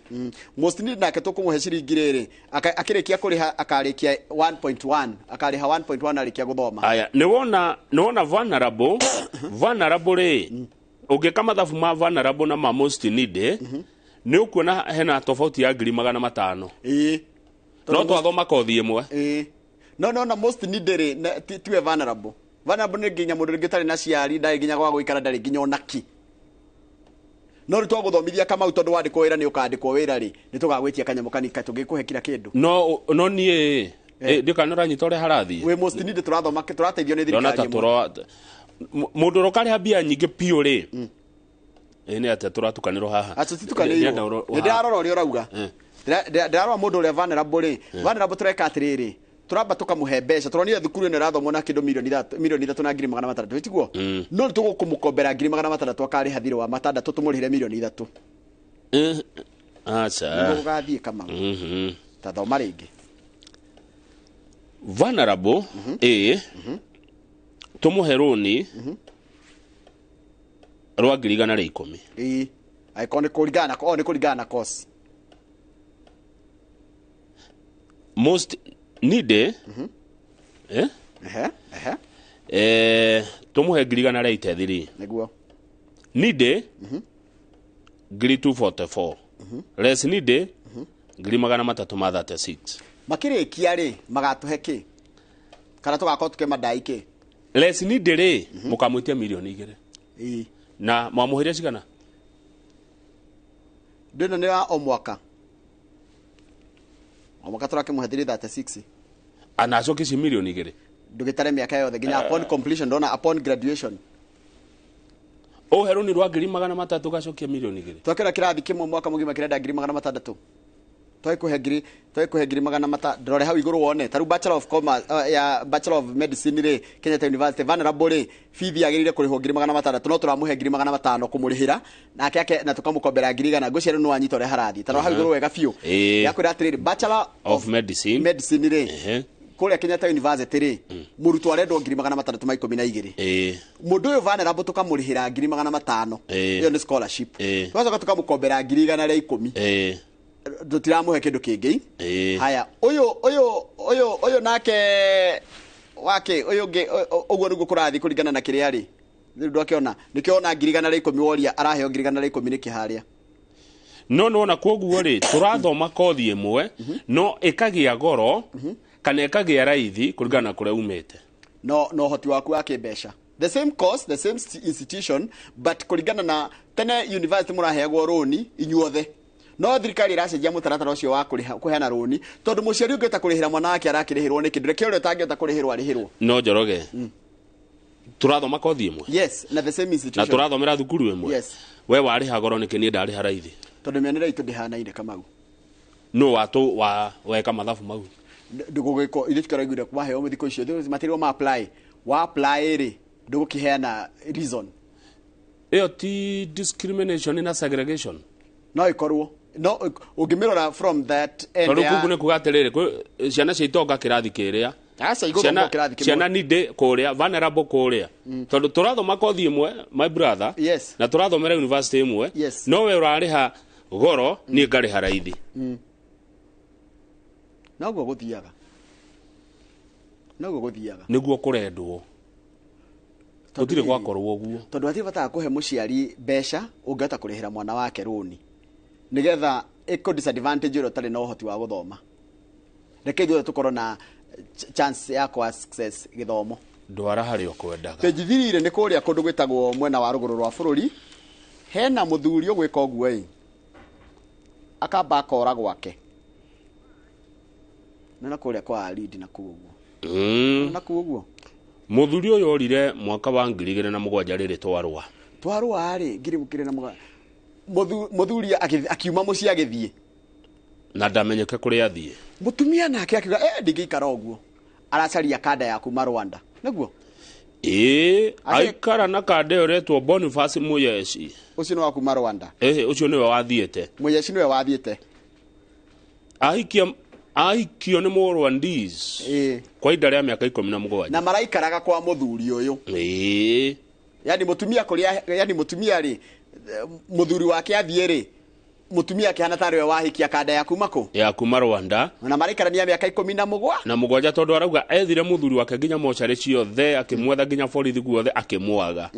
Most needy nake tũkũmũhe ciringi rĩrĩ, akĩrĩkia kũrĩha akarĩkia 1.1, akarĩha 1.1 arĩkia gũthoma. Aya, nĩ wona vulnerable rĩ, ũngĩka mathabu ma vulnerable na ma most needy, nĩ ũkuona hena tofauti ya 500,000. No twathoma kothi ĩmwe. Ĩĩ, no na most needy rĩ, tiwe vulnerable. Vulnerable nĩ nginya mũndũ rĩngĩ ũtarĩ na ciari, ndarĩ nginya gwa gũikara, ndarĩ nginya onaki. No rĩu twagũthomithia Kamau, tondũ wandĩkwo wĩra nĩ ũkandĩkwo wĩra rĩ, nĩ tũgagwĩtia kanyamũ kanini tũngĩkũhe kira kĩndũ. No niĩ ndikana ũranyita ũrĩa harathiĩ. Wĩ most needed, tũrathoma, tũrateithio nĩ ndona ta thirikari ĩmwe. Tũro mũndũ ũrĩa ũkarĩha mbia nyingĩ biũ rĩ, ĩ nĩ atĩa tũratukanĩrwo haha? Acio titukanĩirwo. Ndĩrenda Nĩ ndĩrarora ũrĩa ũrauga. Ndĩrarora mũndũ ũrĩa vulnerable rĩ, vulnerable tũreka atĩrĩrĩ, tũramba tũkamũhe mbeca. Tũronire thukuru ĩno ĩrathomwo na kĩndũ 3,000,000, 3,600,000, tiguo? No nĩ tũgũkũmũkombera 600,000, akarĩha thirĩ wa matandatũ, tũmũrĩhĩre 3 million. Aca. Nĩguo gũgathiĩ, Kamau. Ta thoma rĩngĩ. Vulnerable ĩ tũmũhe rũni rwa 110,000. Ĩĩ, angĩkorwo nĩ kũringana na o nĩ kũringana na course. Most needy, eh? Ehe ehe. Tũmũhe 183,000. Nĩguo. Needy 244,000, less needy 336,000. Makĩrĩkia rĩ, magatũhe kĩ, kana tũgakorwo tũkĩmandai kĩ? Less needy rĩ, mũkamwĩtia 2 million. Ĩĩ. Na mwamũhĩre cigana? Ndĩno nĩ ya o mwaka, o mwaka tũrakĩmũhe 336. Anacokia ci 2 million? Ndũgĩtare mĩaka yothe nginya upon completion, ndona upon graduation. Ũhe rũni rwa 300,000 gacokia 2 million? Twakĩra kĩrathi kĩmwe mwaka mũgima kĩrenda 600,000, twagĩkũhe ngiri, twagĩkũhe ngiri magana mata. Ndorore hau igũrũ wone ta rĩu Bachelor of Commerce, ya Bachelor of Medicine rĩ, Kenyatta University, vulnerable rĩ, bithi yagĩrĩire kũrĩhwo 600,000, no tũramũhe 500,000 kũmũrĩhĩra nake ake na tũkamũkombera 100,000. Ngwĩciria rĩu nĩwanyita ũrĩa harathiĩ. Ta rora hau igũrũ wega biũ. Yakwĩra atĩrĩrĩ, Bachelor of Medicine. Medicine rĩ, kũrĩa Kenyatta University rĩ, mũrutwo arendwo 612,000. Mũndũ ũyũ vulnerable tũkamũrĩhĩra 500,000. Ĩyo nĩ scholarship. Tũgacoka tũkamũkombera 110,000. Tũtiramũhe kĩndũ kĩngĩ. Haya, ũyũ nake wake ũyũ ũngĩ, ũguo nĩguo kũrathiĩ kũringana na kĩrĩa rĩ. Rĩu ndwakĩona nĩkĩo ona 110,000 woria araheo 110,000 nĩkĩ harĩa? No nĩwona koguo rĩ, tũrathoma kothi ĩmwe no ĩkagĩa goro kana ĩkagĩa raithi kũringana na kũrĩa umĩte. No ũhoti waku wa kĩmbeca. The same course, the same institution, but kũringana na tene university mũraheagwo rũni inyuothe, no thirikari ĩracenjia mũtaratara ũcio wa kũrĩha, kũheana rũni, tondũ mũciari ũngĩhota kũrĩhĩra mwana wake arakĩrĩhĩrwo nĩkĩ? Reke ũrĩa ũtangĩhota kũrĩhĩrwo arĩhĩrwo. No Njoroge, tũrathoma kothi ĩmwe. Yes, na the same Na institution. tũrathomera thukuru ĩmwe. Yes. We warĩha goro nĩkĩ, niĩ ndarĩha raithi? Tondũ mĩonere itũ ndĩhanaine, Kamau. No watũ wa weka mathabu mau? Ndũgũgĩko ithuĩ tũkĩraiguire waheo thikũ icio matirwo ma apply, wa apply rĩ, ndũgũkĩheana reason. Ĩyo ti discrimination na segregation? No ĩkorwo, no ũngĩmĩrora from that end. Tondũ kugu nĩ kuga atĩrĩrĩ, ciana cia itonga kĩrathi kĩrĩa, Aca, igũthomwo kĩrathi kĩmwe. Ciana needy kũrĩa, vulnerable kũrĩa, tondũ tũrathoma kothi ĩmwe, my brother, na tũrathomera university ĩmwe, no we ũrarĩha goro, niĩ ngarĩha raithi. Noguo gũthiaga, noguo gũthiaga. Nĩguo kũrendwo, gũtirĩ gwakorwo ũguo. Tondũ hatirĩ bata wa kũhe mũciari mbeca ũngĩhota kũrĩhĩra mwana wake rũni, nĩgetha ĩkũ disadvantage ũrĩa ũtarĩ na ũhoti wa gũthoma. Reke ithuothe tũkorwo na chance ya kwa access gĩthomo. Ndwara harĩa ũkwendaga. Page 3 nĩ kũrĩa kũndũ gwĩtagwo mwena wa rũgũrũ rwa bũrũri, hena mũthuri ũgwĩka ũguo ĩ, akamba akora gwake nĩ kũrĩa kwa Alidi na kũu ũguo. Na kũu ũguo. Mũthuri ũyũ orire mwaka wa 2007 rĩrĩ twarũa. Twarũa rĩ, ngiri mũkĩrĩ na mũthuri akiuma mũciĩ agĩthiĩ. Na ndamenyeke kũrĩa athiĩ. Mũtumia nake akiuga, ndingĩikara ũguo, aracaria kanda ya kuma Rwanda nĩguo. Ĩĩ, aikara na kanda ĩyo ĩretwo Boniface Muyeci. Ũcio nĩ wa kuma Rwanda. Ĩhĩ, ũcio nĩwe wathiĩte. Muyeci nĩwe wathiĩte. Ahikia, ahikio nĩ Mũrwandese kwa ihinda rĩa mĩaka 17. Na maraikaraga kwa mũthuri ũyũ. Yani mũtumia kũrĩa, yani mũtumia rĩ, mũthuri wake athiĩ rĩ, mũtumia akĩhana tarĩ we wahikia kanda ya kuma kũ? Ya kuma Rwanda. Na maraikarania mĩaka ikũmi na mũgwa na mũgwanja, tondũ arauga ethire mũthuri wake nginya mocarĩ ciothe, akĩmwetha nginya borithi guothe, akĩmwaga.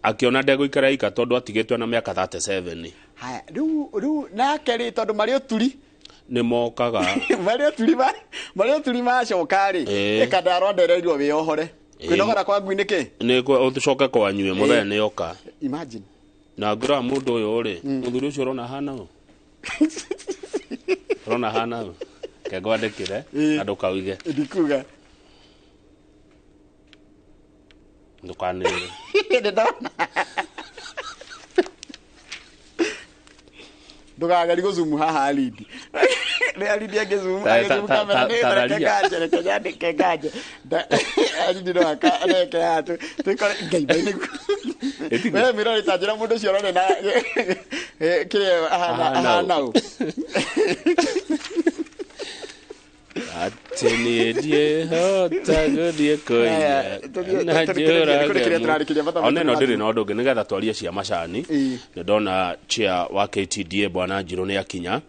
Akĩona ndegũikara ika tondũ atigĩtwo na mĩaka 37. Haya, rĩu nake rĩ, tondũ marĩ ũturi, nĩ mokaga. Marĩ ũturi macoka rĩ, ĩkanda ya Rwanda ĩrerirwo wĩyohore. Kwĩnogora kwa ngui nĩkĩ? Nĩ ũcoke kwanyue mũthenya nĩ oka. Imagine. Na ngĩrora mũndũ ũyũ rĩ, mũthuri ũcio ũrona hana ũ, ũrona hana ũ, kengwandĩkĩre na ndũkauge. Ndikuga. Ndũkanĩre. Ndĩndona. Ndũkageri gũcumu haha Alidi. Nĩ Alidi angĩcumu agĩcumu kamera nĩ reke nganje, reke nyandĩke nganje. Alidi no akareke haha tũikore Ngai bai nĩguo. We mĩrori ta njĩra mũndũ ũcio ũrone na kĩrĩa ahana ũ. Atĩ niĩ ndiĩhota gũthiĩ kũiya na njũrage ona ĩno ndĩrĩ na ũndũ ũngĩ nĩgetha twarie cia macani. Nĩ ndona chair wa KTDA bwana Njirũ nĩ akinya,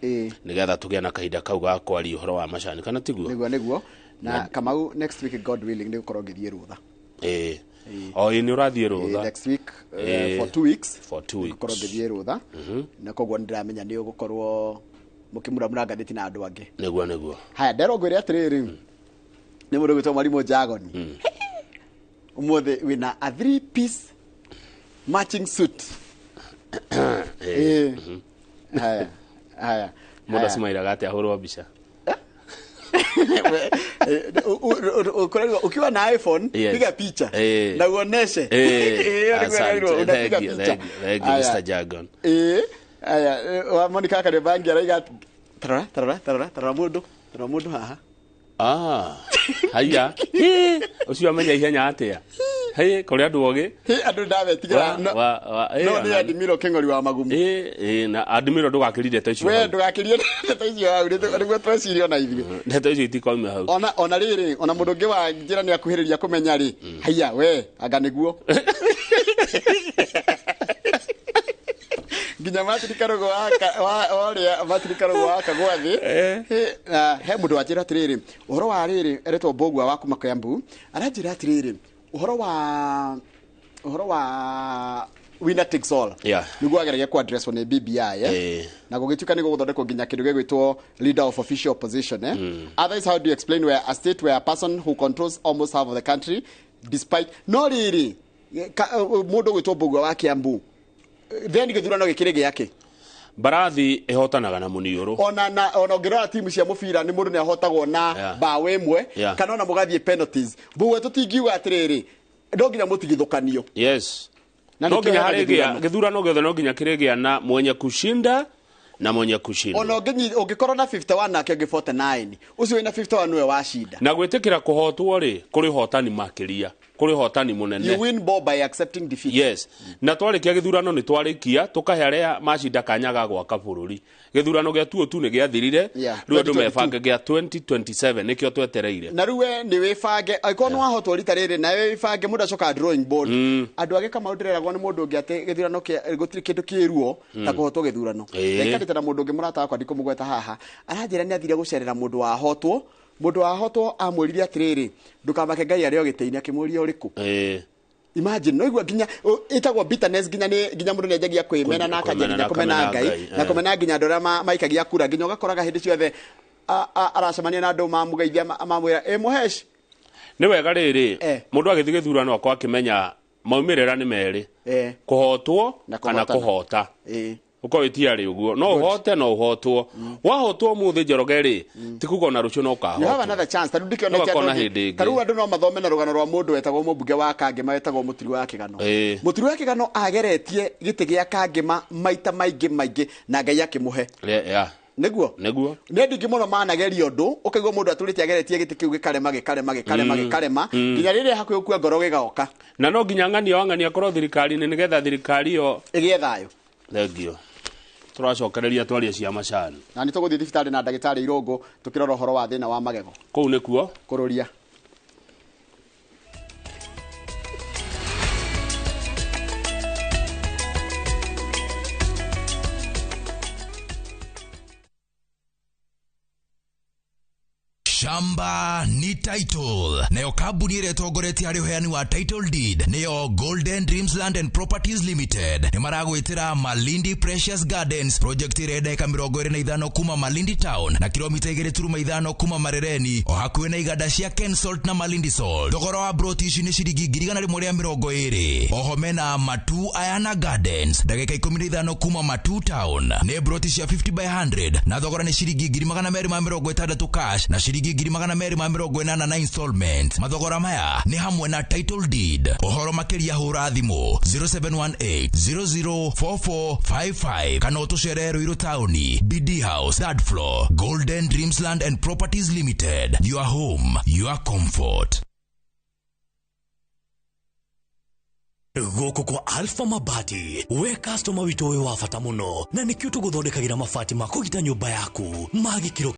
nĩgetha tũgĩe na kahinda kau ga kwaria ũhoro wa macani, kana tiguo? Nĩguo nĩguo. Na Kamau, next week God willing nĩ gũkorwo ngĩthiĩ rũtha. Ĩĩ, o ĩ nĩ ũrathiĩ rũtha? Next week, for 2 weeks. For 2 weeks. Gũkorwo ngĩthiĩ rũtha. Na koguo nĩ ndĩramenya nĩ ũgũkorwo mũkĩmuramura ngathĩti na andũ angĩ. Nĩguo nĩguo. Haya, nderwo ngwĩre atĩrĩrĩ, nĩ mũndũ ũgwĩtwo mwarimũ Jagoni. Ũmũthĩ wĩna a 3 piece matching suit. Haya, haya. Mũndũ acimairaga atĩa ahũrwo mbica? Ukiwa na iPhone, piga picha na uoneshe. Unapiga picha. Thank you, Mr. Jagon. Aya, wa Monica Karebangi araiga tarora tarora tarora tarora mundu, tarora mundu haha. Ah, haya. Ucio amenya ihenya atia? Hey, kuri andu ogi. Hey, andu ndabetigera. No ni Admiro Keng'ori wa Magumu. Na Admiro ndugakirire ndeto icio. We ndugakirire ndeto icio hau, nĩguo twecirie ona ithuĩ. Ndeto icio itikoima hau. Ona rĩrĩ, ona mũndũ ũngĩ wa njĩra nĩ akuhĩrĩria kũmenya rĩ. Haiya, we, anga nĩguo. Nginya Martin Karugo wa ũrĩa Martin Karugo wa kagwa thĩ. He mũndũ wanjĩra atĩrĩrĩ, ũhoro wa rĩrĩ eretwo Mbũgua wa kuma Kiambu, aranjĩra atĩrĩrĩ, ũhoro wa winner takes all. Nĩguo ageragia ku address nĩ BBI, na gũgĩtuĩka nĩ gũgũthondekwo nginya kĩndũ gĩgwĩtwo leader of official opposition. Otherwise, how do you explain where a state where a person who controls almost half of the country despite no rĩrĩ mũndũ ũgwĩtwo Mbũgua wa Kiambu, then gĩthurano gĩkĩrĩ gĩake? Mbarathi ĩhotanaga na mũniũrũ. Ona ũngĩrora timu cia mũbira nĩ mũndũ nĩ ahotagwo na bao ĩmwe, kana ona mũgathiĩ penalties. Mbũgua tũtingiuga atĩrĩrĩ, no nginya mũtigithũkanio. Yes. No nginya harĩgĩa gĩthurano gĩothe, no nginya kĩrĩgĩa na mwenye kushinda na mwenye kushindwa. Ona ũngĩkorwo na 51 nake ũngĩ 49, ũcio wĩna 51 nĩwe washinda. Na gwĩtĩkĩra kũhotwo rĩ, kũrĩ ũhotani makĩria, kũrĩ ũhotani mũnene. You win more by accepting defeat. Yes. Na twarĩkia gĩthurano nĩ twarĩkia, tũkahe arĩa macinda kanya ga gwaka bũrũri. Gĩthurano gĩa 2022 nĩ gĩathirire, rĩu andũ mebange gĩa 2027 nĩkĩo twetereire. Na rĩu we nĩ wĩbange, angĩkorwo nĩ wahotwo rita rĩrĩ, nawe wĩbange mũndũ acokaga drawing board. Andũ angĩ Kamau ndĩreragwo nĩ mũndũ ũngĩ atĩ gĩthurano kĩa gũtirĩ kĩndũ kĩruo ta kũhotwo gĩthurano. Ndaikarĩte na mũndũ ũngĩ mũrata wakwa ndikũmũgweta haha, aranjĩra nĩ athire gũcerera mũndũ wahotwo. Mũndũ wahotwo amwĩrire atĩrĩrĩ, ndũkamake Ngai arĩ o gĩtĩ-inĩ, akĩmũria ũrĩkũ. Imagine, no igua nginya ĩtagwo bitterness, nginya nĩ nginya mũndũ nĩanjagia kwĩmena na akanjia nginya kũmena Ngai na kũmena nginya andũ arĩa maikagia kura, nginya ũgakoraga hĩndĩ ciothe aracemania na andũ mamũgeithia mamwĩra ĩ mũhesh. Nĩ wega rĩrĩ, mũndũ agĩthiĩ gĩthurano akorwo akĩmenya maumĩrĩra nĩ merĩ, kũhotwo kana kũhota. Ukorwo itiarĩ ũguo, no ũhote no ũhotwo. Wahotwo ũmũthĩ Njoroge rĩ, ti kuga ona rũciũ no ũkahotwo. You have another chance. Ta rĩu ndikĩonete andũ, ta rĩu andũ no mathome na rũgano rwa mũndũ wetagwo mũmbunge wa Kangema wetagwo Mũturi wa Kĩgano. Mũturi wa Kĩgano ageretie gĩtĩ gĩa Kangema maita maingĩ maingĩ na Ngai akĩmũhe. Nĩguo? Nĩguo. Nĩ andũ aingĩ mũno manageria ũndũ, ũkaigua mũndũ atũrĩte ageretie gĩtĩ kĩu gĩkarema gĩkarema gĩkarema gĩkarema nginya rĩrĩa hakuhĩ gũkua ngoro gĩgoka. Na no nginya ng'ania wa ng'ania akorwo thirikari-inĩ nĩgetha thirikari ĩyo ĩgĩe thayũ. Thank you. Tũracokereria twarie cia macani. Na nĩ tũgũthiĩ thibitarĩ na ndagĩtarĩ Irũngũ tũkĩrora ũhoro wa thĩna wa magego. Kũu nĩkuo? Kũrũria. Shamba ni title. Nayo kambuni ĩrĩa ĩtongoretie harĩ ũheani wa title deed nĩyo Golden Dreams Land and Properties Limited. Nĩ maragwĩtĩra Malindi Precious Gardens project ĩrĩa ndagĩka 25 kuma Malindi Town na kilomita 2.5 kuma Marereni, o hakuhĩ na iganda cia Kensalt na Malindi Salt. Thogora wa broti ici nĩ ciringi 120,000. Oho mena Matu Ayana Gardens ndagĩka 15 kuma Matu Town, nĩ broti cia 50 by 100 na thogora nĩ ciringi 260,000 cash na ciringi 280,000 na installment. Mathogora maya nĩ hamwe na title deed. Ũhoro makĩria hũra thimũ 0718 004455 kana ũtũcerere Ruiru taũni, BD House, third floor. Golden Dreams Land and Properties Limited, your home, your comfort. Gũkũ kwa Alpha Mabati, we customer witũ wĩ wa bata mũno, na nĩkĩo tũgũthondekagĩra mabati ma kũgita nyũmba yaku ma gĩkĩro.